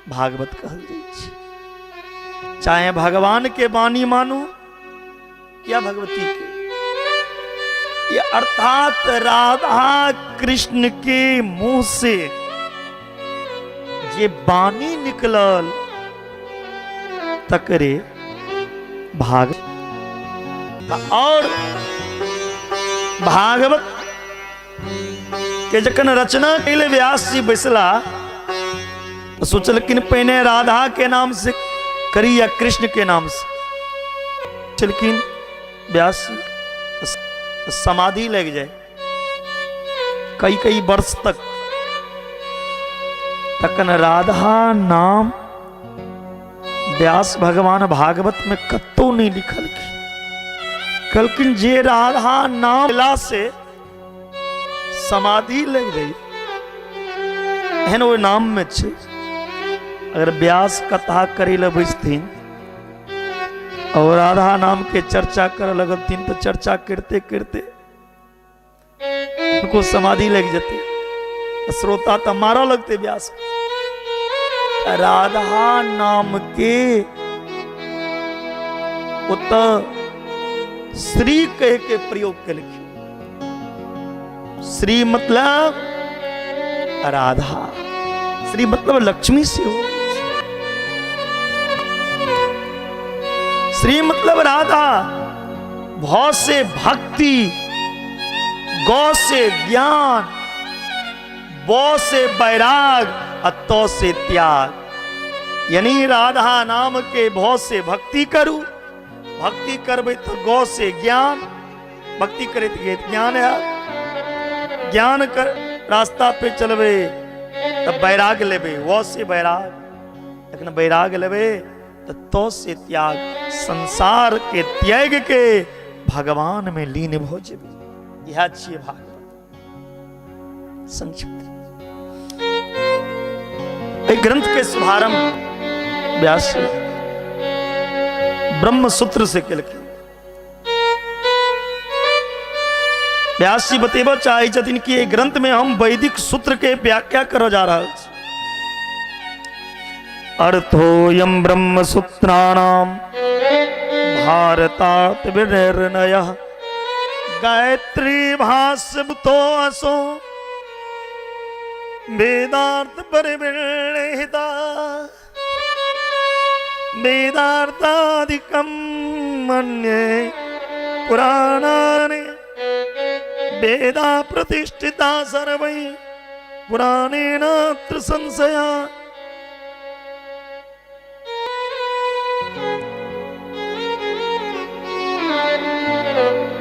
भागवत कहल जाइ छै। चाहे भगवान के वाणी मानू या भगवती के, ये अर्थात राधा कृष्ण के मुंह से जे वाणी निकलल तकरे भाग। और भागवत के जखन रचना कैले व्यास जी बैसला तो सोचलखिन पहिने राधा के नाम से करी या कृष्ण के नाम से। सोचलखिन व्यास जी समाधि लग जाए कई कई वर्ष तक, तखन राधा नाम व्यास भगवान भागवत में कतौ नहीं लिखलखिन। कहलखिन जे राधा नाम ला से समाधि लग जाए एहन ओहि नाम में छै। अगर व्यास कथा करे लए बैसथिन और राधा नाम के चर्चा करे लगथिन तो चर्चा करते करते उनको समाधि लग जते, श्रोता तो मारा लगते व्यास के। राधा नाम के उत श्री कह के प्रयोग केलखिन। श्री मतलब राधा, श्री मतलब लक्ष्मी से हो, श्री मतलब राधा, भ से भक्ति, ग से ज्ञान, ब से वैराग आ त से त्याग। यानी राधा नाम के भ से भक्ति करू, भक्ति करबै तो ग से ज्ञान, भक्ति करैत ज्ञान है, ज्ञान कर रास्ता पे चलबै तऽ वैराग लेबै, व से वैराग, जखन वैराग लेबै तऽ त से त्याग, संसार के त्याग के भगवान में लीन भऽ जेबै। इएह छियै भागवत संक्षिप्त। एहि ग्रंथ के शुभारंभ व्यास ब्रह्म सूत्र से केलखिन। व्यास जी बतेबऽ चाहै छथिन कि एहि ग्रंथ में हम वैदिक सूत्र के व्याख्या करऽ जा रहल छी। अर्थोयम ब्रह्म सूत्राणाम भारतार्थ विनिर्णय गायत्री भाष्यतो असो वेदार्थ परिविणिता वेदार्थादिकं मन्ये पुराणानि वेदा प्रतिष्ठिता सर्वै पुराणेनात्र संशया।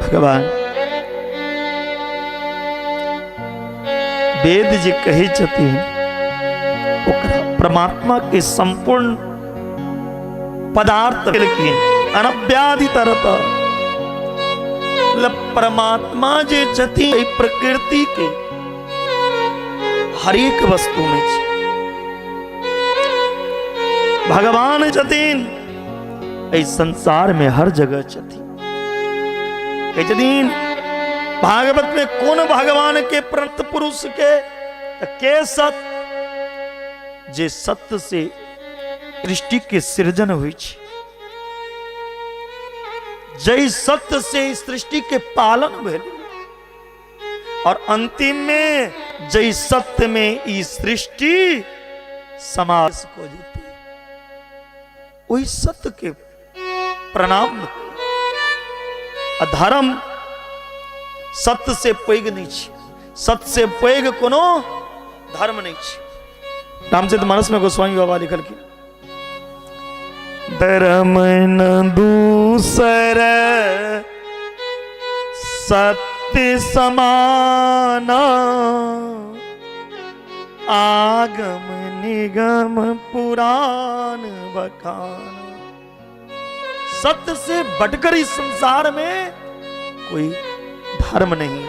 भगवान वेद जे कहै छथिन ओकरा परमात्मा के संपूर्ण पदार्थ केलखिन अनव्याधि तरत। मतलब परमात्मा जे छथिन एहि प्रकृति के हरेक वस्तु में छै। भगवान छथिन एहि संसार में हर जगह छथिन। कहै छथिन भागवत में कोन भगवान के प्रत पुरुष के के सत, जे सत्य से सृष्टि के सृजन होइ छै, जै सत्य से सृष्टि के पालन भेल, और अंतिम में जै सत्य में ई सृष्टि समास को जेतै, ओहि सत्य के प्रणाम। अधर्म सत्य से पैघ नहीं छै, सत्य से पैघ कोनो धर्म नहीं छै। रामचरित मानस में गोस्वामी बाबा लिखलखिन, धर्म न दूसर सत्य समाना, आगम निगम पुराण बखाना। सत्य से बढ़कर इस संसार में कोई धर्म नहीं,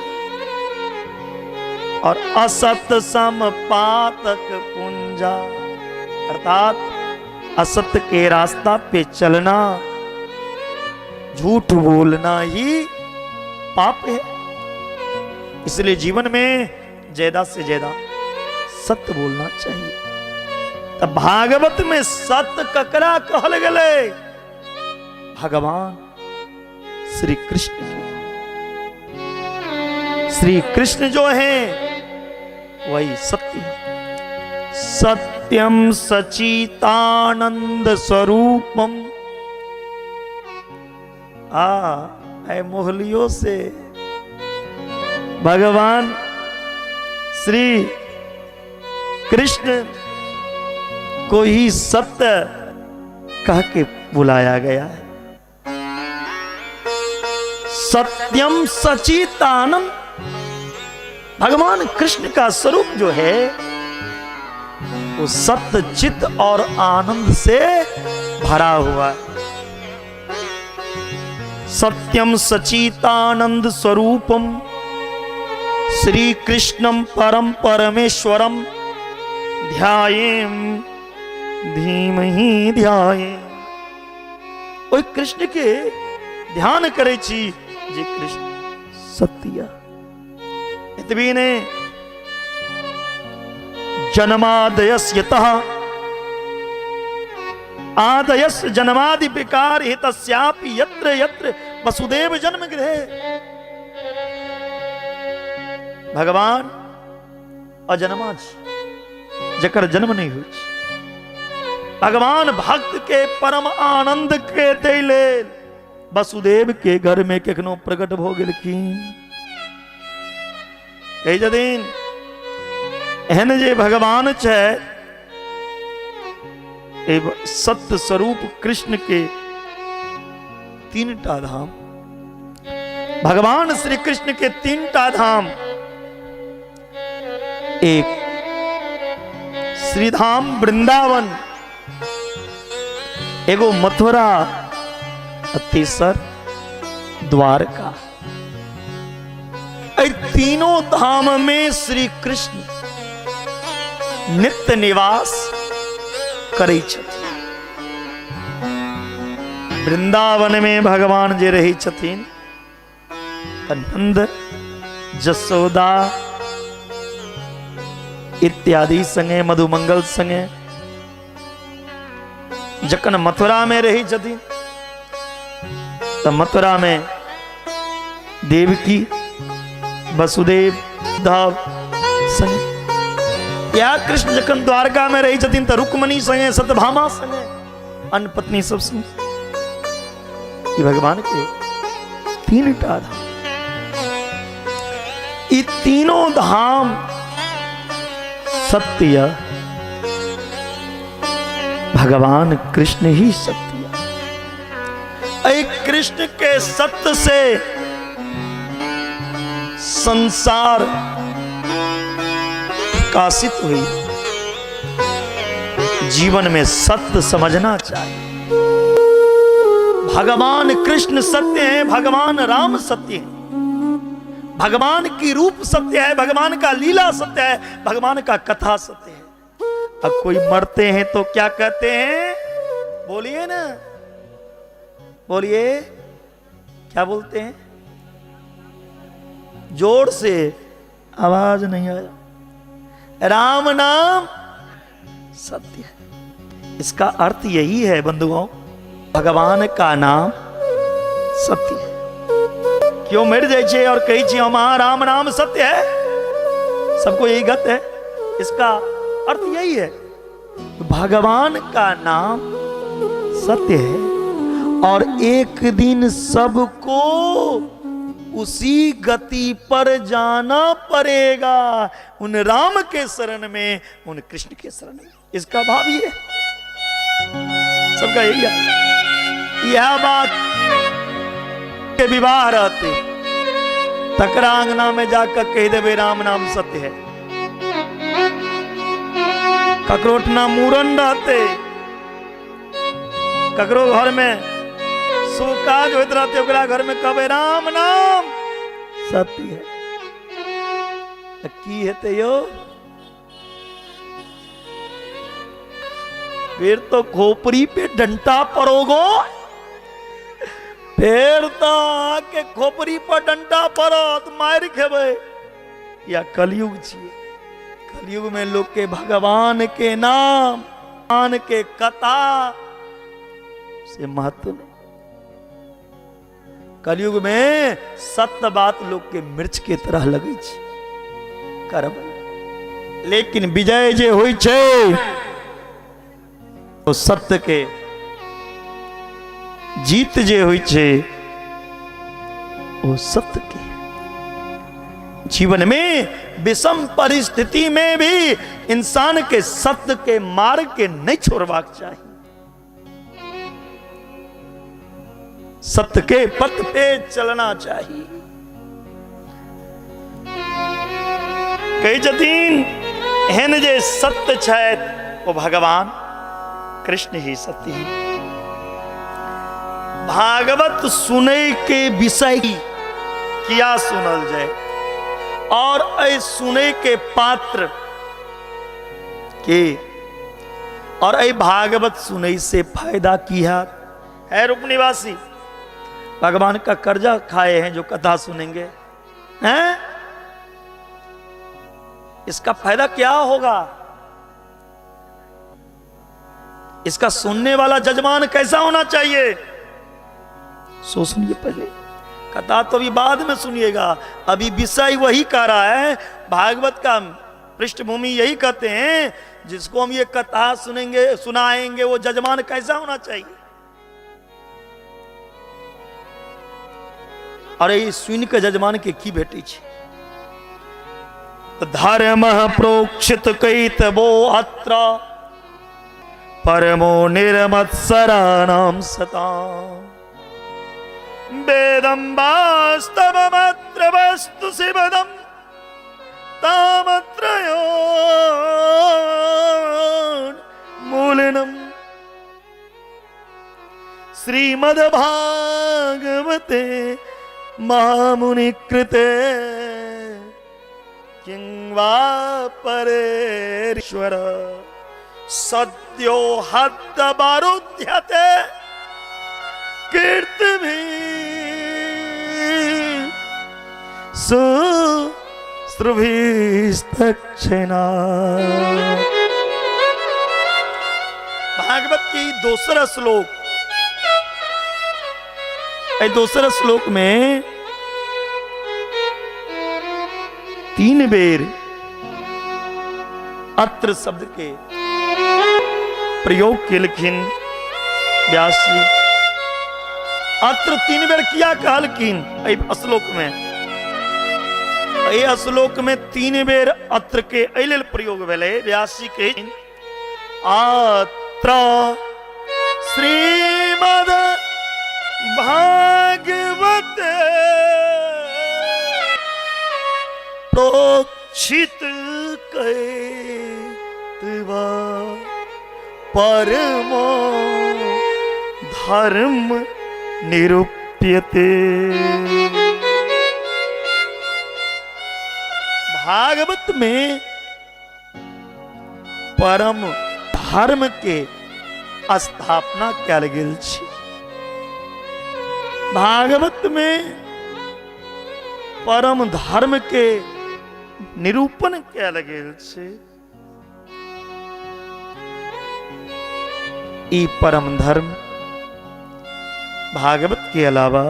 और असत्य सम पातक पुंजा, अर्थात असत्य के रास्ता पे चलना, झूठ बोलना ही पाप है। इसलिए जीवन में ज्यादा से ज्यादा सत्य बोलना चाहिए। तब भागवत में सत्य ककरा कहल गेलै? भगवान श्री कृष्ण के। श्री कृष्ण जो है वही सत्य है। सत्यम सचितानंद स्वरूपम। आ ऐ मोहलियों से भगवान श्री कृष्ण को ही सत्य कह के बुलाया गया है। सत्यम सचितानंद, भगवान कृष्ण का स्वरूप जो है वो सत्य चित और आनंद से भरा हुआ है। सत्यम सचितानंद स्वरूपम श्री कृष्णम परम परमेश्वरम ध्यायेम धीमहि ध्याये। ओहि कृष्ण के ध्यान करै छी जे कृष्ण सत्य। एतबी ने, जन्मादयस्य तः आदयस्य जन्मादि विकार हितस्यापि यत्र यत्र वसुदेव जन्म गृहे। भगवान अजन्मा छी, जकर जन्म नहीं होइ छै। भगवान भक्त के परम आनंद के दै लेल वसुदेव के घर में कखनो प्रकट भऽ गेलखिन। कहै छथिन एहन जे भगवान छै, सत्य स्वरूप कृष्ण के तीनटा धाम, भगवान श्री कृष्ण के तीनटा धाम, एक श्रीधाम वृंदावन, एगो मथुरा, तेसर द्वारका। एहि तीनों धाम में श्री कृष्ण नित्य निवास करै छथिन। वृंदावन में भगवान जे रहै छथिन तऽ नंद जसोदा इत्यादि संगे, मधुमंगल संगे। जखन मथुरा में रहै छथिन तऽ मथुरा में देवकी वसुदेव उद्धव संगे। या कृष्ण जखन द्वारका में रहै छथिन तऽ रुक्मणी संगे, सत्यभामा संगे, अन्य पत्नी सब संगे। ई भगवान के तीन टा धाम, ई तीनों धाम सत्य, भगवान कृष्ण ही सत्य। ऐ कृष्ण के सत्य से संसार प्रकाशित हुई। जीवन में सत्य समझना चाहिए। भगवान कृष्ण सत्य है, भगवान राम सत्य है, भगवान की रूप सत्य है, भगवान का लीला सत्य है, भगवान का कथा सत्य है। अब कोई मरते हैं तो क्या कहते हैं? बोलिए ना, बोलिए, क्या बोलते हैं? जोर से आवाज नहीं आया। राम नाम सत्य है। इसका अर्थ यही है बंधुओं, भगवान का नाम सत्य है। क्यों मर जाए छे और कही छे हम हाँ राम नाम सत्य है, सबको यही गत है। इसका अर्थ यही है, भगवान का नाम सत्य है और एक दिन सबको उसी गति पर जाना पड़ेगा, उन राम के शरण में, उन कृष्ण के शरण में। इसका भाव ये है, सबका यही है। यह बात के विवाह रहते तकरा अंगना में जाकर कह देवे राम नाम सत्य है। ककरो ना मूड़न रहते, ककरो घर में शुभ काज होइत रहते, ओकरा घर में कहबै राम नाम सत्य है, तऽ की हेतै यौ? फिर तो खोपड़ी पे डंडा पड़ोगो, फिर तो अहाँके खोपड़ी पर डंडा पड़त, मारि खेबै। या कलयुग छियै, कलयुग में लोग के भगवान के नाम, भगवान के कथा से महत्व नहीं। कलयुग में सत्य बात लोग के मिर्च के तरह लगे छै करबै, लेकिन विजय जे होइ छै ओ सत्य के जीत जे होइ छै ओ सत्य के। जीवन में विषम परिस्थिति में भी इंसान के सत्य के मार्ग के नहीं छोड़बाक चाही, सत्य के पथ पे चलना चाहिए। कहै छथिन एहन जे सत्य छथि ओ भगवान कृष्ण ही सत्य है। भागवत सुनै के विषय किया सुनल जाए और एहि सुनै के पात्र के और एहि भागवत सुनै से फायदा की है? है रूपनिवासी, भगवान का कर्जा खाए हैं जो कथा सुनेंगे, हैं? इसका फायदा क्या होगा? इसका सुनने वाला जजमान कैसा होना चाहिए? सो सुनिए पहले, कथा तो अभी बाद में सुनिएगा। अभी विषय वही कह रहा है, भागवत का पृष्ठभूमि यही कहते हैं, जिसको हम ये कथा सुनेंगे सुनाएंगे वो जजमान कैसा होना चाहिए। अरे ये सुन के जजमान के की भेटै छै? धर्म प्रोक्षित कैतवो अत्र परमो निर्मत्सराणां सतां वेदं वास्तवमत्र वस्तु शिवदं तामत्रयो मूलिनं श्रीमद्भागवते महामुनिकृते किं वा परेश्वर सद्यो हद्दवरुध्यते कीर्तिभिः सुश्रुभिस्तक्षिणा। भागवत की दोसर श्लोक, दोसर श्लोक में 3 बेर अत्र शब्द के प्रयोग केलखिन व्यास जी। अत्र 3 बेर किया कहलखिन एहि श्लोक में? एहि श्लोक में 3 बेर अत्र के एहि लेल प्रयोग भेलै व्यास जी के। अत्र श्रीमद् भागवत प्रोक्षित कैतवा परमो धर्म निरूप्यते। भागवत में परम धर्म के स्थापना कयल गेल छै। भागवत में परम धर्म के निरूपण कयल गेल छै। ई परम धर्म भागवत के अलावा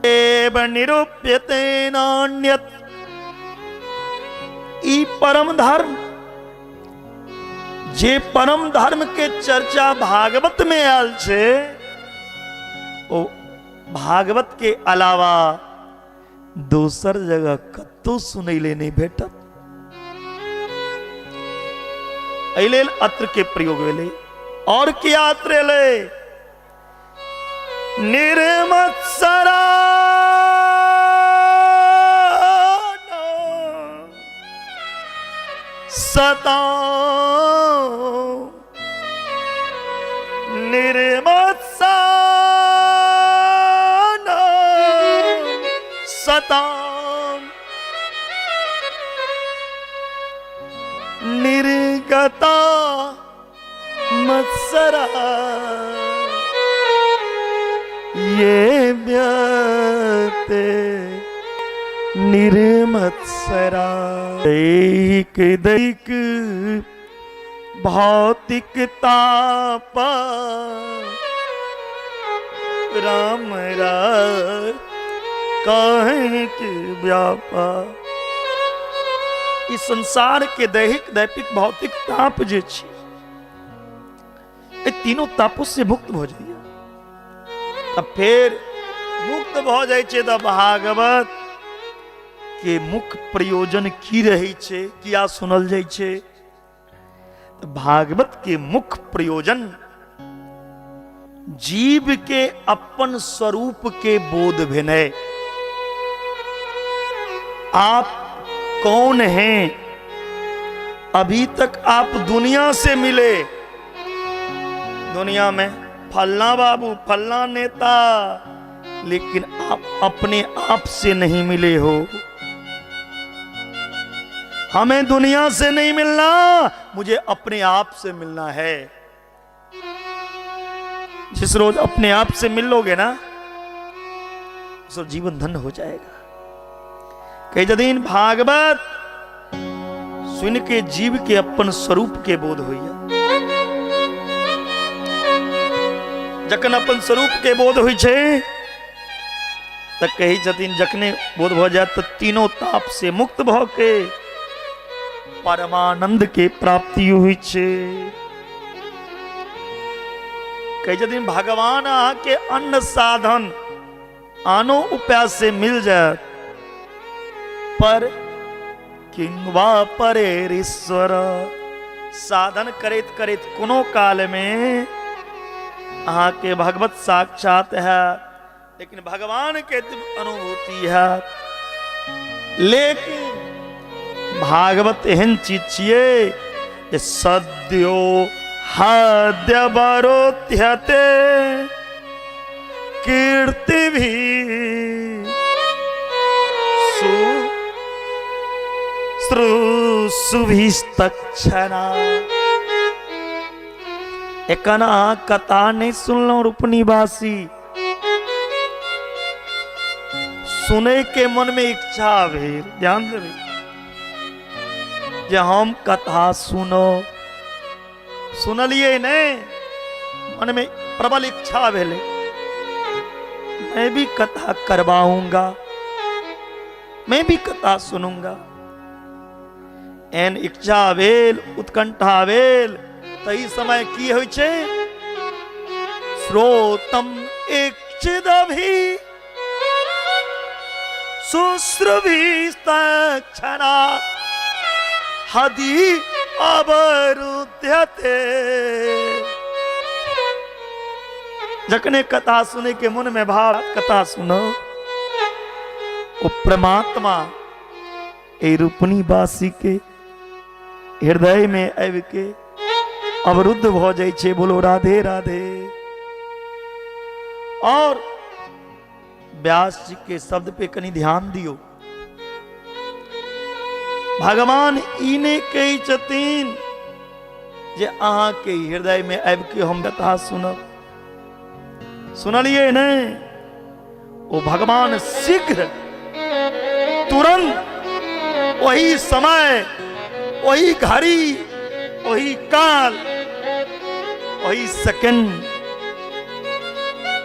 एव निरूप्यते नान्यत्। ई परम धर्म, जे परम धर्म के चर्चा भागवत में आयल छै, ओ भागवत के अलावा दोसर जगह कतौ सुनै ले नहीं भेटत। एहि लेल अत्र के प्रयोग भेलै। और किया अत्र एलै? निर्मत्सरा सता निर्मत्सरा सता निर्गता मत्सरा ये व्यते निर्मत्सरा। दैहिक दैहिक भौतिक ताप राम राय कहीं के व्यापा। इस संसार के दैहिक दैहिक भौतिक ताप जे छी, ए तीनों तापों से मुक्त भ जाइए। तब फिर मुक्त भ जाइ छै तऽ भागवत के मुख्य प्रयोजन की रहै छै, किया सुनल जाइ छै? तऽ भागवत के मुख्य प्रयोजन जीव के अपन स्वरूप के बोध भेनाइ। आप कौन हैं? अभी तक आप दुनिया से मिले, दुनिया में फल्ला बाबू फल्ला नेता, लेकिन आप अपने आप से नहीं मिले हो। हमें दुनिया से नहीं मिलना, मुझे अपने आप से मिलना है। जिस रोज अपने आप से मिल लोगे ना, उस रोज जीवन धन्य हो जाएगा। कही जदीन भागवत सुन के जीव के अपन स्वरूप के बोध होइया। जखन अपन स्वरूप के बोध होइ छै तऽ कहै छथिन जखने बोध भऽ जायत तऽ तीनों ताप से मुक्त भऽ के परमानंद के प्राप्ति होइ छै। कहै छथिन भगवान अहाँके अन्न साधन आनो उपाय से मिल जायत, पर किंवा परेरीश्वर साधन करैत करैत कोनो काल में अहाँके भगवत साक्षात है, लेकिन भगवान के दिव्य अनुभूति है। लेकिन भागवत एहन चीज छियै जे सद्यो हद्य बरोध्यते कीर्ति भी सुभिस्तक्षणा। एखन अहाँ कथा नहि सुनलहुँ रूपनीवासी, सुनै के मन में इच्छा भेल, ध्यान देबै जे हम कथा सुनो, सुनलिए नहीं, मन में प्रबल इच्छा भेलै, मैं भी कथा करवाऊंगा, मैं भी कथा सुनूंगा। एहन इच्छा भेल, उत्कंठा भेल, तही समय की होइ छै, श्रोतम इच्छिदभि शुश्रुभिस्तक्षणा हदि अवरुध्यते। जखने कथा सुने के मन में भाव कथा सुनो, ओ परमात्मा ए रूपनी वासी के हृदय में आबि के अवरुद्ध भ जाइ छै। बोलो राधे राधे। और व्यास जी के शब्द पे कनी ध्यान दियो। भगवान ई नहि कहै छथिन जे अहाँ के हृदय में आबि के हम कथा सुनब, सुनलिए नहीं। ओ भगवान शीघ्र तुरंत वही समय, वही घड़ी, वही काल, वही सेकंड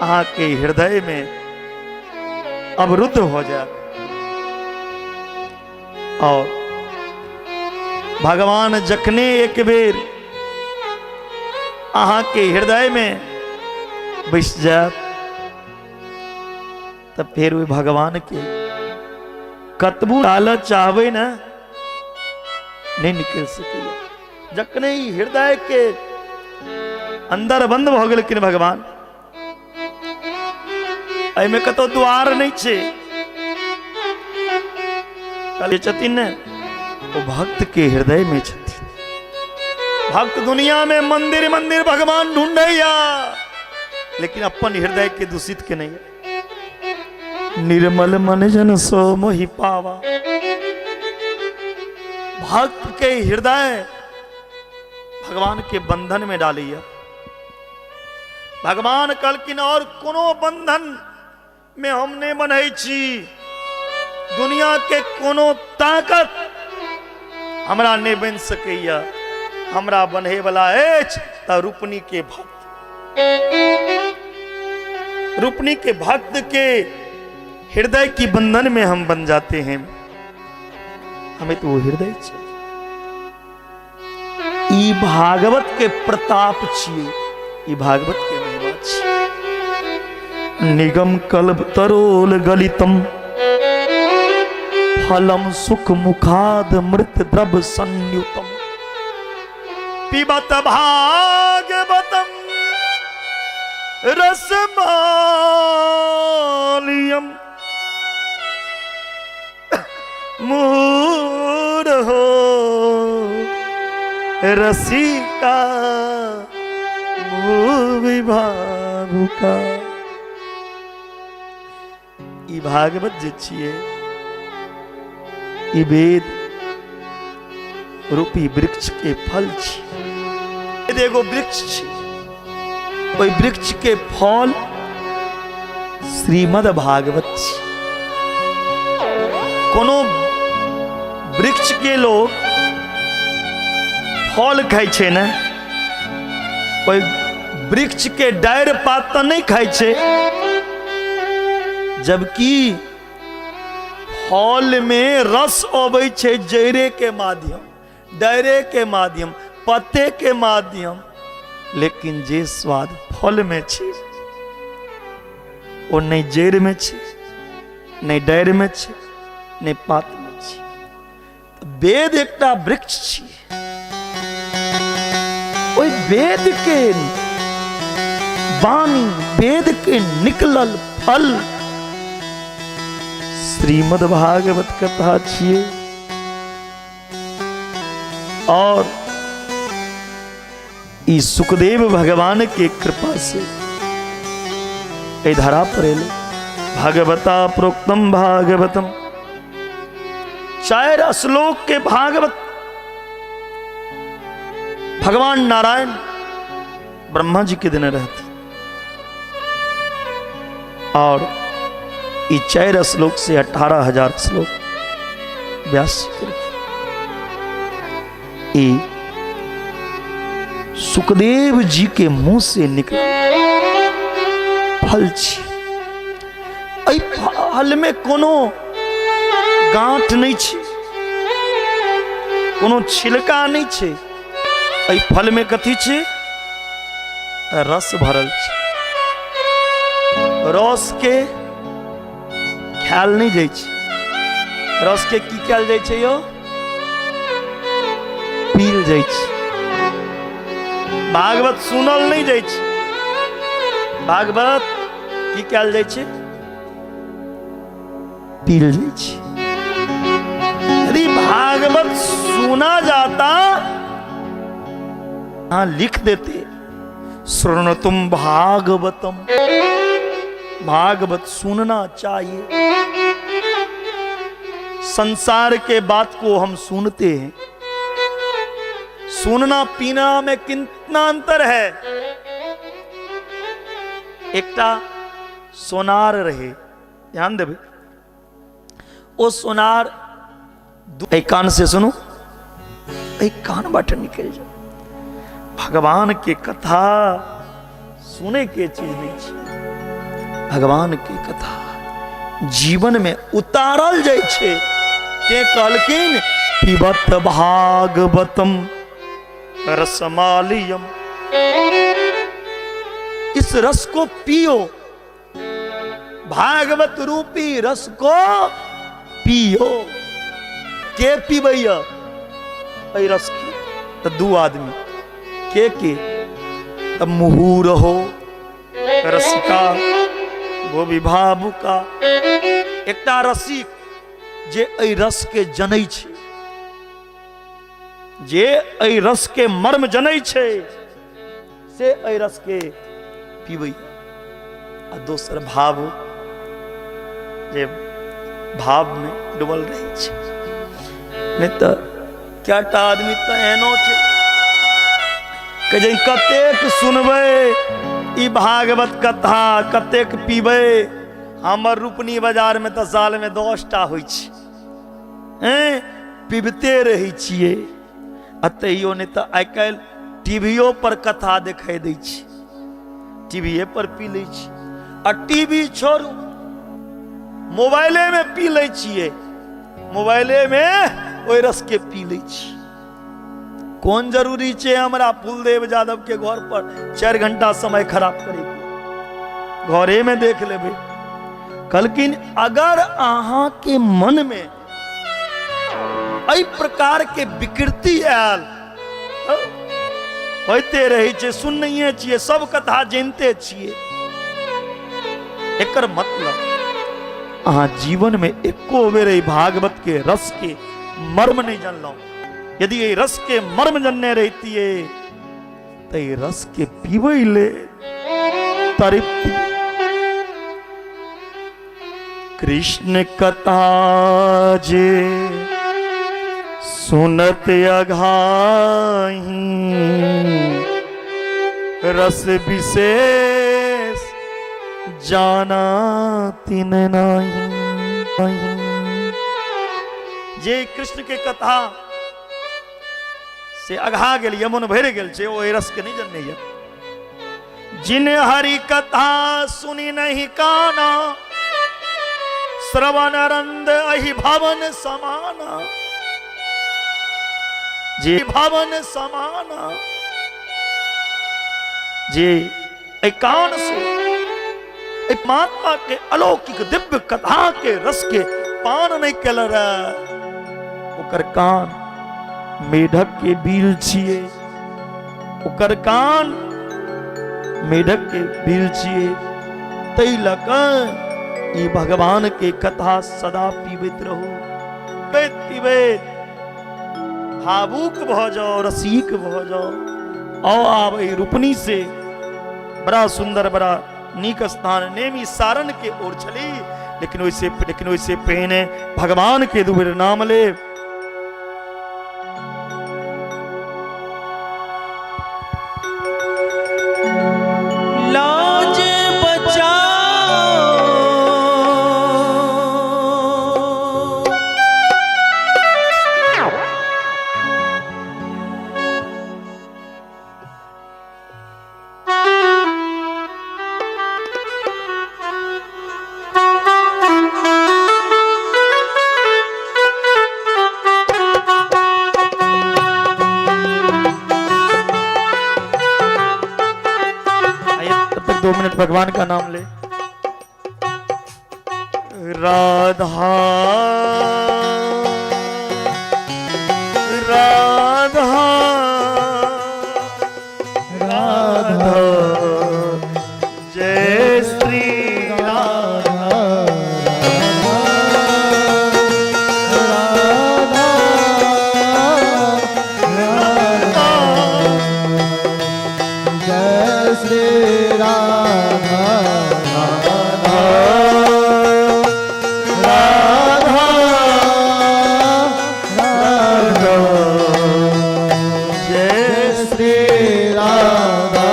अहाँ के हृदय में अवरुद्ध हो जाए। और भगवान जखने एक बेर अहाँ के हृदय में बस जाए, तब फिर वे भगवान के कतबू लालच चाहबे ना, नहीं निकल सकी। जखने ही हृदय के अंदर बंद भ गेलखिन भगवान, एहिमे कतौ द्वार नहीं छै, कहले छथिन ने, ओ भक्त के हृदय में छथिन। भक्त दुनिया में मंदिर मंदिर भगवान ढूंढैया, लेकिन अपन हृदय के दूषित के नहीं। निर्मल मन जन सो मोहि पावा। भक्त के हृदय भगवान के बंधन में डालिया। भगवान कहलखिन और कोनो बंधन में हम नहीं बन्है छी, दुनिया के कोनो ताकत हमरा नहीं बन सकैया, हमरा बन्है वाला अछि त रूपनी के भक्त। रूपनी के भक्त के हृदय की बंधन में हम बन जाते हैं, हमें तो वो हृदय चाहिए। ई भागवत के प्रताप छिए, ई भागवत के महिमा छिए। निगम कल्प तरोल गलितम फलम सुख मुखाद मृत द्रव संयुतम पिबत भागवतम रसमालियम मूर हो रसिका विभावुका। ई भागवत जे छिए, ई वेद रूपी वृक्ष के फल छी। वेद एगो वृक्ष छी, ओहि वृक्ष के फल श्रीमद् भागवत छी। कोनो वृक्ष के लोग फल खाइ छै ने, ओहि वृक्ष के डारि पात तऽ नहि खाइ छै, जबकि फल में रस अबै छै जड़े के माध्यम, डायरे के माध्यम, पत्ते के माध्यम, लेकिन जे स्वाद फल में छै ओ नहि जड़ि में छै, नहि डारि में छै, नहि पात में छै। वेद एकटा वृक्ष छी, ओहि वेद के वाणी, वेद के निकलल फल श्रीमद् भागवत कथा छियै। और ई सुखदेव भगवान के कृपा से एहि धरा पर एलै। भगवता प्रोक्तम भागवतम, चार श्लोक के भागवत भगवान नारायण ब्रह्मा जी के देने रहते, और ई 4 श्लोक से 18,000 श्लोक व्यास जी के। ई सुखदेव जी के मुंह से निकल फल छी। एहि फल में कोनो गांठ नहीं छै, कोनो छिलका नहीं छै। एहि फल में कथी छै? रस भरल छै। रस के खायल नहीं जाइ छै, रस के की कयल जाइ छै यौ? पील जाइ छै। भागवत सुनल नहीं जाइ छै, भागवत की कयल जाइ छै? पील जाइ छै। यदि भागवत सुना जाता, हाँ लिख देते शृणुतुम भागवतम, भागवत सुनना चाहिए। संसार के बात को हम सुनते हैं, सुनना पीना में कितना अंतर है। एकटा सोनार रहे, ध्यान देवे, ओ सोनार एक कान से सुनू, एक कान बाटे निकल जाए। भगवान के कथा सुने के चीज नहीं छै, भगवान के कथा जीवन में उतारल जाइ छै। ते कहलखिन पिबत भागवतम रसमालियम, इस रस को पियो, भागवत रूपी रस को पियो। के पीबैया एहि रस के? तऽ दू आदमी के तऽ मुहूर हो रसिका वो विभावुका। एकटा रसिक जे एहि रस के जनै छै, जे एहि रस के मर्म जनै छै, से एहि रस के पीबै। आ दोसर भाव, जे भाव में डूबल रहै छै। नहि तऽ कएटा आदमी तऽ एहनो छै कि जे कतेक सुनबै ई भागवत कथा, कतेक पीबै। हमर रूपनी बाजारमे तऽ सालमे 10टा होइ छै, हैं पीबते रहै छियै। आ तैयो नहि तऽ आइ काल्हि टीवीओ पर कथा देखाइ दै छै, टीवीए पर पी लै छी। आ टीवी छोड़ू, मोबाइलेमे पी लै छियै, मोबाइलेमे ओहि रसके पी लै छी। कोन जरूरी छै हमरा फूलदेव यादव के घर पर 4 घंटा समय खराब करे? घरे में देख लेबै। कहलखिन अगर अहाँ के मन में एहि प्रकार के विकृति आयल, होइते रहै छै, सुननैये छियै, सब कथा जानिते छियै, एकर मतलब अहाँ जीवन में एको बेर एहि भागवत के रस के मर्म नहीं जानलहुँ। यदि एहि रस के मर्म जनने रहितियै तऽ एहि रस के पीबै ले तृप्ति। कृष्ण कथा जे सुनत अघाही रस विशेष जाना तिन नाही। जे कृष्ण के कथा से अघा गेल, यमुन भरि गेल छै, ओ रस के नहीं जनने ये। जिन हरि कथा सुनी नहीं काना, श्रवण रंद अहि भवन समाना। जे भवन समाना, जे एहि कान से एहि महात्मा के अलौकिक दिव्य कथा के रस के पान नहीं केल रहे, ओकर कान मेढक के बिल छिए, ओकर कान मेढक के बिल छिए। तै लऽ कऽ ई भगवान के कथा सदा पीबैत रहू, पीबैत पीबैत भावुक भऽ जाओ, रसिक भऽ जाओ। आओ आब एहि रूपनी से बड़ा सुंदर बड़ा नीक स्थान नेमी सारण के ओर छली, लेकिन ओइसे पहिने भगवान के दू बेर नाम लेब। लाज बचाओ आइए, तब तक 2 मिनट भगवान का नाम ले। राधा राधा राधा जय श्री राधा राधा जय श्री राधा राधा राधा जय श्री राधा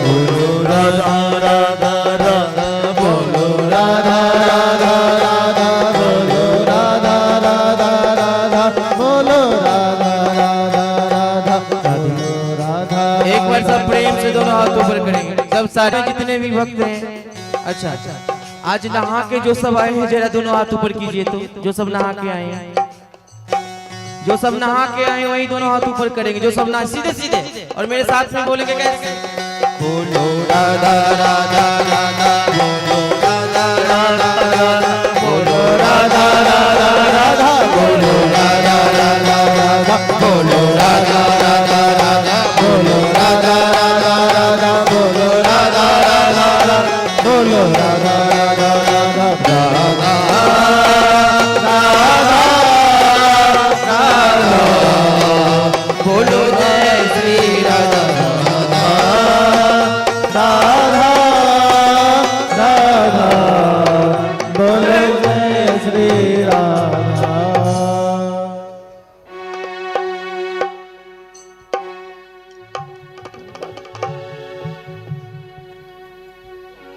बोलो राधा राधा राधा बोलो राधा राधा राधा बोलो राधा राधा राधा बोलो राधा राधा राधा बोलो राधा। एक बार सब प्रेम से दोनों हाथ ऊपर करेंगे, सब सारे जितने भी भक्त हैं। अच्छा अच्छा, आज नहा के जो सब आए हैं जरा दोनों हाथ ऊपर कीजिए। तो जो सब नहा के आए हैं, जो सब नहा के आए हैं वही दोनों हाथ ऊपर करेंगे। जो सब नहा सीधे सीधे और मेरे साथ में बोलेंगे कैसे? बोलो राधा राधा राधा बोलो राधा राधा राधा बोलो राधा राधा राधा बोलो राधा राधा राधा बोलो राधा राधा राधा बोलो राधा राधा राधा बोलो राधा राधा राधा बोलो राधा राधा राधा राधा राधा राधा बोलो जय श्री राधा राधा राधा बोले जय श्री राधा।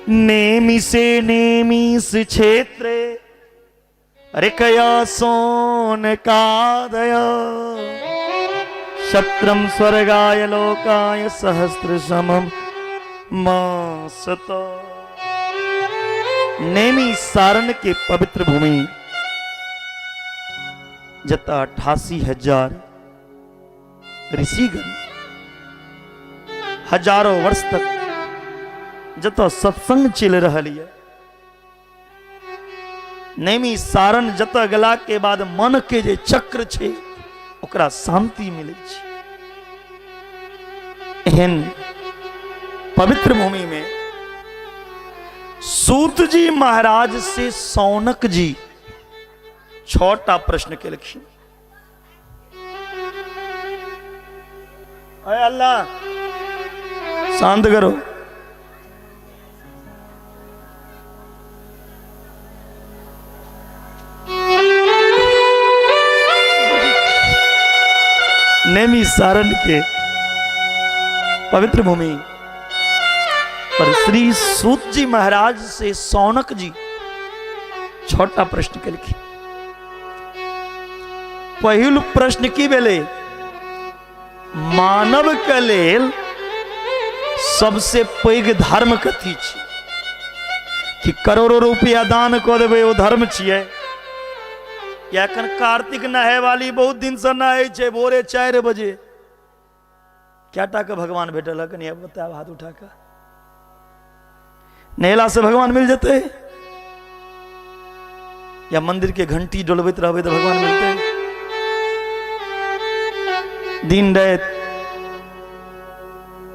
नेमी से नेमी से क्षेत्र रिकया सोन कादय शत्रम स्वर्गाय लोकाय सहस्त्र समम मासत। नेमी सारण के पवित्र भूमि जता 88,000 ऋषिगण हजारों वर्ष तक जत सत्संग चल रहल ये। नेमी सारण जत गेला के बाद मन के जे चक्र छे ओकरा शांति मिले छे। एहन पवित्र भूमि में सूत जी महाराज से सौनक जी 6टा प्रश्न केलखिन। अरे अल्लाह शांत करो। नैमिषारण्य के पवित्र भूमि पर श्री सूत जी महाराज से सौनक जी छोटा प्रश्न केलखिन। पहिल प्रश्न की भेलै? मानव के लेल सबसे पैघ धर्म कथी छी? कि करोड़ों रुपया दान कऽ देबै ओ धर्म छियै? या एखन कार्तिक नहाय वाली बहुत दिन से नहाय छै भोरे 4 बजे, कएटा के भगवान भेटल है? कनि बतायब हाथ उठा कऽ। नहेला से भगवान मिल जेतै? या मंदिर के घंटी डोलबैत रहबै तऽ भगवान मिलतै? दिन राति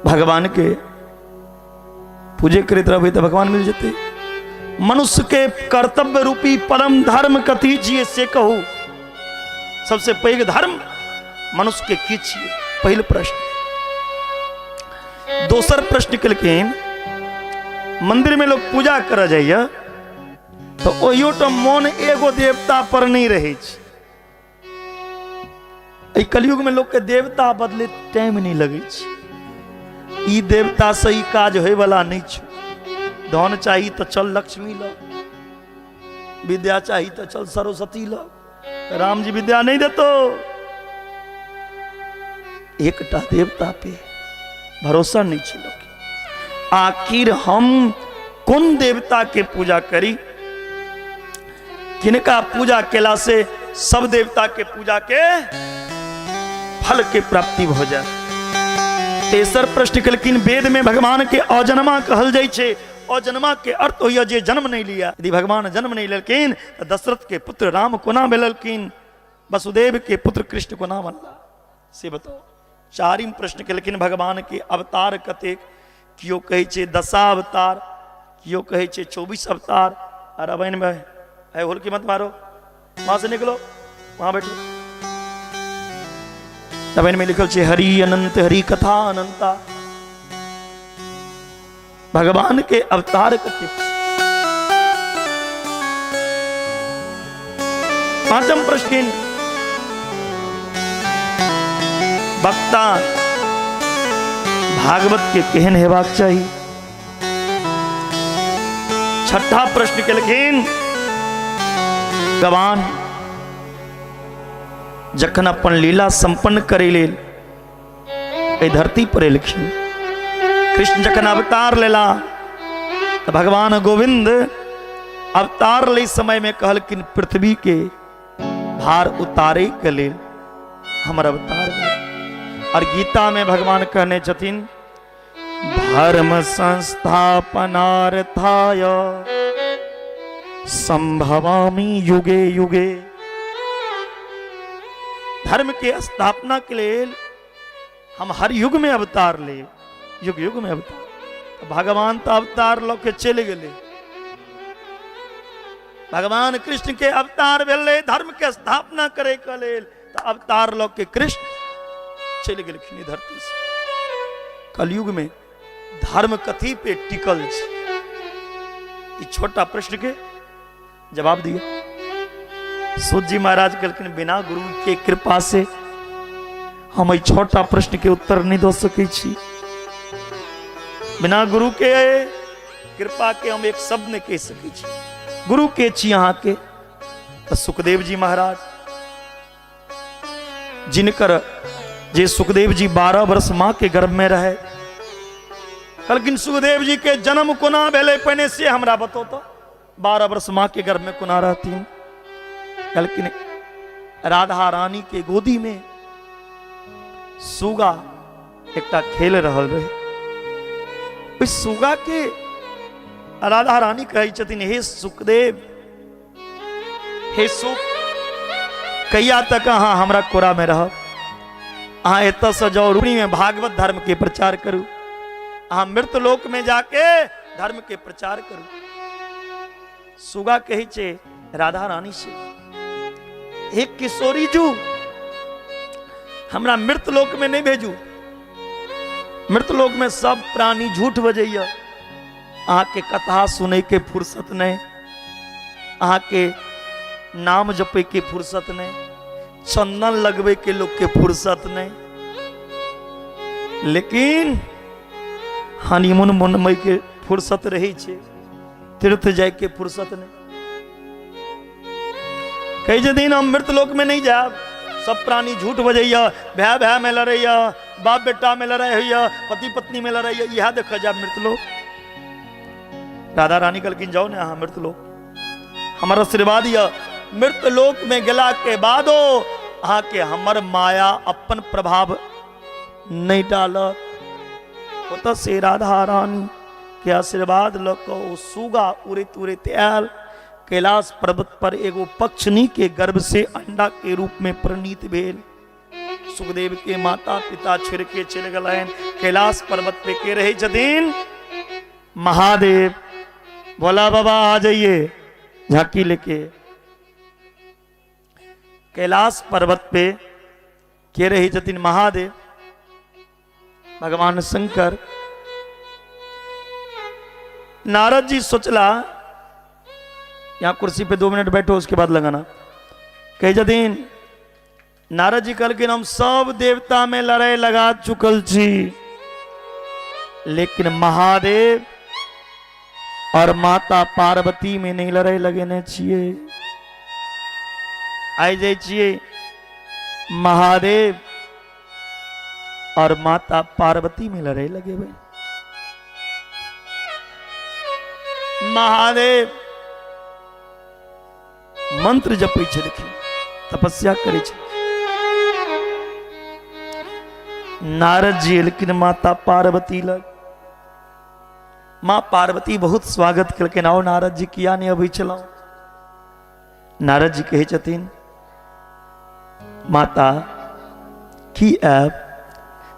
भगवान के पूजे करैत रहबै तऽ भगवान मिल जेतै? मनुष्य के कर्तव्य रूपी परम धर्म कथी छियै से कहू। सबसे पैघ धर्म मनुष्य के की छियै? पहिल प्रश्न। दोसर प्रश्न केलखिन, मंदिर में लोग पूजा करऽ जाइए तऽ ओहियो टा मन एगो देवता पर नहीं रहै छै। एहि कलयुग में लोग के देवता बदले टाइम नहीं लगै छै। ई देवता से ई काज होय वाला नहीं छै। धन चाही तऽ चल लक्ष्मी लग, विद्या चाही तऽ चल सरस्वती लग। राम जी विद्या नहीं देतो। एकटा देवता पे भरोसा नहीं छै लोग। आखिर हम कोन देवता के पूजा करी? किनका पूजा केला से सब देवता के पूजा के फल के प्राप्ति भ जाए? तेसर प्रश्न केलखिन, वेद में भगवान के अजन्मा कहल जाइ छै। अजन्मा के अर्थ होइए जे जन्म नहीं लिया। यदि भगवान जन्म नहीं लेलखिन तऽ दशरथ के पुत्र राम कोना भेलखिन? वसुदेव के पुत्र कृष्ण कोना बनला? से बताओ। चारिम प्रश्न केलखिन, भगवान के अवतार कतेक? केओ कहै छै 10 अवतार, केओ कहै छै 24 अवतार। और अब में है होलकी मत मारो, वहां से निकलो, वहां बैठो। तब में लिखल छै हरि अनंत हरि कथा अनंता। भगवान के अवतार कतेक? पांचम प्रश्न, वक्ता भागवत के केहन हेबाक चाही? छठा प्रश्न केलखिन, भगवान जखन अपन लीला संपन्न करे लेल एहि धरती पर एलखिन, कृष्ण जखन अवतार लेला तऽ भगवान गोविंद अवतार लै समय में कहलखिन, पृथ्वी के भार उतारे के लेल हमर अवतार भेल। और गीता में भगवान कहने छथिन, धर्म संस्थापनार्थाय संभवामि युगे युगे। धर्म के स्थापना के लेल हम हर युग में अवतार ले, युग युग में अवतार। तो भगवान तो अवतार लऽ के चलि गेलै। भगवान कृष्ण के अवतार भेलै धर्म के स्थापना करे के लेल, तऽ अवतार लऽ के कृष्ण चलि गेलखिन धरती से। कलयुग में धर्म कथी पे टिकल छै? ई छोटा प्रश्न के जवाब दिया। सूत जी महाराज कहलखिन, बिना गुरु के कृपा से हम एहि छोटा प्रश्न के उत्तर नहीं दऽ सकै छी। बिना गुरु के कृपा के हम एक शब्द नहीं कहि सकै छी। गुरु के छी अहाँके? तऽ सुखदेव जी महाराज, जिनकर जे सुखदेव जी 12 वर्ष माँ के गर्भ में रहे। कहलखिन, सुखदेव जी के जन्म कोना भेलै पहिने से हमरा बताओ। तो 12 वर्ष माँ के गर्भ में कोना रहथिन? कहलखिन, राधा रानी के गोदी में सुगा एकटा खेल रहल रहे। ओहि सुगा के राधा रानी कहै छथिन, हे सुखदेव, हे सुख, कहिया तक अहाँ हमरा कोरा में रहब? अहाँ एतऽ से जाउ, रुक्मिणी में भागवत धर्म के प्रचार करू। अहाँ मृत लोक में जाके धर्म के प्रचार करू। सुगा कहै छै राधा रानी से, हे किशोरी जू, हमरा मृत लोक में नहीं भेजू। मृत लोक में सब प्राणी झूठ बजैया, अहाँके कथा सुनै के फुर्सत नहीं, अहाँके नाम जपै के फुर्सत नहीं, चंदन लगबै के लोग के फुर्सत नहीं। लेकिन हनीमून मनबै के फुर्सत रहै छै, तीर्थ जाय के फुर्सत नहि। कहै छथिन हम मृत लोक में नहीं जायब। सब प्राणी झूठ बजैया, भाय भाय में लड़ैया, बाप बेटा में लड़ाई होइया, पति पत्नी में लड़ाई होइया, इएह देखऽ जायब मृत लोक। राधा रानी कहलखिन जाओ ने अहाँ मृत लोक, हमर आशीर्वाद यऽ मृत लोक में गेला के बादो अहाँके हमर माया अपन प्रभाव नहि डालत। ओतऽ से राधा रानी के आशीर्वाद लऽ कऽ ओ सुगा उड़ैत उड़ैत आयल, कैलाश पर्वत पर एगो पक्षिणी के गर्भ से अंडा के रूप में परिणीत भेल। सुखदेव के माता पिता छोड़ के चलि गेलनि। कैलाश पर्वत पे के रहै छथिन? महादेव। भोला बाबा आ जाइए झांकी लेके। कैलाश पर्वत पे के रहै छथिन? महादेव, भगवान शंकर। नारद जी सोचला, यहाँ कुर्सी पे 2 मिनट बैठो उसके बाद लगाना। कहै छथिन नारद जी कहलखिन हम सब देवता में लड़ाई लगा चुकल छी, लेकिन महादेव और माता पार्वती में नहीं लड़ाई लगेने छियै। आइ जाइ छियै महादेव और माता पार्वती में लड़ाई लगेबै। महादेव मंत्र जपै छलखिन, तपस्या करै छलखिन। नारद जी एलखिन माता पार्वती लग। माँ पार्वती बहुत स्वागत केलखिन, आओ नारद जी किया नहि अबै छलहुँ। नारद जी कहै छथिन माता की आयब,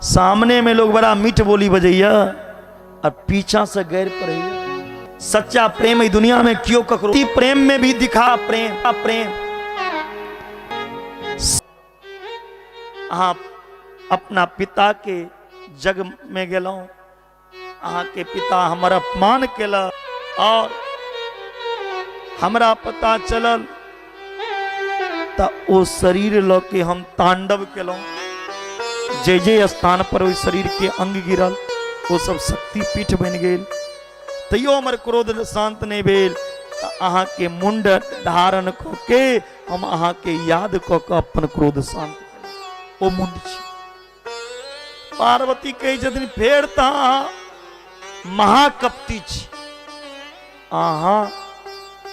सामने में लोग बड़ा मीठ बोली बजैया और पीछा से गैर पड़ैया। सच्चा प्रेम ई दुनिया में क्यों ककरो प्रेम में भी दिखा प्रेम प्रेम। अहाँ अपना पिता के जग में गेलहुँ, अहाँ के पिता हमर अपमान केलक और हमरा पता चलल त ओ शरीर ल के हम तांडव केलहुँ। जे जे स्थान पर ओहि शरीर के अंग गिरल ओ सब शक्ति पीठ बनि गेल। तैयो हमर क्रोध शांत नहि भेल त अहाँ के मुंड धारण कऽ के हम अहाँ के याद कऽ के अपन क्रोध शांत केलहुँ। ओ मुंड छी। पार्वती कहै छथिन फेर तऽ अहाँ महाकपटी छी, अहाँ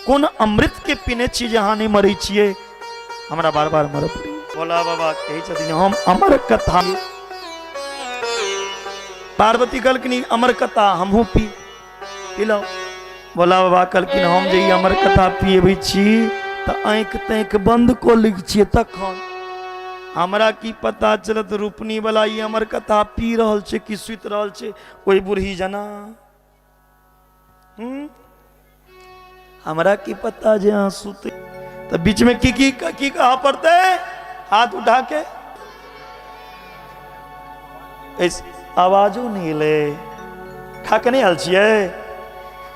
कोन अमृत के पीने छी जे अहाँ नहि मरै छियै, हमरा बार बार मरऽ पड़ैए। भोला बाबा कहै छथिन हम अमर कथा। पार्वती कहलखिन ई अमर कथा हमहूँ पीलहुँ। भोला बाबा कहलखिन हम जे ई अमर कथा पियबै छी तऽ आँखि ताँखि बन्द कऽ लै छियै, तखन हमरा की पता चलत रूपनी वाला ई अमर कथा पी रहल छै कि सुति रहल छै ओहि बूढ़ी जना। हमरा की पता जे अहाँ सुते तऽ बीच में की की की कहा पड़तै, हाथ उठा के ऐसे आवाजो नहीं एलै। खा के नहीं आयल छियै?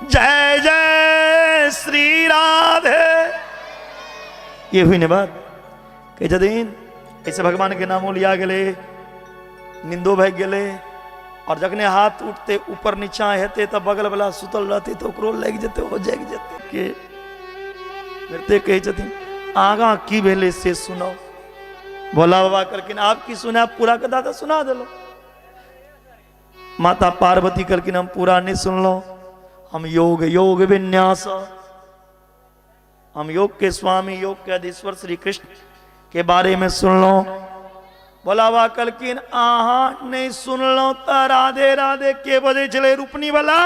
जय जय श्री राधे ये हुई ने बात। कहै छथिन ऐसे भगवान के नामो लिया गेलै, निंदो भागि गेलै, और जखने हाथ उठते ऊपर नीचा हेतै तऽ बगल वाला सुतल रहतै तऽ ओकरो लागि जेतै, ओ जागि जेतै। के मृते कहै छथिन आगाँ की भेलै से सुनाउ। भोला बाबा कहलखिन आब की सुनायब, पूरा कथा तऽ सुना देलहुँ। माता पार्वती कहलखिन हम पूरा नहि सुनलहुँ, हम योग योग विन्यास, हम योग के स्वामी योग के अधीश्वर श्री कृष्ण के बारे में सुनलहुँ। भोला बाबा कहलखिन अहाँ नहि सुनलहुँ तऽ राधे राधे के बजै छलै रूपनी वाला?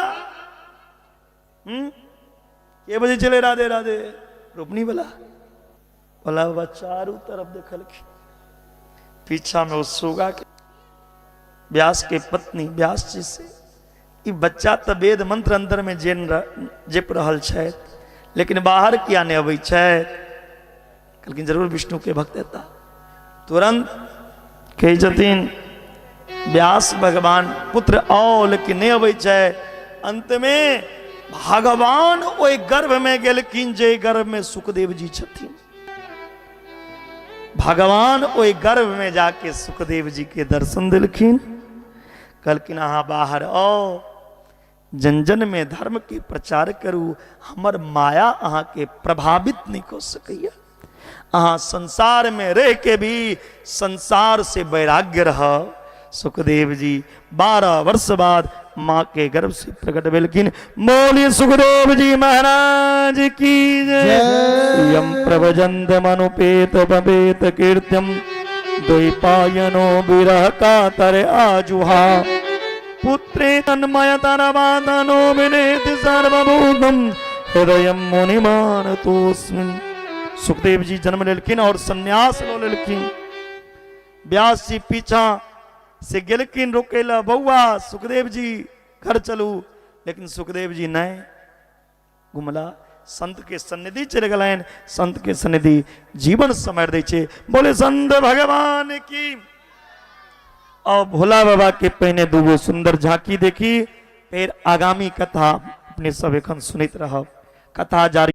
के बजै छलै राधे राधे रूपनी वाला? भोला बाबा चारू तरफ देखलखिन, पीछा में ओ सुगा के व्यास के पत्नी व्यास जी से ई बच्चा तऽ वेद मंत्र अंदर में जप रहल छथि, लेकिन बाहर किया नहि अबै छथि? कहलखिन जरूर विष्णु के भक्त हेता। तुरंत कहै छथिन व्यास भगवान पुत्र आओ, लेकिन नहि अबै छै। अंत में भगवान ओहि गर्भ में गेलखिन जे गर्भ में सुखदेव जी छथिन। भगवान ओहि गर्भ में जाके सुखदेव जी के दर्शन देलखिन। कहलखिन अहाँ बाहर आओ, जन जन में धर्म के प्रचार करू, हमर माया अहाँ के प्रभावित नहीं कऽ सकैया। अहाँ संसार में रह के भी संसार से वैराग्य रह। सुखदेव जी 12 वर्ष बाद माँ के गर्भ से प्रकट भेलखिन। बोलिए सुखदेव जी महाराज की जय। यम प्रभजंत मनुपेत पपेत कीर्त्यम द्वैपायनो विरह कातर आजुहा पुत्रे तन्मय तरवादनो विनेति सर्वभूतम हृदय मुनिमानतोस्मिन्। सुखदेव जी जन्म लेलखिन और संन्यास लो लेलखिन। व्यास जी पीछा से गेलखिन रोके ला, बौआ सुखदेव जी घर चलू, लेकिन सुखदेव जी नहीं घुमला, संत के सन्निधि चल गलनि। संत के सन्निधि जीवन समय दै छै। बोले संत भगवान की। और भोला बाबा के पहिने दूगो सुंदर झांकी देखी, फिर आगामी कथा अपने सब एखन सुनैत रहब। कथा जारी।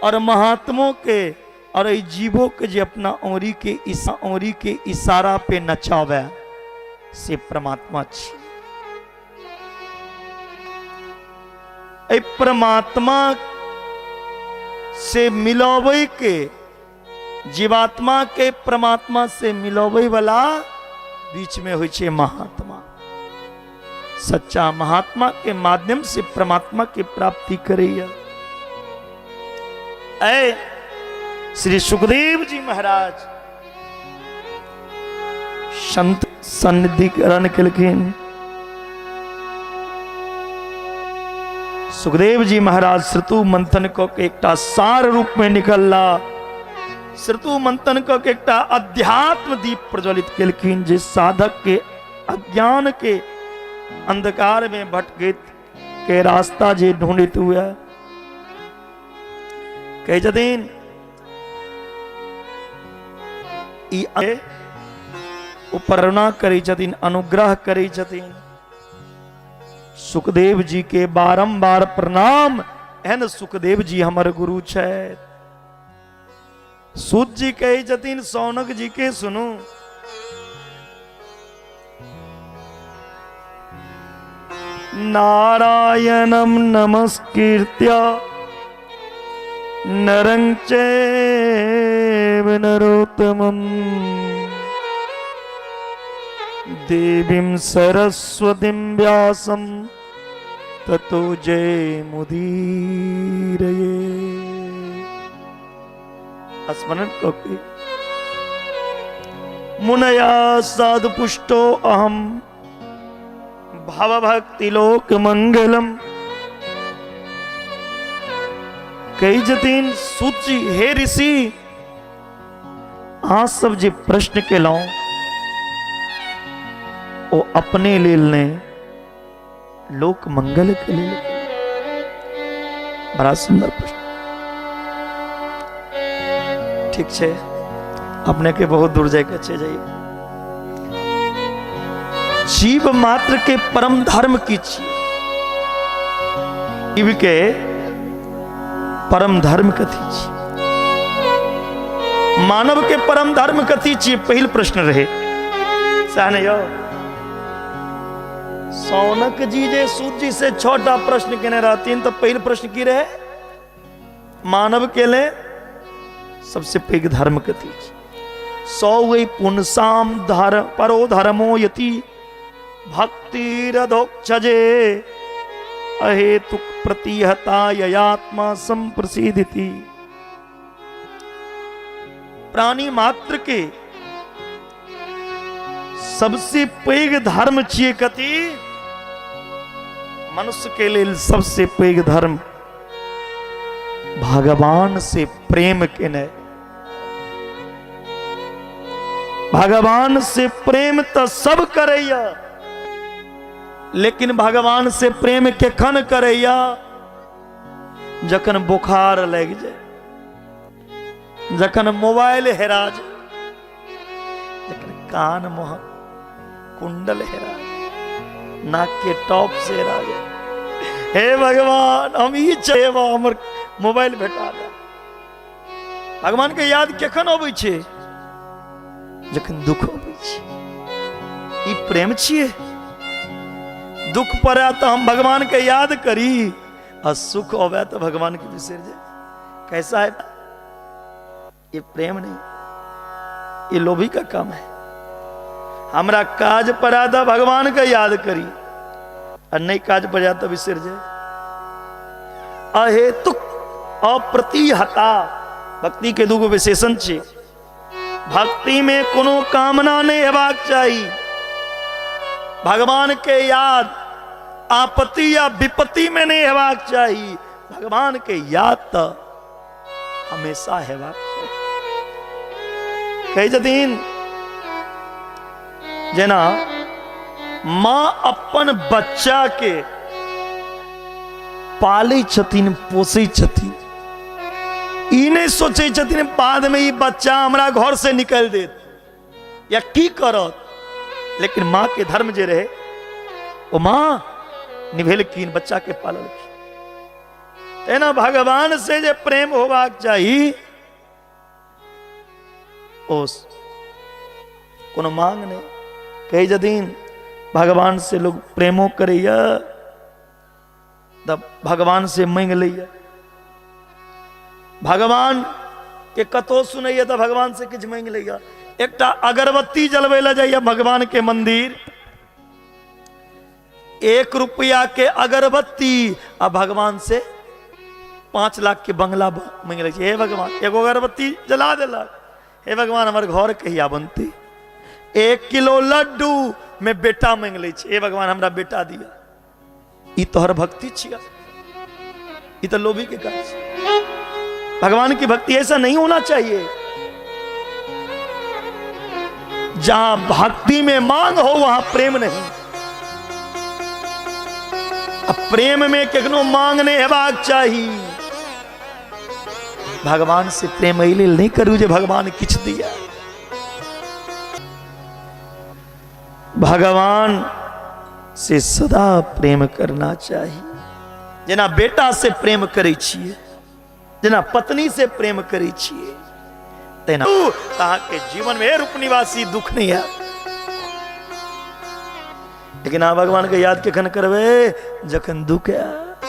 और महात्मों के और एहि जीवों के जे अपना औरी के औरी के इशारा पे नचावे से परमात्मा छी। एहि परमात्मा से मिलबै के, जीवात्मा के परमात्मा से मिलबै वाला बीच में होइ छै महात्मा। सच्चा महात्मा के माध्यम से परमात्मा के प्राप्ति करैया। ऐ श्री सुखदेव जी महाराज संत सन्निधिकरण केलखिन। सुखदेव जी महाराज श्रुतु मंथन क के एकटा सार रूप में निकलला। श्रुतु मंथन क के एकटा अध्यात्म दीप प्रज्वलित केलखिन, जे साधक के अज्ञान के अंधकार में भटकित के रास्ता जे ढूंढित हुए। कहै छथिन ई ओ करुणा करै छथिन, अनुग्रह करै छथिन। सुखदेव जी के बारंबार प्रणाम। एहन सुखदेव जी हमर गुरु छथि। सूत जी कहै छथिन सौनक जी के सुनू, नारायणम नमस्कृत्य नरं चैव नरोत्तमम् देवीं सरस्वतीं व्यासं ततो जय मुदीरये। स्मरण कऽ मुनया साधु पुष्टो अहम भव भक्ति लोक मंगलम। कहै छथिन सूत जी, हे ऋषि, अहाँ सब जे प्रश्न केलहुं ओ अपने लेल नहि, लोक मंगल के लेल। बड़ा सुंदर प्रश्न। ठीक छै, अपने के बहुत दूर जायके छै, जाइए। जीव मात्र के परम धर्म की छी? जीव के परम धर्म कथी छी? मानव के परम धर्म कथी छी? पहिल प्रश्न रहे, सएह ने यौ? सौनक जी जे सूत जी से छटा प्रश्न केने रहथिन, तऽ पहिल प्रश्न की रहे? मानव के ले सबसे पैघ धर्म कथी छी? सौ वै पुनसाम धर्म परो धर्मो यति भक्तिरधोक्षजे अहेतुक प्रतिहता ययात्मा संप्रसिद्धि। प्राणी मात्र के सबसे पैघ धर्म छियै कथी? मनुष्य के लेल सबसे पैघ धर्म भगवान से प्रेम केनाइ। भगवान से प्रेम तऽ सब करैया, लेकिन भगवान से प्रेम केखन करैया? जखन बुखार लागि जाय, जखन मोबाइल हेरा जाय, जखन कान मोह कुंडल हेरा जाय, नाक के टॉप से हेरा जाय, हे भगवान हम ई चाहेब हमर मोबाइल भेटा दे। भगवान के याद केखन अबै छै? जखन दुख अबै छै। ई प्रेम छियै? दुख पड़े तऽ हम भगवान के याद करी आ सुख अबै तऽ भगवान के बिसरि जाय। कैसा है ये? प्रेम नहीं, ये लोभी का काम है। हमरा काज पड़ा तऽ भगवान के याद करी आ नहीं काज पड़ा तऽ बिसरि जाय। अहेतुक अप्रतिहता भक्ति के दूगो विशेषण छै। भक्ति में कोनो कामना नहीं हेबाक चाही। भगवान के याद आपत्ति या विपत्ति में नहीं हेबाक चाही। भगवान के याद तो हमेशा हेबाक चाही। कहै छथिन जेना माँ अपन बच्चा के पालै छथिन, पोसै छथिन, ई नहि सोचै छथिन बादमे ई बच्चा हमरा घर से निकलि देत या की करत, लेकिन माँ के धर्म जे रहे ओ माँ निभेलखिन, बच्चा के पाललखिन। तेना भगवान से जे प्रेम होबाक चाही ओ कोनो मांग नहि। कहै छथिन भगवान से लोग प्रेमो करैया तब भगवान से मांगि लैया, भगवान के कतौ सुनैया तऽ भगवान से किछु मांगि लैया। एकटा अगरबत्ती जलबै लए जाइया भगवान के मंदिर, 1 रुपया के अगरबत्ती आ भगवान से 5 लाख के बंगला मांगि लै छै। हे भगवान, एगो अगरबत्ती जला देलक, हे भगवान हमर घर कहिया बनतै। 1 किलो लड्डू में बेटा मांगि लै छै, हे भगवान हमरा बेटा दिया। ई तोहर भक्ति छिया, ई तो लोभी के काज। भगवान की भक्ति ऐसा नहीं होना चाहिए। जहां भक्ति में मांग हो वहां प्रेम नहीं। अब प्रेम में केकनो मांग नहीं हेबाक चाही। भगवान से प्रेम एहि लेल नहीं करू जे भगवान किछु दिया। भगवान से सदा प्रेम करना चाही। जेना बेटा से प्रेम करै छियै, जेना पत्नी से प्रेम करै छियै, तेना अहाँके जीवन में रूप निवासी दुख नहीं आयत। लेकिन अहाँ भगवान के याद कखन करबै? जखन दुख आयत।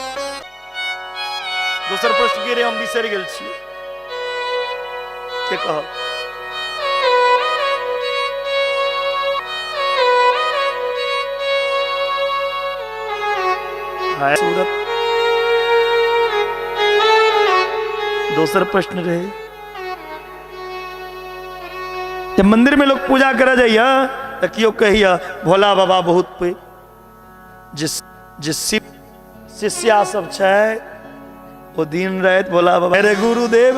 दोसर प्रश्न के रे हम बिसरि गेल छी, के कहब? सूरत दोसर प्रश्न रहे, जब मंदिर में लोग पूजा करे जाइए तो क्यों कहिए भोला बाबा बहुत पैघ, जे शिव शिष्या सब छै ओ दिन राति भोला बाबा अरे गुरुदेव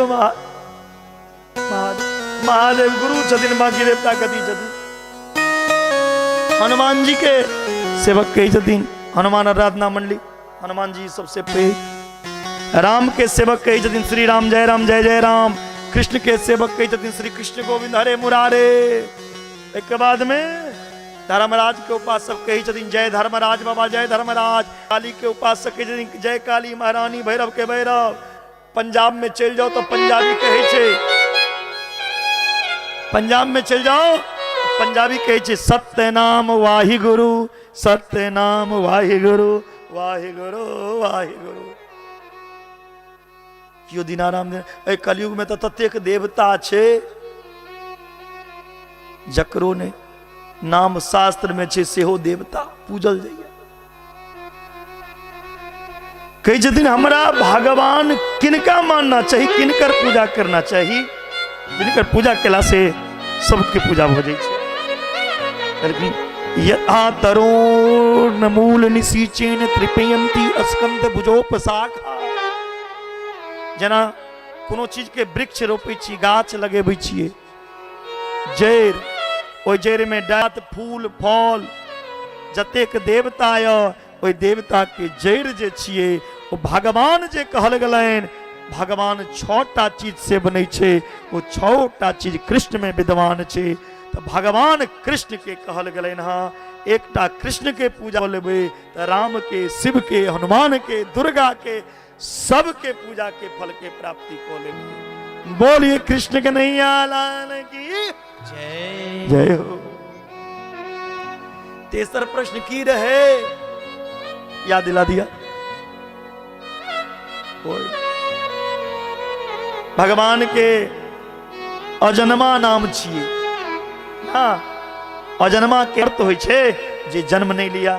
महादेव गुरु छथिन, बाकी देवता कथी छथिन? हनुमान जी के सेवक कहै छथिन हनुमान आराधना मंडली, हनुमान जी सबसे पैघ। राम के सेवक कहै छथिन श्री राम जय राम जय जय राम। कृष्ण के सेवक कहै छथिन श्री कृष्ण गोविंद हरे मुरारे। एक बाद में धर्मराज के उपासक कहै छथिन जय धर्मराज बाबा जय धर्मराज। काली के उपासक कहै छथिन जय काली महारानी भैरव के भैरव। पंजाब में चलि जाओ तो पंजाबी कहै छै, पंजाब में चलि जाओ पंजाबी कहै छै सत्य नाम वाहिगुरु, सत्य नाम वाहिगुरु, वाहिगुरु वाहिगुरु। केओ दीनाराम एहि कलयुग में तऽ ततेक देवता छै जकरो नहि नाम शास्त्र में छै सेहो देवता पूजल जाइए। कहै छथिन हमरा भगवान किनका मानना चाही, किनकर पूजा करना चाही? जिनकर पूजा केला से सबके पूजा भऽ जाइ छै। यथा तरुण मूल निशीचेन त्रिपयंती स्कंद भुजोपशाखा। जेना कोनो चीज के वृक्ष रोपै छी, गाछ लगेबै छियै, जड़ि, ओहि जड़ि में डात फूल फल जतेक देवता यऽ ओहि देवता के जड़ि जे छियै ओ भगवान जे कहल गेलनि। भगवान 6टा चीज से बनै छै, ओ 6टा चीज कृष्ण में विद्यमान छै। तऽ भगवान कृष्ण के कहल गेलनि हँ एकटा कृष्ण के पूजा लेबै तऽ राम के, शिव के, हनुमान के, दुर्गा के, सबके पूजा के फल के प्राप्ति को लेबै। बोलिए कृष्ण के नैया लाल की जय। जय हो। तेसर प्रश्न की रहे याद दिला दिया। कोई भगवान के अजन्मा नाम छिए ना, अजन्मा के अर्थ होइ छै जे जन्म नहीं लिया।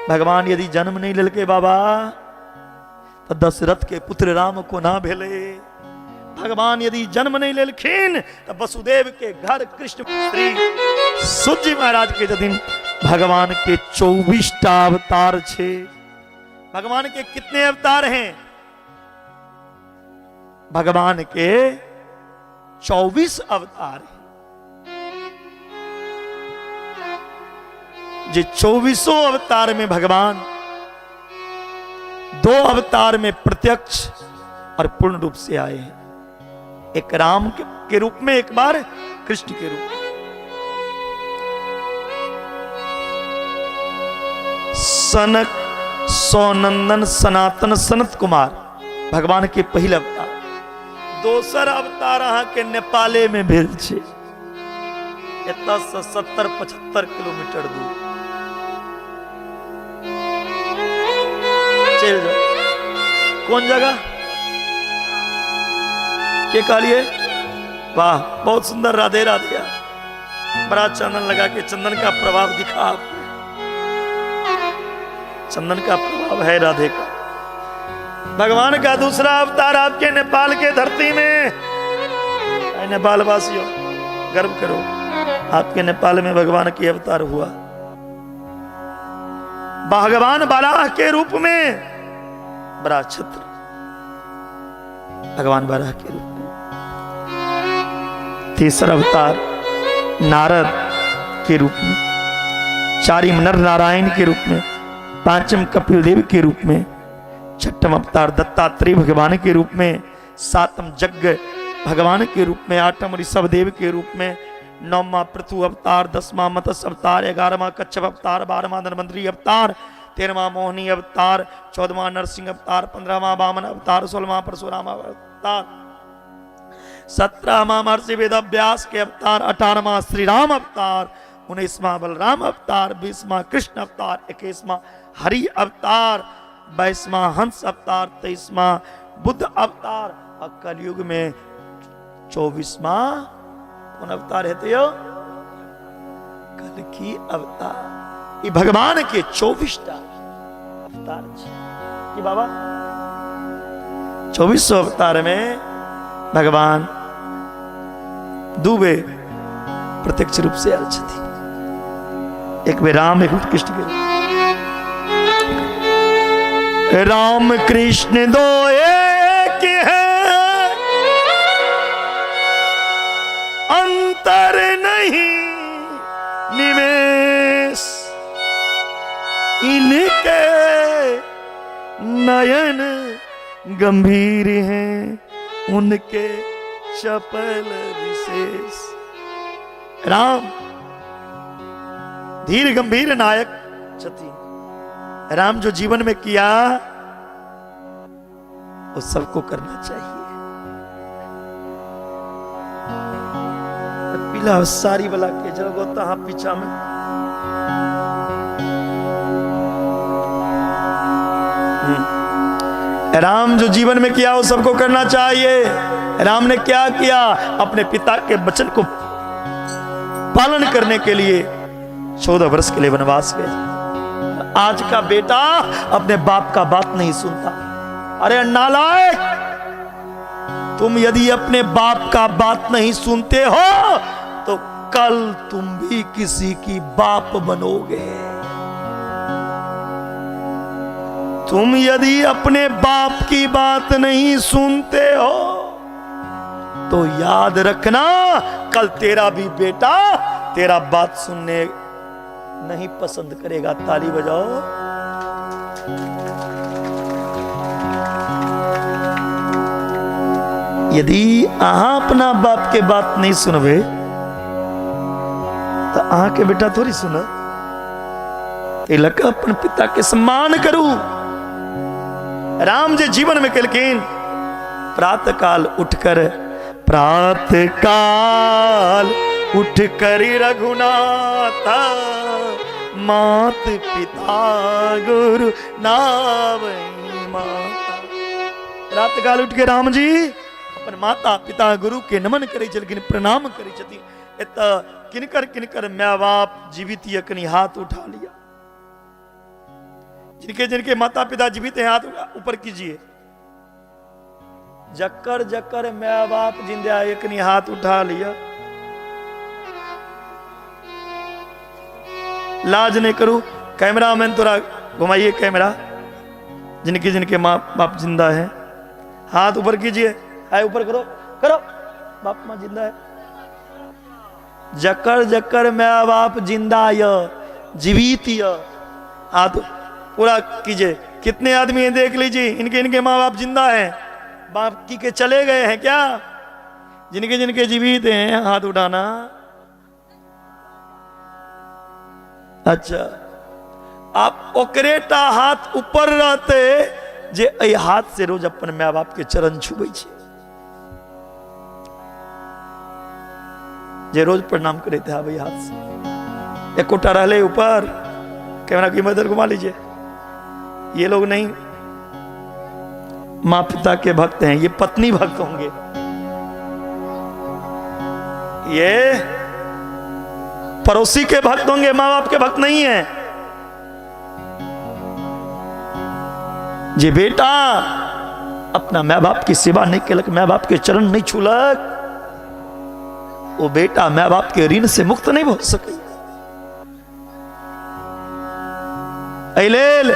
भगवान यदि जन्म नहीं लेलकै बाबा तो दशरथ के पुत्र राम कोना भेलै? भगवान यदि जन्म नहीं लेलखिन तो वसुदेव के घर कृष्ण श्री सूर्य महाराज के छथिन। भगवान के 24 टा अवतार छे। भगवान के कितने अवतार हैं? भगवान के 24 अवतार हैं। जे 24 अवतार में भगवान 2 अवतार में प्रत्यक्ष और पूर्ण रूप से आए हैं, एक राम के रूप में, एक बार कृष्ण के रूप में। सनक सौनंदन सनातन सनत कुमार भगवान के पहिल अवतार। दोसर अवतार अहाँ के नेपाले में भेल छै, एतऽ से 70-75 किलोमीटर दूर चलि जाओ। कोन जगह के कहलिए? वाह बहुत सुंदर, राधे राधे। बड़ा चंदन लगा के चंदन का प्रभाव दिखा आपने, चंदन का प्रभाव है राधे का। भगवान का दूसरा अवतार आपके नेपाल के धरती में। नेपाल वासियों गर्व करो, आपके नेपाल में भगवान की अवतार हुआ। भगवान बालाह के रूप में, बड़ा छत्र भगवान बालाह के रूप में। तीसरा अवतार नारद के रूप में, चारिम नर नारायण के रूप में, पांचम कपिल देव के रूप में, छठम अवतार दत्तात्रेय भगवान के रूप में, सातम यज्ञ भगवान के रूप में, आठम ऋषभ देव के रूप में, नौवा पृथु अवतार, 10वां मत्स्य अवतार, 11वां कच्छप अवतार, 12वां धनवंतरी अवतार, 13वां मोहिनी अवतार, 14वां नरसिंह अवतार, 15वां वामन अवतार, 16वां परशुराम अवतार, 17वां महर्षि वेदव्यास के अवतार, 18वां श्री राम अवतार, 19वां बलराम अवतार, 20वां कृष्ण अवतार, 21वां हरि अवतार, 22वां हंस अवतार, 23वां बुद्ध अवतार, और कलयुग में 24वां कौन अवतार है? तो कल्कि अवतार। ये भगवान के 24टा अवतार छे। कि बाबा 24 अवतार में भगवान दू बेर प्रत्यक्ष रूप से आयल छथिन, एक बेर राम, एक बेर कृष्ण के। राम कृष्ण दो एक है, अंतर नहीं निमेष, इनके नयन गंभीर हैं, उनके चपल विशेष। राम धीर गंभीर नायक छथिन। राम जो जीवन में किया वो सबको करना चाहिए। पीला साड़ी वाला के जगह तहाँ पीछा में राम जो जीवन में किया वो सबको करना चाहिए। राम ने क्या किया? अपने पिता के वचन को पालन करने के लिए 14 वर्ष के लिए वनवास गए। आज का बेटा अपने बाप का बात नहीं सुनता। अरे नालायक, तुम यदि अपने बाप का बात नहीं सुनते हो तो कल तुम भी किसी की बाप बनोगे। तुम यदि अपने बाप की बात नहीं सुनते हो तो याद रखना कल तेरा भी बेटा तेरा बात सुनने नहीं पसंद करेगा। ताली बजाओ। यदि अहाँ अपना बाप के बात नहीं सुनबे तो अहाँ के बेटा थोड़ी सुनत। लक अपन पिता के सम्मान करू। राम जे जीवन में केलखिन, प्रातः काल उठकर, प्रातः काल उठकर रघुनाथ मात पिता गुरु नावई माता। प्रातः काल उठ के राम जी अपन माता पिता गुरु के नमन करे छलखिन, प्रणाम करे छथिन। एत किनकर किनकर my बाप जीवित ये कनी हाथ उठा लिया। जिनके जिनके माता पिता जीवित हैं हाथ ऊपर कीजिए। जकर जकर my बाप जिंदा एक कनी हाथ उठा लिया। लाज नहीं करू, कैमरा मैन थोड़ा घुमाइए कैमरा। जिनके जिनके माँ बाप जिंदा है हाथ ऊपर कीजिए। हाय ऊपर करो करो, बाप माँ जिंदा है। जकर जकर my बाप जिंदा य जीवित य हाथ पूरा कीजिए। कितने आदमी हैं देख लीजिए, इनके इनके माँ बाप जिंदा हैं, बाप की के चले गए हैं क्या? जिनके जिनके जीवित हैं हाथ उठाना। अच्छा, आप ओकरे टा हाथ ऊपर रहते जे एहि हाथ से रोज अपन माय बाप के चरण छुबै छै, जे रोज प्रणाम करते है हाथ से। एकोटा रहले ऊपर, कैमरा की मदद घुमा लीजिए। ये लोग नहीं माँ पिता के भक्त हैं, ये पत्नी भक्त होंगे। ये पड़ोसी के भक्त होंगे, माँ बाप के भक्त नहीं है। जे बेटा अपना माँ बाप की सेवा नहीं केलक, माँ बाप के चरण नहीं छूलक, वो बेटा माँ बाप के ऋण से मुक्त नहीं हो सके। एहि लेल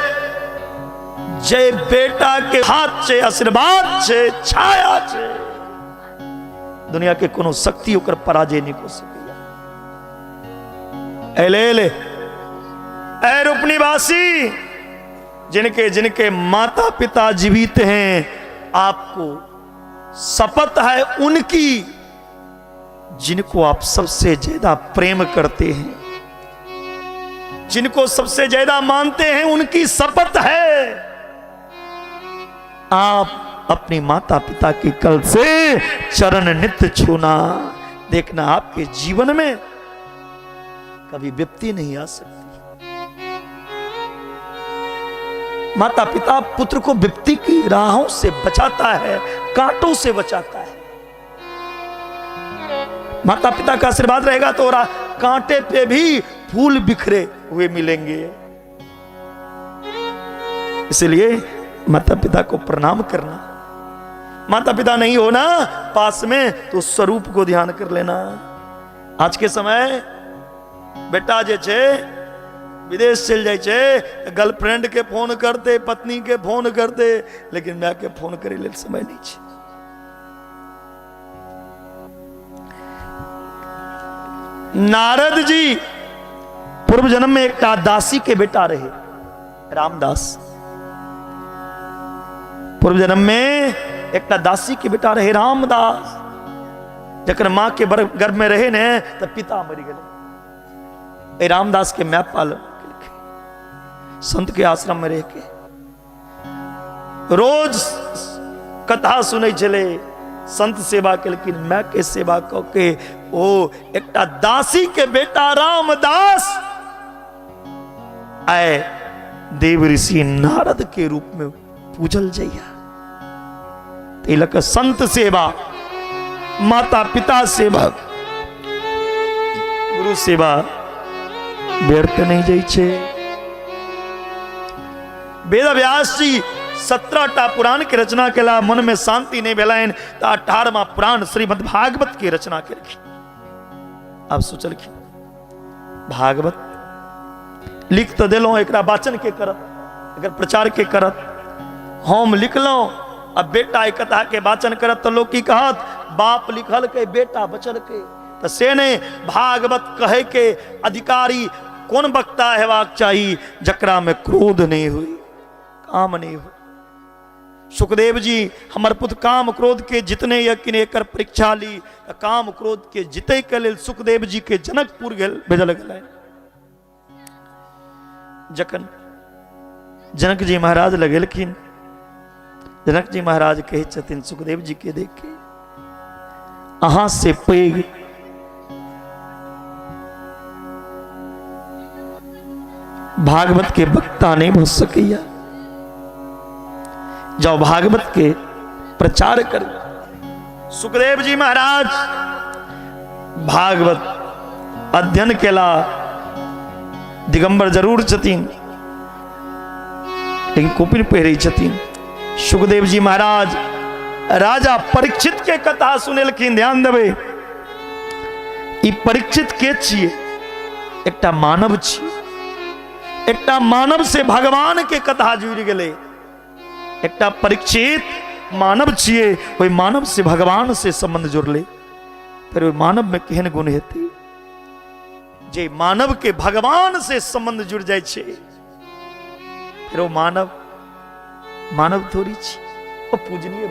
जे बेटा के हाथ छै, आशीर्वाद छै, छाया छै, दुनिया के कोनो शक्ति ओकर पराजय नहीं कर सकैया। एहि लेल ऐ रूपनिवासी, जिनके जिनके माता पिता जीवित हैं, आपको शपथ है उनकी जिनको आप सबसे ज्यादा प्रेम करते हैं, जिनको सबसे ज्यादा मानते हैं, उनकी शपथ है आप अपने माता पिता की कल से चरण नित्य छूना। देखना आपके जीवन में कभी विपत्ति नहीं आ सकती। माता पिता पुत्र को विपत्ति की राहों से बचाता है, कांटों से बचाता है। माता पिता का आशीर्वाद रहेगा तो कांटे पे भी फूल बिखरे हुए मिलेंगे। इसलिए माता पिता को प्रणाम करना। माता पिता नहीं हो ना पास में तो स्वरूप को ध्यान कर लेना। आज के समय बेटा जे छे विदेश चल जाए छे, गर्लफ्रेंड के फोन करते, पत्नी के फोन करते, लेकिन माय के फोन करे लेल समय नहीं छे। नारद जी पूर्व जन्म में एक दासी के बेटा रहे, रामदास। पूर्व जन्म में एक दासी के बेटा रहे रामदास। जखन माँ के गर्भ में रहे ने तो पिता मरि गए। रामदास के my पालन संत के आश्रम में रह के रोज कथा सुनै छलै, संत सेवा केलखिन, my के सेवा क के ओ एकटा दासी के बेटा रामदास आए देव ऋषि नारद के रूप में पूजल जइया। तिलक संत सेवा, माता पिता सेवा, गुरु सेवा व्यर्थ नहीं जाइ छे। वेद व्यास जी 17 टा पुराण के रचना केला, मन में शांति नहीं भेलनि तो 18वां पुराण श्रीमद् भागवत के रचना केलखिन। आब सोचलखिन भागवत लिख तो देलहुँ, एकरा वाचन के करत, एकर प्रचार के करत। हम लिखलहुँ, अब बेटा एहि कथा के वाचन करत तो लोग की कहत, बाप लिखल के बेटा बचल के। तो से नहीं, भागवत कहे के अधिकारी कौन वक्ता हेबाक चाही, जकरा में क्रोध नहीं हुई, काम नहीं हुई। सुखदेव जी हमर पुत्र काम क्रोध के जितने यकीन एकर परीक्षा ली, काम क्रोध के जीते के लेल सुखदेव जी के जनकपुर गेल भेजल गेलै। जखन जनक जी महाराज लगेलखिन, जनक जी महाराज कहै छथिन सुखदेव जी के देख के, अहाँ से पैघ भागवत के वक्ता नहीं हो सकैया, जाओ भागवत के प्रचार कर। सुखदेव जी महाराज भागवत अध्ययन केला, दिगंबर जरूर छथिन लेकिन कोपिन पहिरै छथिन। सुखदेव जी महाराज राजा परीक्षित के कथा सुनेलखिन। ध्यान देबै, ई परीक्षित के छियै? एकटा मानव छियै। एकटा मानव से भगवान के कथा जुड़ि गेलै। एकटा परीक्षित मानव छियै, ओहि मानव से भगवान से संबंध जुड़लै। फिर ओहि मानव में केहन गुण हेतै जे मानव के भगवान से संबंध जुड़ जाइ छै। फिर ओ मानव मानव थोड़ी छी, ओ पूजनीय।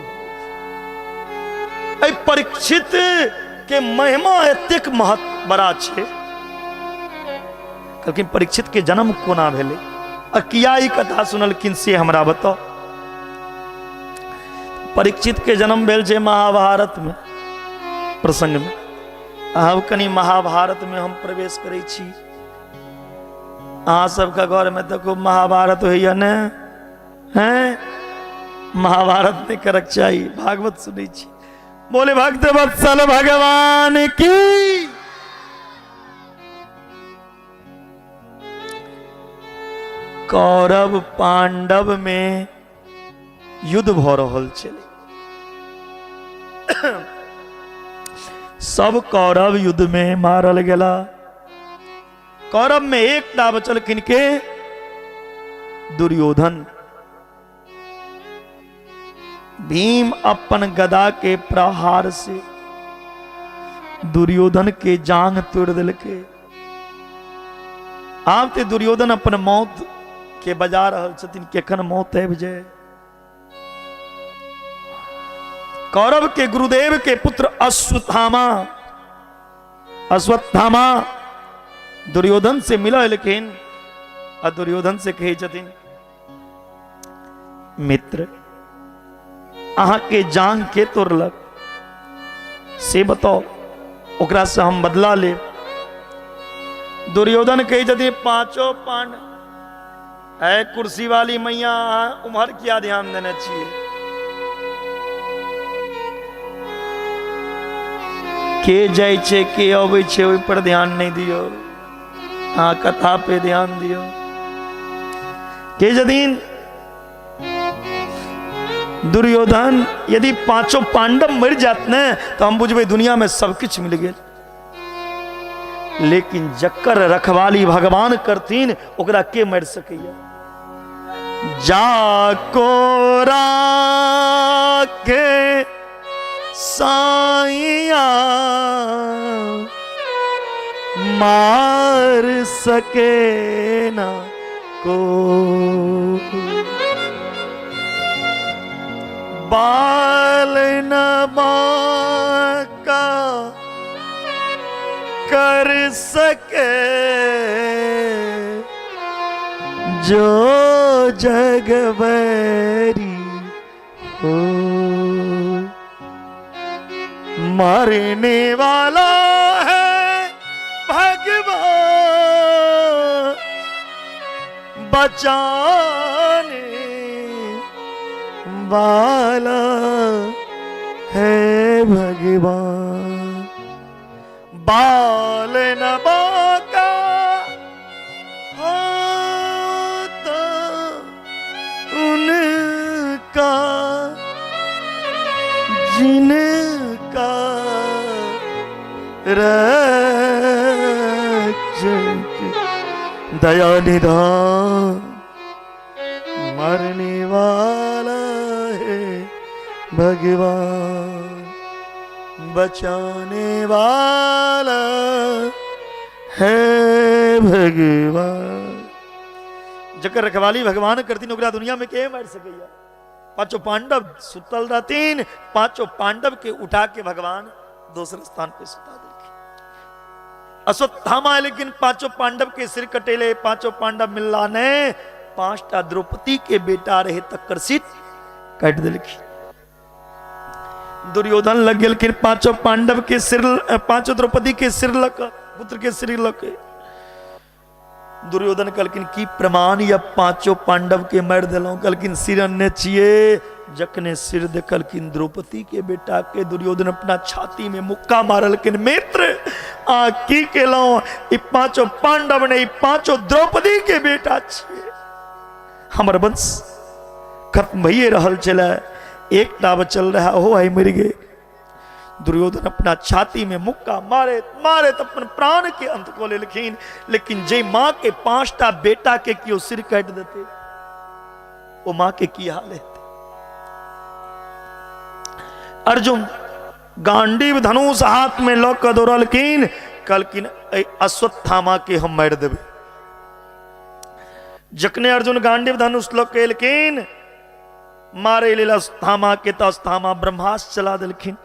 एहि परीक्षित के महिमा एतेक महत्व बड़ा छै। कहलखिन परीक्षित के जन्म कोना भेलै? आ किया ई कथा सुनलखिन से हमरा बताउ। परीक्षित के जन्म भेल छै महाभारत में प्रसंग में। आब कनि महाभारत में हम प्रवेश करै छी। अहाँ सबके घर में तऽ खूब महाभारत होइया ने? हैं, महाभारत नहि करक चाही, भागवत सुनै छी। बोले भक्त वत्सल भगवान की। कौरव पांडव में युद्ध भऽ रहल छलै। सब कौरव युद्ध में मारल गेला। कौरव में एकटा बचलखिन के? दुर्योधन। भीम अपन गदा के प्रहार से दुर्योधन के जांग तोड़ देलके। आब ते दुर्योधन अपन मौत के बजा रहल छथिन, केखन मौत आबि जाए। कौरव के गुरुदेव के पुत्र अश्वत्थामा, अश्वत्थामा दुर्योधन से मिलल, लेकिन आ दुर्योधन से कहै छथिन, मित्र अहाँ के जांग के तोड़लक से बताओ, ओकरा से हम बदला लेब। दुर्योधन कहै छथिन, पांचों पांड है कुर्सी वाली मैया, अहाँ उम्हर किया ध्यान देने छियै? के जाइ छै के अबै छै ओहि पर ध्यान नहि दियौ, अहाँ कथा पे ध्यान दियौ। के छथिन दुर्योधन, यदि पांचों पांडव मर जात ने तो हम बुझबै दुनिया में सब किछु मिल गेल, लेकिन जकर रखवाली भगवान करथिन ओकरा के मर सकैया? जा को राखे साइया मार सके ना को, बाल न बाका कर सके जो जगबरी हो, मरने वाला है भगवान बचाने वाला है भगवान, बाल न बाका होता उनका जिनका रक्षक दया निधान, मरने वाला है भगवान बचाने वाला है भगवान। जकर रखवाली भगवान करथिन ओकरा दुनिया में के मारि सकैया? पांचों पांडव सुतल रहथिन, पांचों पांडव के उठा के भगवान दोसर स्थान पे सुता देलखिन। अश्वत्थामा लेकिन पांचों पांडव के सिर कटेले, पांचों पांडव मिलला ने, पांचटा द्रौपदी के बेटा रहे तकर सिर काटि देलखिन। दुर्योधन लग गेलखिन पांचों पांडव के सिर, पांचों द्रौपदी के सिर लक, पुत्र के सिर लक। दुर्योधन कहलखिन की प्रमाण या पांचों पांडव के मारि देलहुं? कहलखिन सिर अनने छियै। जखने सिर देखलखिन द्रौपदी के बेटा के, दुर्योधन अपना छाती में मुक्का मारलखिन, मित्र आ की केलहुं? ई पांचों पांडव ने, ई पांचों द्रौपदी के बेटा छियै, हमर वंश खत्म भइए रहल छलै, एकटा बचल रहा ओहो आइ मरि गेल। दुर्योधन अपना छाती में मुक्का मारे मारे तो अपन प्राण के अंत को लेलखिन, लेकिन जे माँ के पांचटा बेटा के केओ सिर काटि देते ओ माँ के की हाल हेतै? अर्जुन गांडीव धनुष हाथ में लऽ कऽ दौड़लखिन, कहलखिन अश्वत्थामा के हम मारि देबै। जखने अर्जुन गांडीव धनुष लऽ के एलखिन मारे लेल अश्वत्थामा के, तऽ अश्वत्थामा ब्रह्मास्त्र चला देलखिन।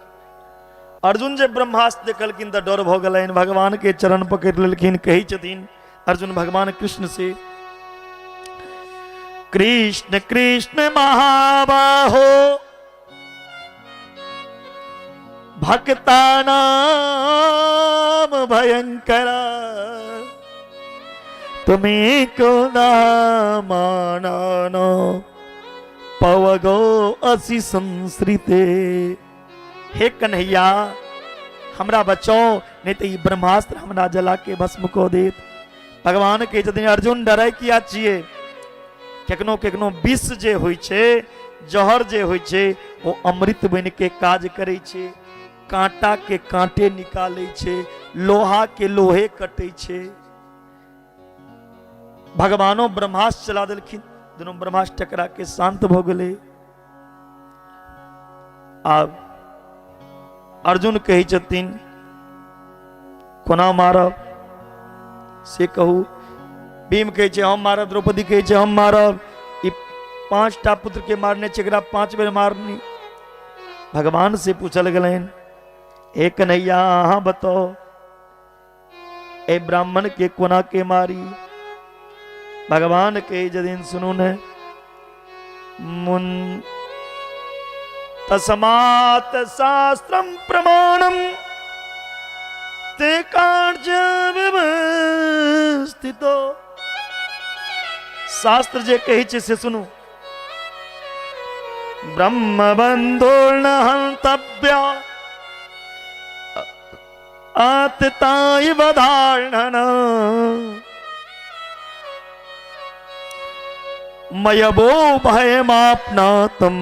अर्जुन जे ब्रह्मास्त्र देखलखिन तऽ डर भऽ गेलनि, भगवान के चरण पकड़ि लेलखिन। कहै छथिन अर्जुन भगवान कृष्ण से, कृष्ण कृष्ण महाबाहो भक्ता नाम भयंकर, तुम्हें को मानो पवगो असि संश्रिते। हे कन्हैया हमरा बचाओ, नहीं तो ई ब्रह्मास्त्र हमरा जला के भस्म को देत। भगवान के छथिन अर्जुन डरै किया छियै? केकनो केकनो विष जे होइ छै, जहर जे होइ छै, ओ अमृत बनि के काज करै छै, कांटा के कांटे निकालै छै, लोहा के लोहे कटै छै। भगवानो ब्रह्मास्त्र चला देलखिन, दुनू ब्रह्मास्त्र टकरा के शांत भऽ गेलै। आब अर्जुन कहै छथिन कोना मारब से कहू। भीम कहै छै हम मारब, द्रौपदी कहै छै हम मारब। ई 5टा पुत्र के मारने छै, एकरा 5 बेर मारनी। भगवान से पूछल गेलनि, हे कन्हैया अहाँ बताओ ए ब्राह्मण के कोना के मारी। भगवान के जदिन सुनू ने मुन तस्मात् शास्त्रम प्रमाणम ते कार्य व्यवस्थितो। शास्त्र जे कहै छै से सुनू। ब्रह्म बंधुर्न हंतव्य आतताय बधारणन मयबो भयमाप्नातम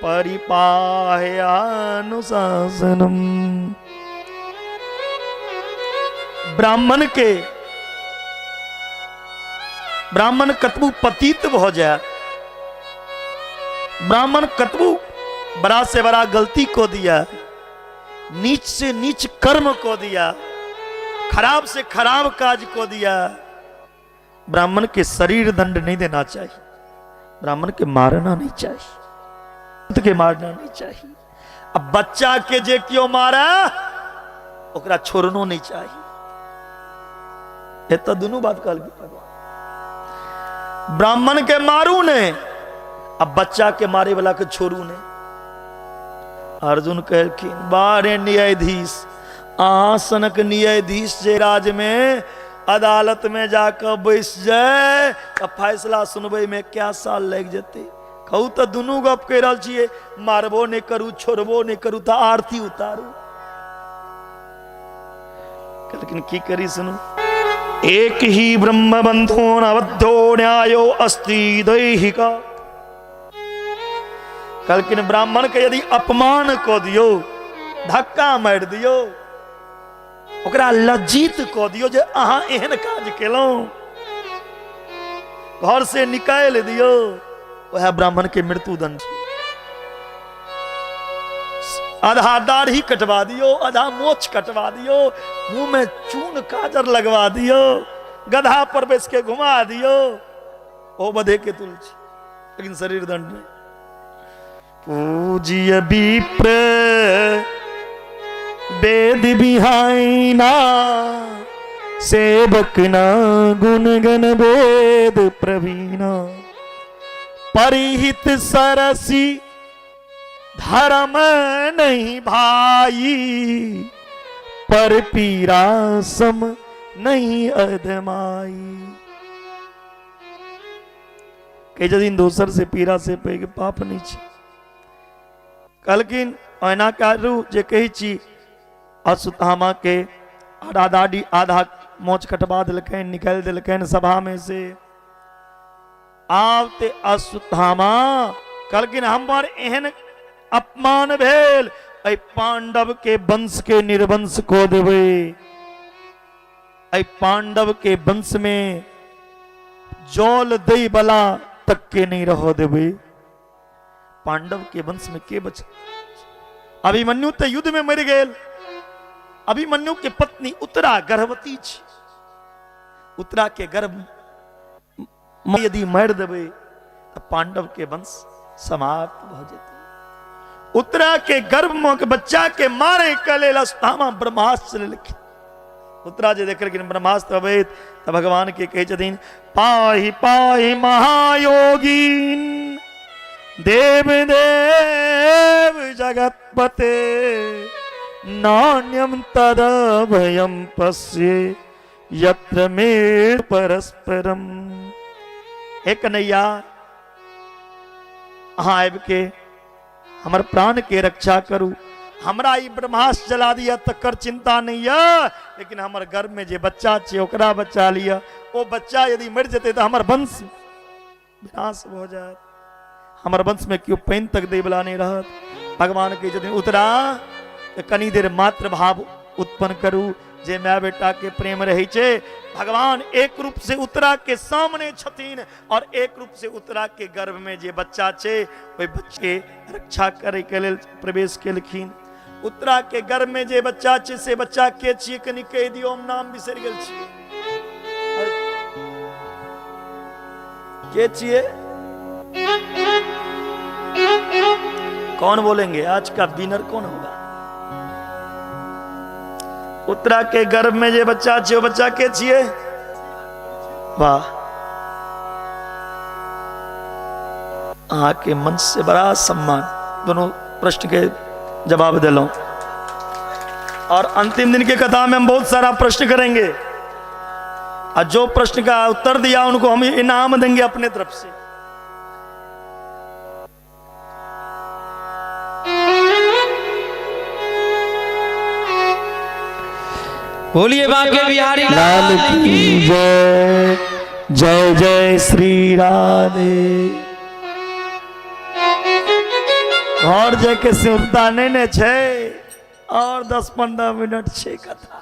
परिपाह्यानुशासनम। ब्राह्मण के ब्राह्मण कतबू पतित भ जाए, ब्राह्मण कतबू बड़ा से बड़ा गलती को दिया, नीच से नीच कर्म को दिया, खराब से खराब काज को दिया, ब्राह्मण के शरीर दंड नहीं देना चाहिए, ब्राह्मण के मारना नहीं चाहिए, के मारना नहीं चाहिए। अब बच्चा के जे क्यों मारा ओकरा छोड़नो नहीं चाहिए। ये तो दोनों बात कहल भगवान, ब्राह्मण के मारू ने, अब बच्चा के मारे वाला के छोड़ू ने। अर्जुन कहलखिन बारे न्यायाधीश, अहाँ सनक न्यायाधीश जे राज में अदालत में जाकर बैस जाए तो फैसला सुनबै में क्या साल लग जते। कहू तो दुनू गप कहि रहल छियै, मारबो नहीं करू छोड़बो नहीं करू तो आरती उतारू। कहलखिन की करी सुनू, एक ही ब्रह्म बंधो अवध्यो न्यायो अस्ति दैहिका। कहलखिन ब्राह्मण के यदि अपमान कऽ दियौ, धक्का मारि दियौ, ओकरा लज्जित कऽ दियौ जे अहाँ एहन काज केलहुँ, घर से निकालि दियौ, वएह ब्राह्मण के मृत्युदंड। आधा दाढ़ी कटवा दियौ, आधा मोछ कटवा दियौ, मुंह में चून काजर लगवा दियौ, गधा पर बैस के घुमा दियौ, ओ बधे के तुल छै, लेकिन शरीर दंड नहीं। पूजिय विप्र वेद बिहाइना, सेवक ना गुण गण वेद प्रवीणा, परिहित सरसी धर्म नहीं भाई, पर पीरा सम नहीं अधमाई। कहै छथिन दोसर से पीड़ा से पैघ पाप नहीं छै। कहलखिन ओना करू जे कहै छी। अश्वत्थामा के आधा दाढ़ी आधा मोछ कटवा देलकनि, निकालि देलकनि सभा में से। आब ते अश्वत्थामा कहलखिन हमर एहन अपमान भेल, एहि पांडव के वंश के निर्वंश कऽ देबै, एहि पांडव के वंश में जल दै वाला तक के नहीं रह देबै। पांडव के वंश में के बच? अभिमन्यु तो युद्ध में मर गेल। अभिमन्यु के पत्नी उत्तरा गर्भवती छी, उत्तरा के गर्भ यदि मारि देबै तो पांडव के वंश समाप्त भ जेतै। उत्तरा के गर्भ में के बच्चा के मारे के लेल अश्वत्थामा ब्रह्मास्त्र लेलखिन। उत्तरा जे देखलखिन ब्रह्मास्त्र अबैत तऽ भगवान के कहै छथिन, पाहि पाहि महायोगीन देव देव जगतपते, नान्यम तदभयम पश्ये यत्र मे परस्परम। हे कन्हैया, अहाँ आबि के हमर प्राण के रक्षा करू। हमरा ई ब्रह्मास्त्र जला दिया तकर चिंता नहीं है, लेकिन हमर गर्भ में जे बच्चा छै ओकरा बचा लिया। ओ बच्चा यदि मरि जेतै तऽ हमर वंश विनाश भऽ जायत, हमर वंश में केओ पानि तक दै वाला नहीं रहत। भगवान कहै छथिन, उतरा तऽ कनी देर मात्र भाव उत्पन्न करू, जे माय बेटा के प्रेम रहै छै। भगवान एक रूप से उत्तरा के सामने छथिन और एक रूप से उत्तरा के गर्भ में जे बच्चा छै ओहि बच्चे के रक्षा करे के लेल प्रवेश केलखिन। उत्तरा के गर्भ में जे बच्चा छै से बच्चा के छियै, कनि कहि दियौ, हम नाम बिसरि गेल छियै, के छियै? कौन बोलेंगे आज का विनर कौन होगा? उत्तरा के गर्भ में जे बच्चा छै ओ बच्चा के छियै? वाह, अहाँ के मन से बड़ा सम्मान, दोनों प्रश्न के जवाब दिलौं। और अंतिम दिन के कथा में हम बहुत सारा प्रश्न करेंगे और जो प्रश्न का उत्तर दिया उनको हम इनाम देंगे अपने तरफ से। बोलिए बांके बिहारी लाल की जय, जय जय श्री राधे। घर जाके सुरता नहीं ने छे, और 10-15 मिनट छे कथा।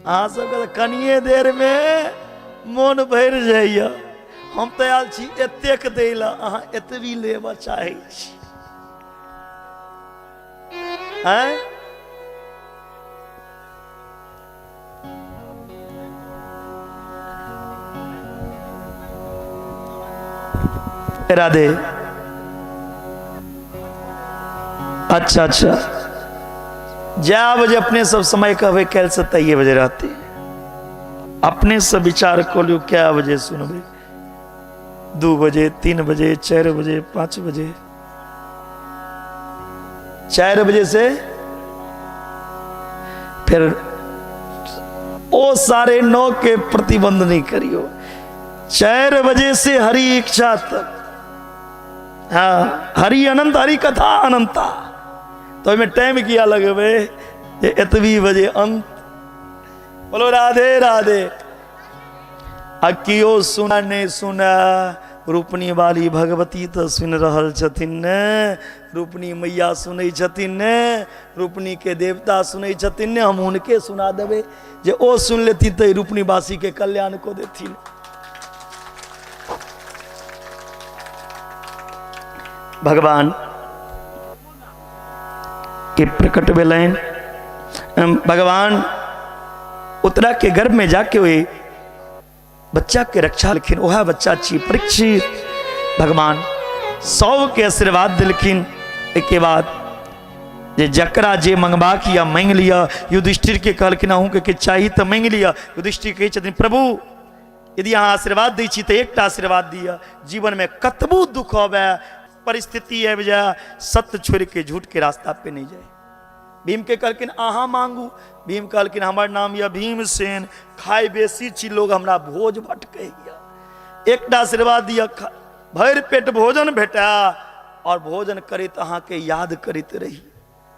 अहाँ सबके तऽ कनिए देर में मोन भरि जाइए। हम तऽ आयल छी एतेक दै लए, अहाँ एतबी लेबऽ चाहै छी। आँय? राधे। अच्छा अच्छा, जै बजे अपने सब समय कहबै काल्हि से तैये बजे रहते। अपने से विचार कऽ लियौ कै बजे सुनबै, 2 बजे, 3 बजे, 4 बजे, 5 बजे, 4 बजे से फिर ओ 9:30 के प्रतिबंध नहीं करियो, 4 बजे से हरि इच्छा तक। हाँ, हरि अनंत, हरि कथा अनंता, तो ओहिमे टाइम किया लगेबै जे एतबी बजे अंत। बोलो राधे राधे। आ कियो सुना नहीं सुना, रूपनी वाली भगवती तो सुन रहल छथिन ने, रूपनी मैया सुनै छथिन ने, रूपनी के देवता सुनै छथिन ने, हम हुनके सुना देबै जे ओ सुन लेथिन तऽ रूपनी वासी के कल्याण कऽ देथिन। भगवान के प्रकट भेलनि। भगवान उत्तरा के गर्भ में जाके ओहि बच्चा के रक्षा लेखिन, वह बच्चा छी परीक्षित। भगवान सबके आशीर्वाद दिलखिन। एके बाद जे जकरा जे मंगबाक या मांगि लिअ, युधिष्ठिर के कहलखिन अहूँके किछु चाही तऽ मांगि लिअ। युधिष्ठिर कहै छथिन प्रभु यदि अहाँ आशीर्वाद दै छी तऽ एकटा आशीर्वाद दिअ, जीवन में कतबो दुख आबे, परिस्थिति आबि जाए, सत्य छोड़ि के झूठ के रास्ता पे नहीं जाए। भीम के कहलखिन अहाँ मांगू। भीम कहलखिन हमर नाम यऽ भीमसेन, खाइ बेसी छी लोग हमरा भोज भटकैया, एकटा आशीर्वाद दिअ भरि पेट भोजन भेटा और भोजन करैत अहाँके याद करैत रही।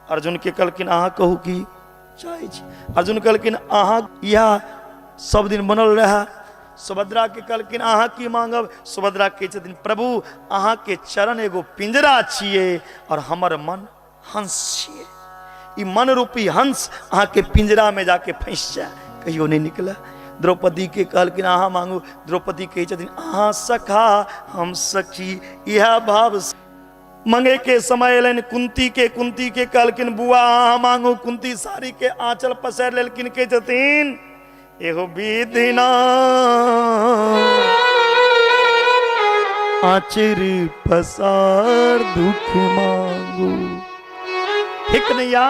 अर्जुन के कहलखिन अहाँ कहू की चाहै छी। अर्जुन कहलखिन अहाँ इएह सब दिन बनल रहए। सुभद्रा के कहलखिन अहाँ की मांगब। सुभद्रा कहै छथिन प्रभु अहाँके चरण एगो पिंजरा छियै और हमर मन हंस छियै, ई मन रूपी हंस अहाँके पिंजरा में जाके फंसि जाए, कहियो नहीं निकले। द्रौपदी के कहलखिन अहाँ मांगू। द्रौपदी कहै छथिन अहाँ सखा हम सखी, इएह भाव मंगे के समय एलनि कुंती के। कुंती के कहलखिन बुआ अहाँ मांगू। कुंती साड़ी के आंचल पसारि लेलखिन, कहै छथिन एहो विधिना आचर पसार दुख मांगू। ठीक नैया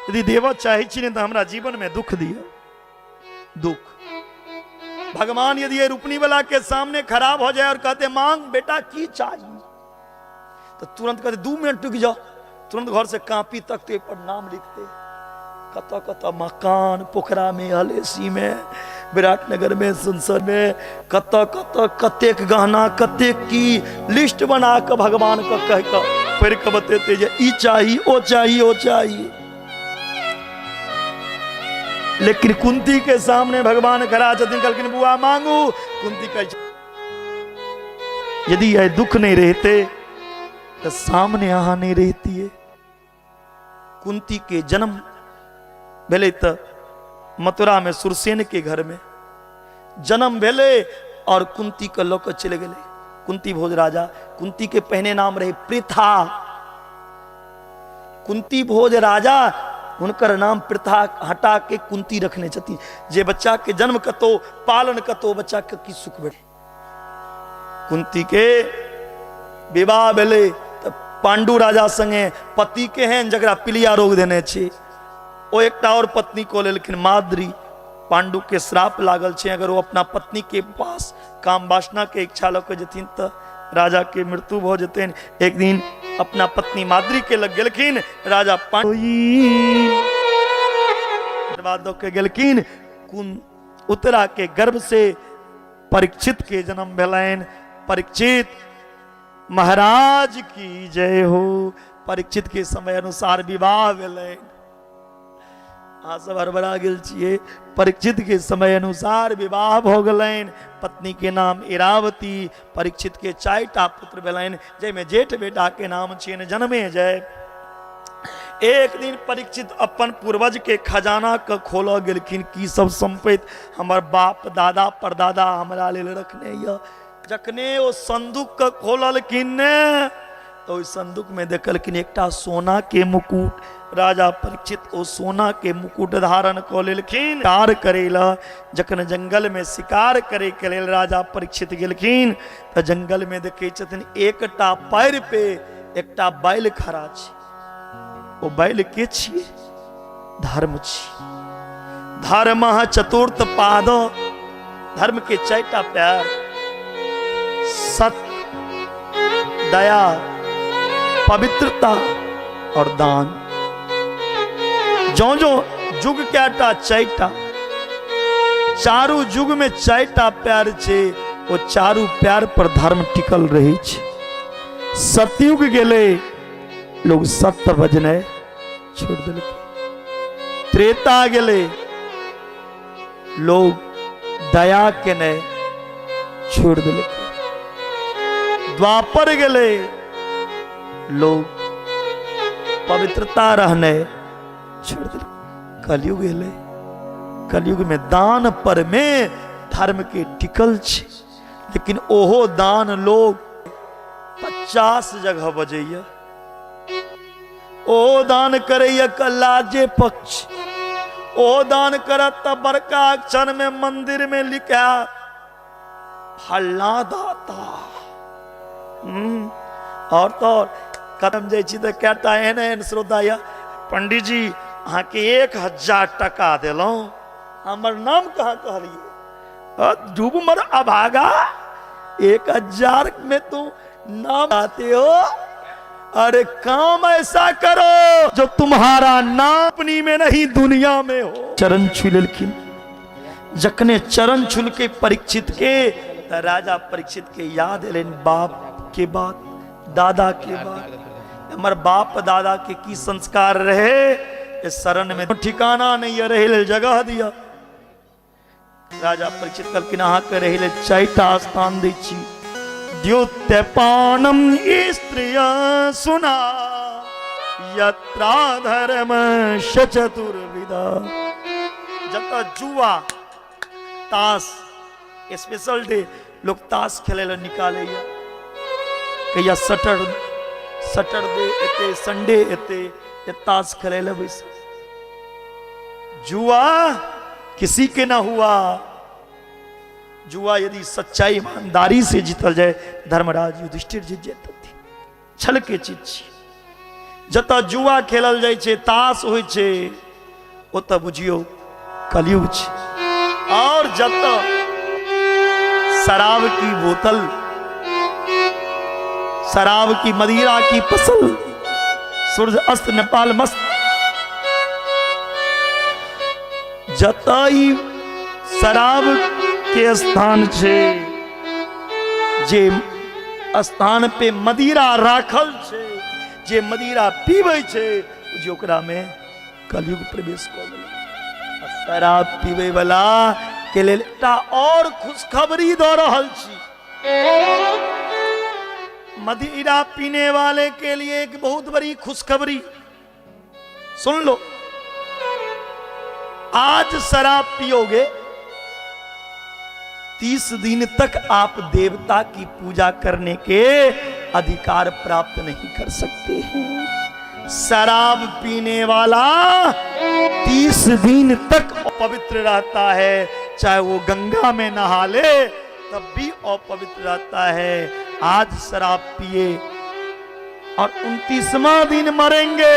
यदि देबऽ चाहै छी ने तऽ हमरा जीवनमे दुख दिअ। दुख भगवान यदि ये रूपनी वाला के सामने खड़ा हो जाए और कहते मांग बेटा की चाहिए, तो तुरंत कहते 2 मिनट रुक जाओ, तुरंत घर से कापी तख्ते पर नाम लिखते, कत कत मकान पोखरा में, हलेसी में, विराटनगर में, सुनसर में, कत कत कतेक गहना कतेक की लिस्ट बना के भगवान के कह के पढ़ के बतेते जे ई चाही ओ चाही ओ चाही। लेकिन कुंती के सामने भगवान खड़ा छथिन, कहलखिन बुआ मांगू। कुंती कहै छै यदि यह दुख नहीं रहते तो सामने अहाँ नहीं रहती है। कुंती के जन्म भेलै तऽ मथुरा में सुरसेन के घर में जन्म भेलै और कुंती के लऽ कऽ चलि गेलै कुंती भोज राजा। कुंती के पहिने नाम रहे पृथा। कुंती भोज राजा हुनकर नाम पृथा हटा के कुंती रखने छथिन। जे बच्चा के जन्म कतौ पालन कतौ बच्चा के की सुख भेटै। कुंती के विवाह भेलै तऽ पांडु राजा संगे पति केहन जकरा पीलिया रोग देने छै, ओ एकटा और पत्नी को लेलखिन माद्री। पांडु के श्राप लागल छै, अगर ओ अपना पत्नी के पास काम वासना के इच्छा लऽ के जेथिन तऽ राजा के मृत्यु भऽ जेतनि। एक दिन अपना पत्नी माद्री के लग गेलखिन राजा पांडु दऽ के गेलखिन। कुन उत्तरा के गर्भ से परीक्षित के जन्म भेलनि। परीक्षित महाराज की जय हो। परीक्षित के समय अनुसार विवाह भेलनि। अहाँ सब हड़बड़ा गेल छियै। परीक्षित के समय अनुसार विवाह भऽ गेलनि। पत्नी के नाम इरावती। परीक्षित के 4टा पुत्र भेलनि, जाहिमे जेठ बेटा के नाम छियनि जनमेजय। एक दिन परीक्षित अपन पूर्वज के खजाना के खोलऽ गेलखिन, की सब संपत्ति हमर बाप दादा परदादा हमरा लेल रखने यऽ। जखने ओ संदूक के खोललखिन ने तो ओहि संदूक में देखलखिन एकटा सोना के मुकुट। राजा परीक्षित ओ सोना के मुकुट धारण कऽ लेलखिन। शिकार करे ला जखन जंगल में शिकार करे के लेल राजा परीक्षित गेलखिन तऽ जंगल में देखे छथिन एकटा पैर पे एकटा बैल खड़ा छै। ओ बैल के छियै? धर्म छी। धर्म चतुर्थ पाद, धर्म के चारिटा पैर, सत्य, दया, पवित्रता और दान। जो जो युग कैटा चारिटा, चारू युग में चारिटा पैर छे, ओ चारू पैर पर धर्म टिकल रहे छे। सतयुग गेले लोग सत्य बजने छोड़ देलकै। त्रेता गेले लोग दया केने छोड़ देलकै। द्वापर गेले लोग पवित्रता रहने छोड़ देलकै। कलयुग एलै, कलयुग में दान पर में धर्म के टिकल छै, लेकिन ओहो दान लोग 50 जगह बजैया। ओ दान करैया लाजे पक्ष, ओ दान करत तऽ बड़का अक्षर में मंदिर में लिखा फल्ला दाता। और तो कदम जाइ छी तऽ कएटा एहन एहन श्रोता यऽ, पंडीजी अहाँके 1000 टका देलहुँ, हमर नाम कहाँ कहलियै? डूब मर अभागा, 1000 में तू नाम आते हो। अरे काम ऐसा करो जो तुम्हारा नाम अपनी में नहीं दुनिया में हो। चरण छू लेलखिन। जखने चरण छुल के परीक्षित के त राजा परीक्षित के याद एलनि बाप के बात, दादा के बात। हमर बाप दादा के की संस्कार रहे, इस शरण में ठिकाना नहीं रहे लेल जगह दिया। राजा परीक्षित कहलखिन अहाँके रहै लेल 4टा स्थान दै छी। द्योत्यपानम स्त्रिय सुना यत्रा धर्म चतुर्विधा। जतऽ जुआ ताश स्पेशल डे लोग ताश खेलै लए निकालैया, कहिया सटरडे एते संडे एते ताश खेलै लए बैस। जुआ किसी के ना हुआ। जुआ यदि सच्चाई ईमानदारी से जीतल जाए, धर्मराज युधिष्ठिर जीत जेतथिन। छल के चीज छी। जतऽ जुआ खेलल जाइ छै, ताश होइ छै, ओतऽ बुझियौ कलयुग छै। और जतऽ शराब की बोतल, शराब की मदिरा की फसल, सूर्य अस्त नेपाल मस्त, जतऽ ई शराब के स्थान छै, जे स्थान पे मदिरा राखल छै, जे मदिरा पीबै छै, जे ओकरा में कलयुग प्रवेश कऽ गेलै। आ शराब पीबै वाला के लेल एकटा और खुशखबरी दऽ रहल छी। मदिरा पीने वाले के लिए एक बहुत बड़ी खुशखबरी सुन लो। आज शराब पियोगे, 30 दिन तक आप देवता की पूजा करने के अधिकार प्राप्त नहीं कर सकते हैं। शराब पीने वाला 30 दिन तक अपवित्र रहता है, चाहे वो गंगा में नहा ले तब भी अपवित्र रहता है। आज शराब पिए और 29वां दिन मरेंगे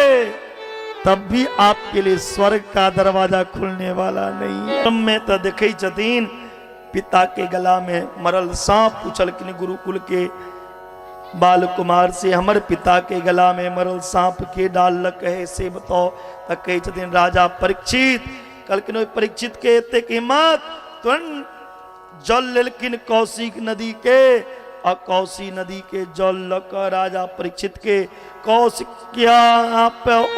तब भी आपके लिए स्वर्ग का दरवाजा खुलने वाला नहीं है। में तो देखे छथिन पिता के गला में मरल सांप। पूछलखिन गुरुकुल के बाल कुमार से, हमर पिता के गला में मरल सांप के डाललक है से बताओ। त कहै छथिन राजा परीक्षित। कहलखिन ओहि परीक्षित के एतेक हिम्मत? तुरंत जल लेलखिन कौशिक नदी के, आ कौशी नदी के जल लऽ कऽ राजा परीक्षित के कौशिक्या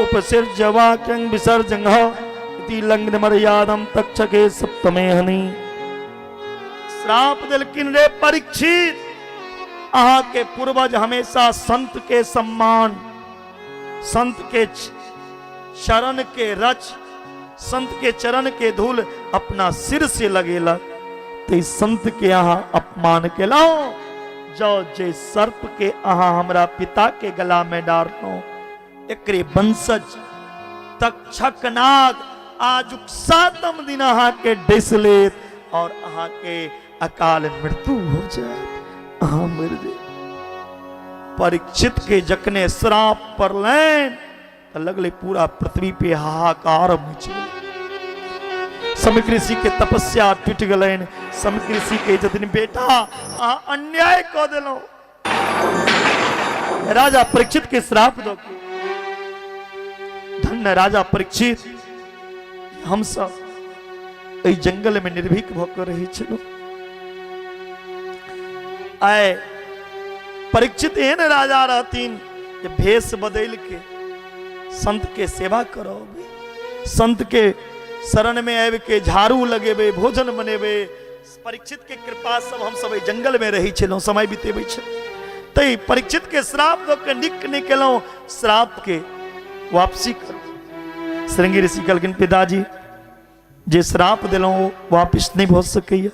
उपसर्ज वाक्यं विसर्जंग इति लंघन मर्यादम तक्षके सप्तमे हनि। श्राप देलखिन, रे परीक्षित, अहाँ के पूर्वज हमेशा संत के सम्मान, संत के चरण के रच, संत के चरण के धूल अपना सिर से लगेलक, ते संत के अहाँ अपमान केलहुँ। जाओ, जे सर्प के अहाँ हमरा पिता के गला में डाललहुँ, एकरे वंशज तक्षक नाग आजुक 7म दिन अहाँ के डसि लेत और अहाँ के अकाल मृत्यु हो जाए, अहाँ मरि जाए। परीक्षित के जखने श्राप पड़लनि तऽ लगले पूरा पृथ्वी पे हाहाकार मचि गेलै। समीक ऋषि के तपस्या टूटि गेलनि। समीक ऋषि के छथिन, बेटा, अहाँ अन्याय कऽ देलहुँ राजा परीक्षित के श्राप दऽ के। धन्य राजा परीक्षित, हम सब एहि जंगल में निर्भीक भऽ कऽ रहै छलहुँ। आइ परीक्षित एहन राजा रहथिन जे भेष बदलि के संत के सेवा करब, संत के शरण में आबि के झाड़ू लगेबै, भोजन बनेबै। परीक्षित के कृपा सब हम सब एहि जंगल में रहै छलहुँ, समय बितेबै छलहुँ। तै परीक्षित के श्राप दऽ के नीक नहि केलहुँ, श्राप के वापसी करू। श्रृंगी ऋषि कहलखिन, पिताजी, जे श्राप देलहुँ ओ वापिस नहि भऽ सकैए।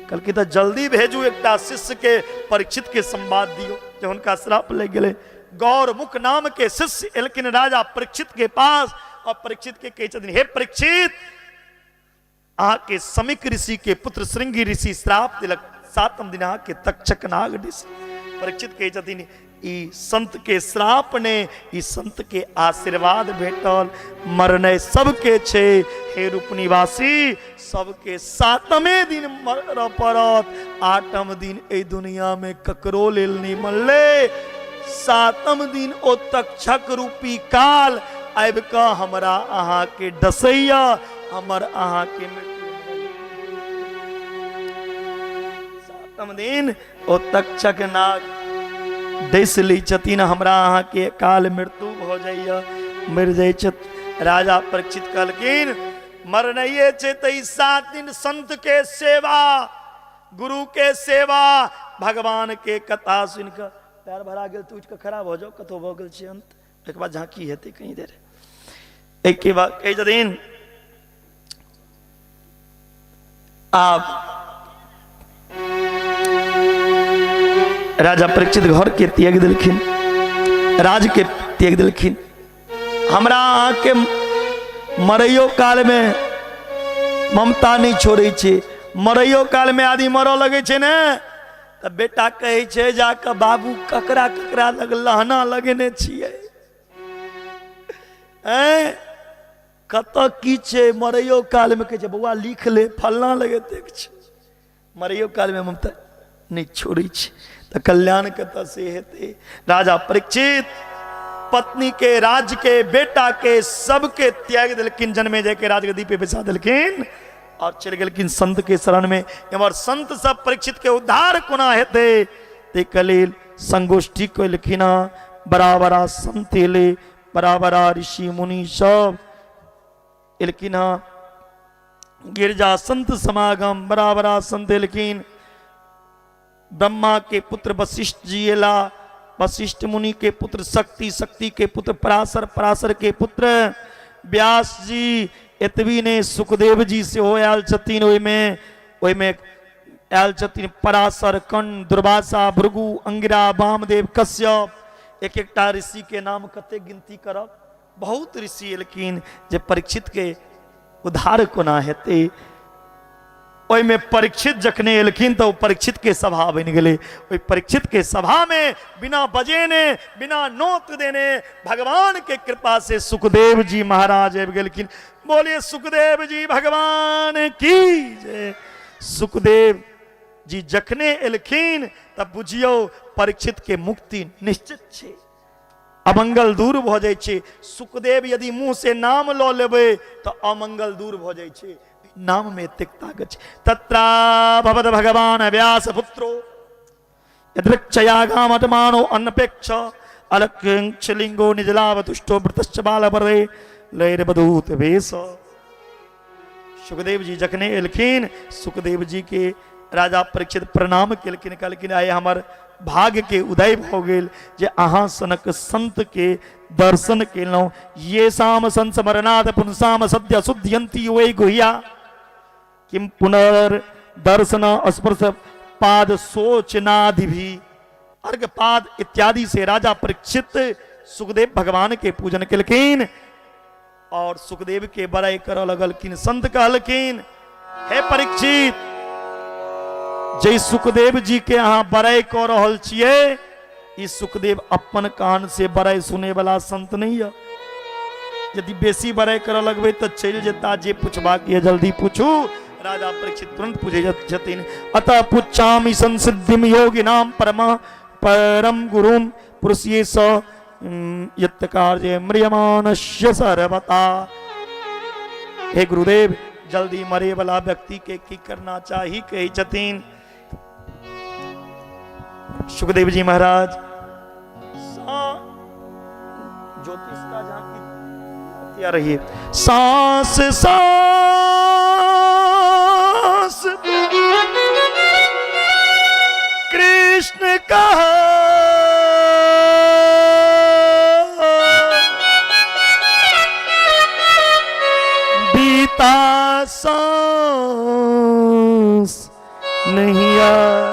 कहलखिन, तऽ जल्दी भेजू एकटा शिष्य के, परीक्षित के संवाद दियौ जे हुनका श्राप लागि गेलै। गौरमुख नाम के शिष्य एलखिन राजा परीक्षित के पास और परीक्षित के कहै छथिन, हे परीक्षित, अहाँके समीक ऋषि के पुत्र श्रृंगी ऋषि श्राप दिलक, 7म दिन अहाँके तक्षक नाग डिस। परीक्षित कहै छथिन, ई संत के श्राप ने, ई संत के आशीर्वाद भेटल। मरने सबके छै हे रूप निवासी, सबके 7मे दिन मरऽ पड़त, 8म दिन एहि दुनिया में ककरो लेल नहि मरलै। 7म दिन ओ तक्षक रूपी काल आबि कऽ हमरा अहाँके डसैया, हमर अहाँके मृत्यु। 7म दिन ओ तक्षक नाग डसि लै छथिन, हमरा अहाँके काल मृत्यु भऽ जाइए, मरि जाइ छथि। राजा परीक्षित कहलखिन, मरनाइए छै तऽ ई 7 दिन संत के सेवा, गुरु के सेवा, भगवान के कथा सुनि कऽ। पैर भरा गेल तऽ उठि कऽ खड़ा भऽ जाउ, कतहु भऽ गेल छै अंत, एक बाद झाँकी हेतै कहीं देर। एहिके बाद कहै छथिन, आब राजा परीक्षित घर के त्याग देलखिन, राज के त्याग देलखिन। हमरा अहाँके मरैयो कालमे ममता नहि छोड़ै छै। मरैयो कालमे आदमी मरऽ लगै छै ने, तऽ बेटा कहै छै जाकऽ, बाबू, ककरा ककरा लग लहना लगेने छियै? ऐं कतऽ की छै, मरैयो कालमे कहै छै बौआ लिख ले फल्लाँ लग एतेक छै, मरैयो कालमे ममता नहि छोड़ै छै, तऽ कल्याण कतऽ से हेतै। राजा परीक्षित पत्नी के, राज्य के, बेटा के, सबके त्याग देलखिन, जनमेजय के राजगद्दी पे बैसा देलखिन और चलि गेलखिन संत के शरण में। एम्हर संत सब परीक्षित के उद्धार कोना हेतै ताहिके लेल संगोष्ठी कयलखिन हँ। बड़ा बड़ा संत एलै, बड़ा बड़ा ऋषि मुनि सब एलखिन हँ। गिरजा संत समागम, बड़ा बड़ा संत एलखिन। ब्रह्मा के पुत्र वशिष्ठ जी एला, वशिष्ठ मुनि के पुत्र शक्ति, शक्ति के पुत्र पराशर, पराशर के पुत्र व्यास जी। एतबी ने सुखदेव जी सेहो आयल छथिन। ओहिमे ओहिमे आयल छथिन पराशर, कर्ण, दुर्वासा, भृगु, अंगिरा, वामदेव, कश्यप। एक एकटा ऋषि के नाम कते गिनती करब, बहुत ऋषि एलखिन जे परीक्षित के उद्धार कोना हेतै। ओहिमे परीक्षित जखने एलखिन तऽ ओ परीक्षित के सभा बनि गेलै। ओहि परीक्षित के सभा में बिना बजेने बिना नोत देने भगवान के कृपा से सुखदेव जी महाराज आबि गेलखिन। बोलिए सुखदेव जी भगवान की जय। सुखदेव जी जखने एलखिन तब बुझियौ परीक्षित के मुक्ति निश्चित छै, अमंगल दूर भऽ जाइ छै। सुखदेव यदि मुँह से नाम लऽ लेबै तऽ अमंगल दूर भऽ जाइ छै। नाम में एतेक ताकत छै। तत्रा भवद भगवान व्यास पुत्रो यदृक्षयागामटमानो अनपेक्ष अलक्षलिंगो निजलाभ तुष्टो वृतश्च बालपरे लैरवधूत वेश। सुखदेव जी जखने एलखिन, सुखदेव जी के राजा परीक्षित प्रणाम केलखिन, कहलखिन आइ हमर भाग्य के उदय भऽ गेल जे अहाँ सनक संत के दर्शन केलहुँ। ये साम संस्मरणात् पुंसाम सद्य शुद्ध्यन्ति वै गुह्या किम पुनर्दर्शन स्पर्श पाद सोचनादि भी। अर्घपाद इत्यादि से राजा परीक्षित सुखदेव भगवान के पूजन केलखिन और सुखदेव के बड़ाई करऽ लगलखिन। संत कहलखिन हे परीक्षित, जे सुखदेव जी के अहाँ बड़ाई कऽ रहल छियै, ई सुखदेव अपन कान से बड़ाई सुने वाला संत नहीं है। यदि बेसी बड़ाई करऽ लगबै तऽ चलि जेता, जे पूछबाक यऽ जल्दी पूछू। राजा परीक्षित तुरंत पूछे छथिन, अतः पुच्छामि संसिद्धिम योगिनाम परमा परम गुरुम पुरुषिये स यत्त कार्य म्रियमाणस्य सर्वता। हे गुरुदेव, जल्दी मरे वाला व्यक्ति के की करना चाही? कहै छथिन सुखदेव जी महाराज, ज्योतिष का झांकी रही है, सांस सांस कृष्ण का बीता सांस नहीं आए,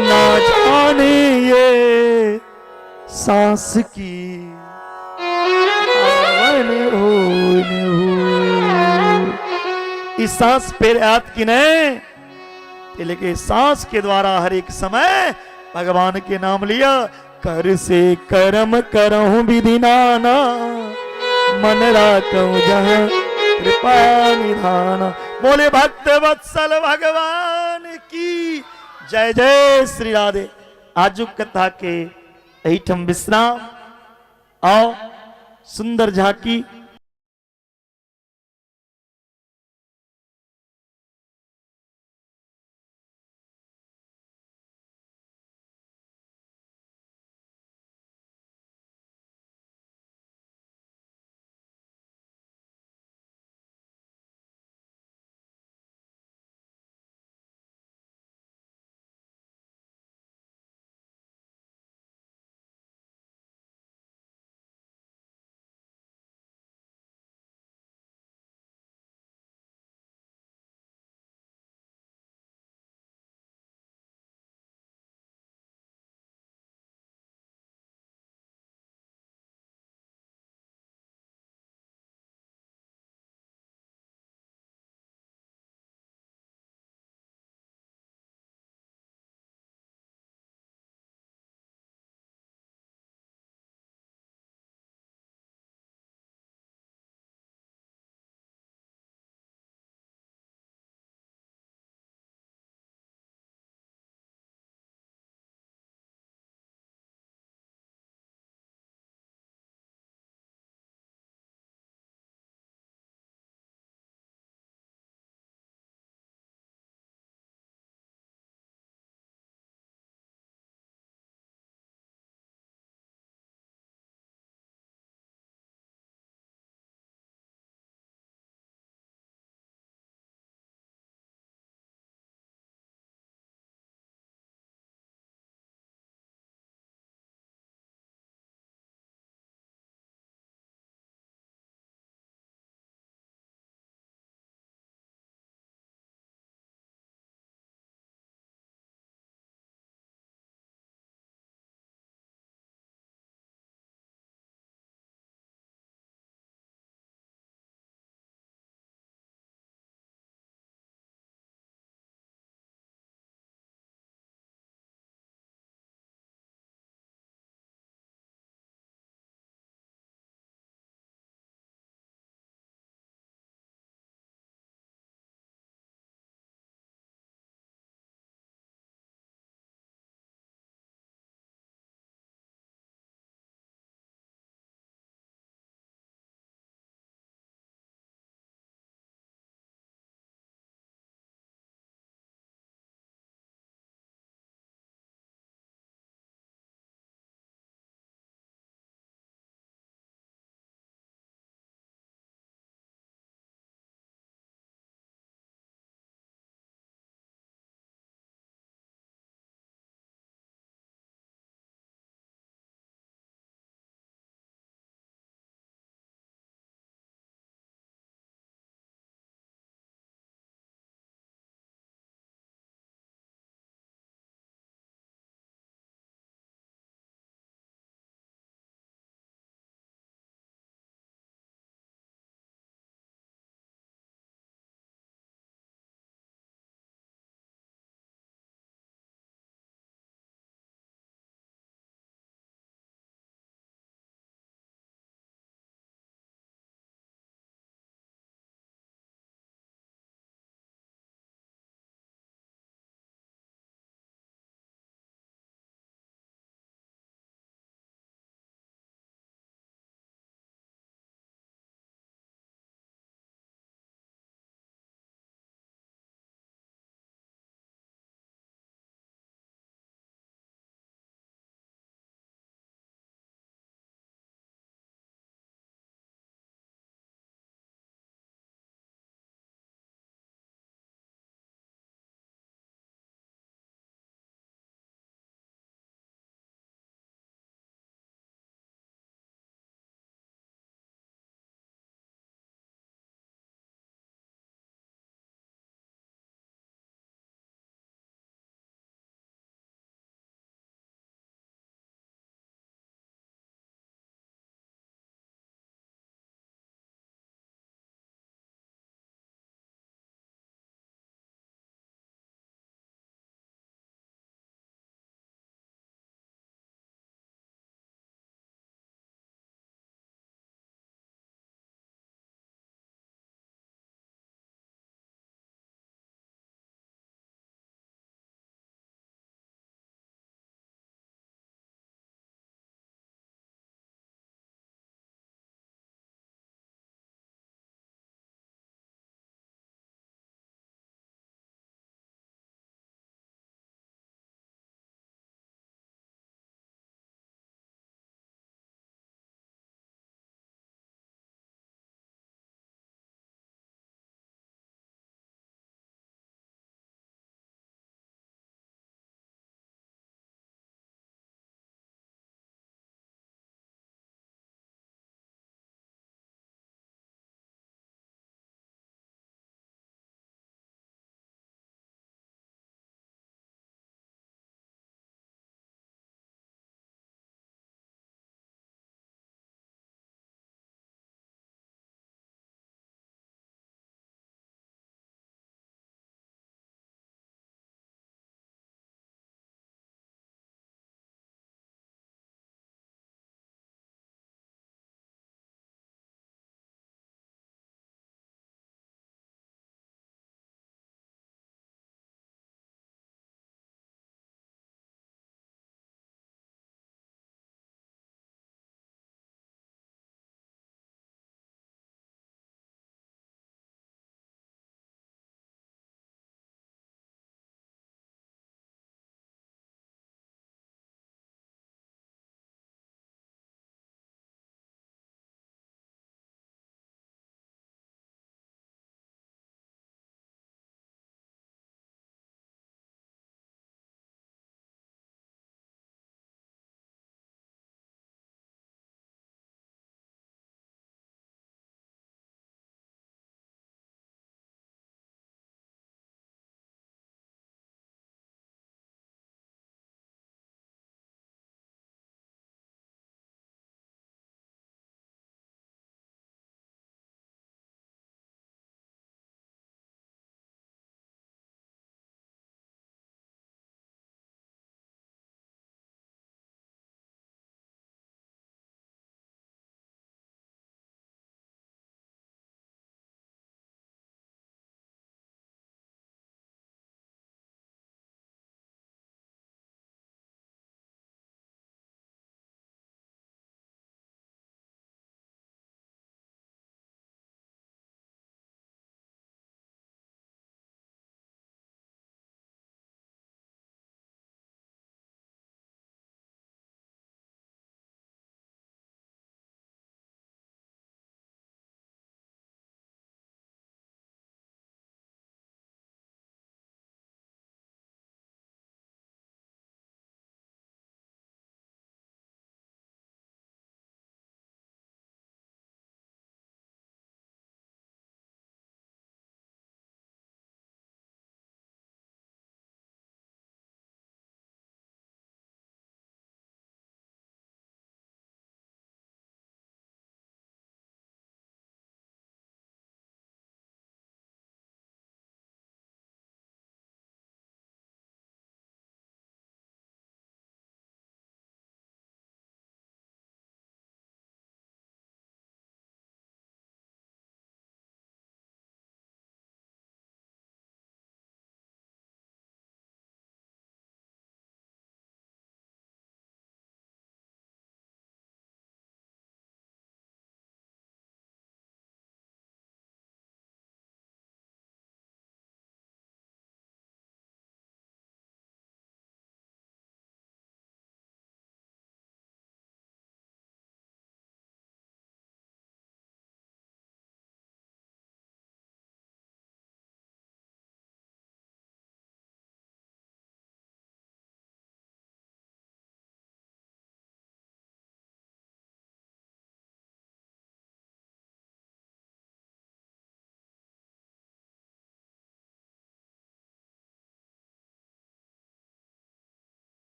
ना जाने ये सांस की आवन होन हो। इस सांस पेर आत कि नहीं, लेकिन सांस के द्वारा हर एक समय भगवान के नाम लिया। कर से कर्म करहूं विधि नाना, मन राखूं जहां कृपा निधाना। बोले भक्त वत्सल भगवान की जय। जय श्री राधे। आजुक कथा के एहिठाम विश्राम। आओ सुंदर झांकी।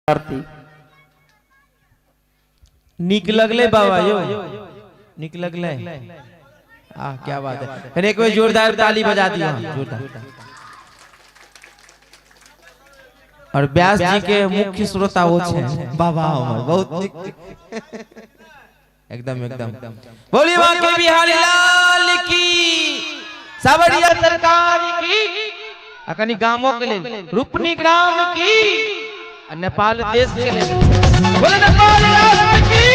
आरती। नीक लगले बाबा यो, नीक लगले। आ क्या बात है। अरे एक बार जोरदार ताली बजा दिया, जोरदार। और व्यास जी के मुख्य श्रोता वो छे बाबा हमर, बहुत नीक, एकदम एकदम। बोलिए बांके बिहारी लाल की, सावरिया सरकार की, आ कनी गामों के लेल रूपनी ग्राम की, आ नेपाल देश के लेल बोले नेपाल राष्ट्र की।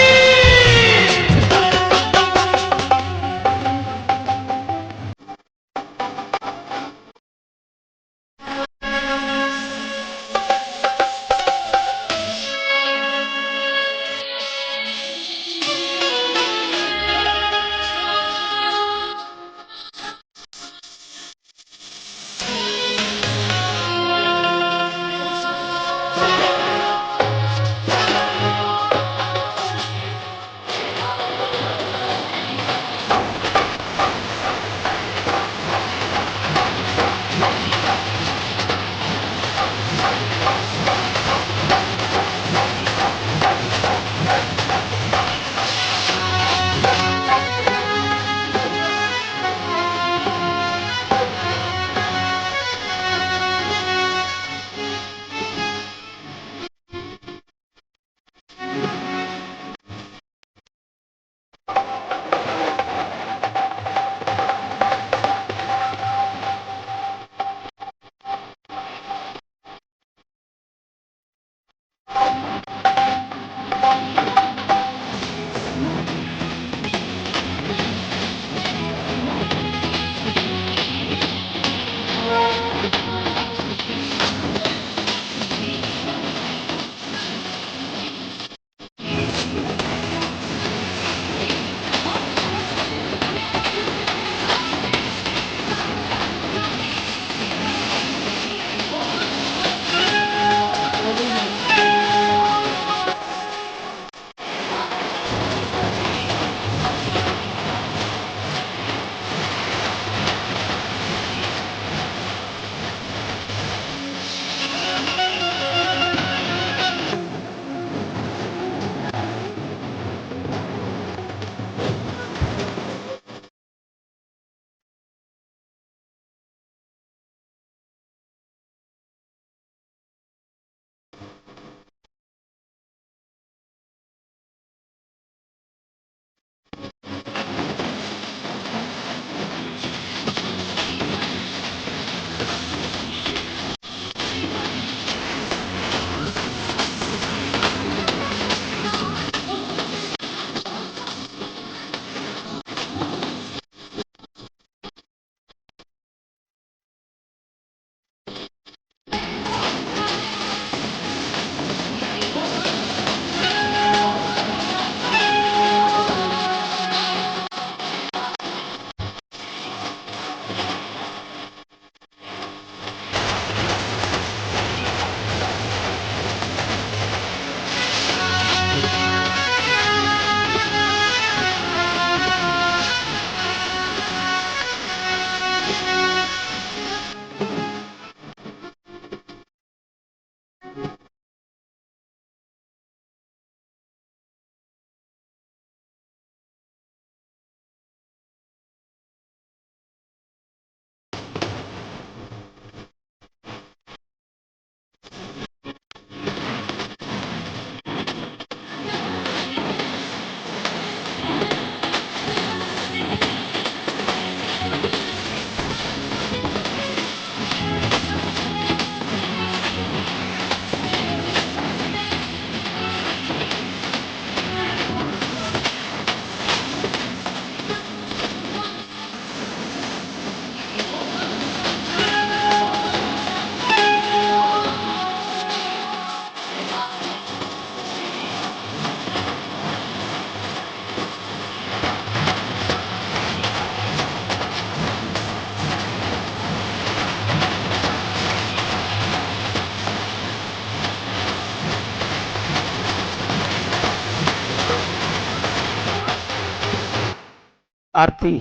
आरती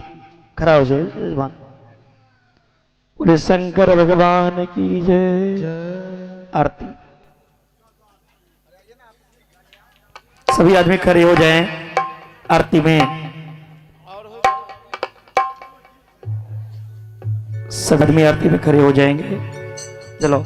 खड़ा हो जाए यजमान। बोले शंकर भगवान की जय। आरती। सभी आदमी खड़े हो जाएं आरती में। सब आदमी आरती में खड़े हो जाएंगे। चलो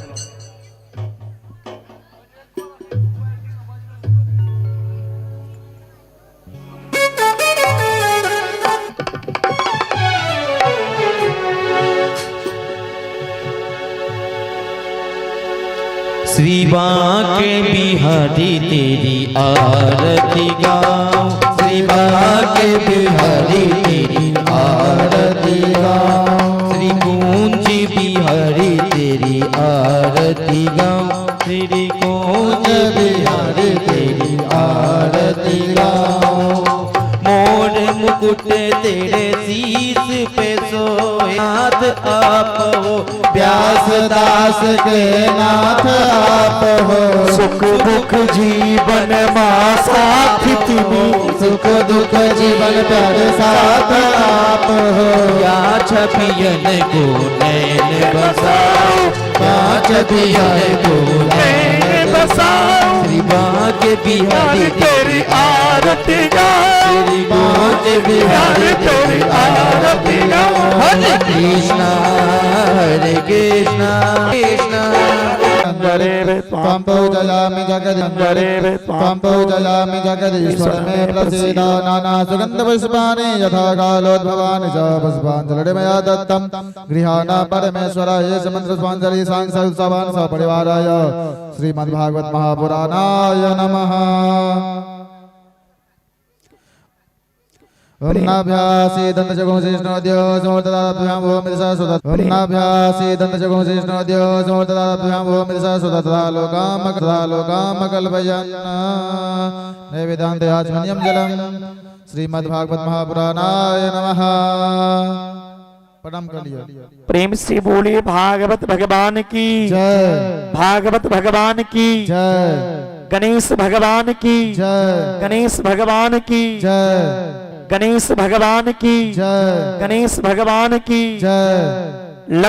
श्री बांके बिहारी तेरी आरती गाऊं, श्री बांके बिहारी तेरी आरती गाऊं, श्री कुंज बिहारी तेरी आरती गाऊं, श्री कुंज बिहारी तेरी आरती गाऊं। मोर मुकुट तेरे शीश पे सोए, नाथ आप हो व्यास दास के नाथ आप हो। सुख दुख जीवन मा साथ तिमी, सुख दुख जीवन प्यारे साथ आप हो। या छपियन को नैन बसाओ, या छपियन को नैन बसाओ। श्री बांके बिहारी तेरी आरती गाओ, श्री बांके बिहारी तेरी आरती गाओ। हरे कृष्णा हरे कृष्णा कृष्णा। त्वं पूजयामि जगदीश्वरे, त्वं पूजयामि जगदीश्वर मे प्रसीद। नाना सुगंध पुष्पाणि यथा कालोद्भवानि च पुष्पाञ्जलि मया दत्तं गृहाण परमेश्वर। एष मंत्र पुष्पाञ्जलि सांसद सपरिवाराय श्रीमद्भागवत महापुराणाय नमः। ओम नाभ्यासी दन्तजगुंशिष्णोद्यो समूर्तदाभ्यां भूमिदशा सुतत। ओम नाभ्यासी दन्तजगुंशिष्णोद्यो समूर्तदाभ्यां भूमिदशा सुतत। लोकाम तथा लोकामकल्पयन् नैवेदान्ते आचमनीयं जलं। श्रीमद्भागवत महापुराणाय नमः। प्रणाम कर लियो। प्रेम से बोले भागवत भगवान की जय। भागवत भगवान की जय। गणेश भगवान की जय। गणेश भगवान की जय। गणेश भगवान की जय। गणेश भगवान की जय।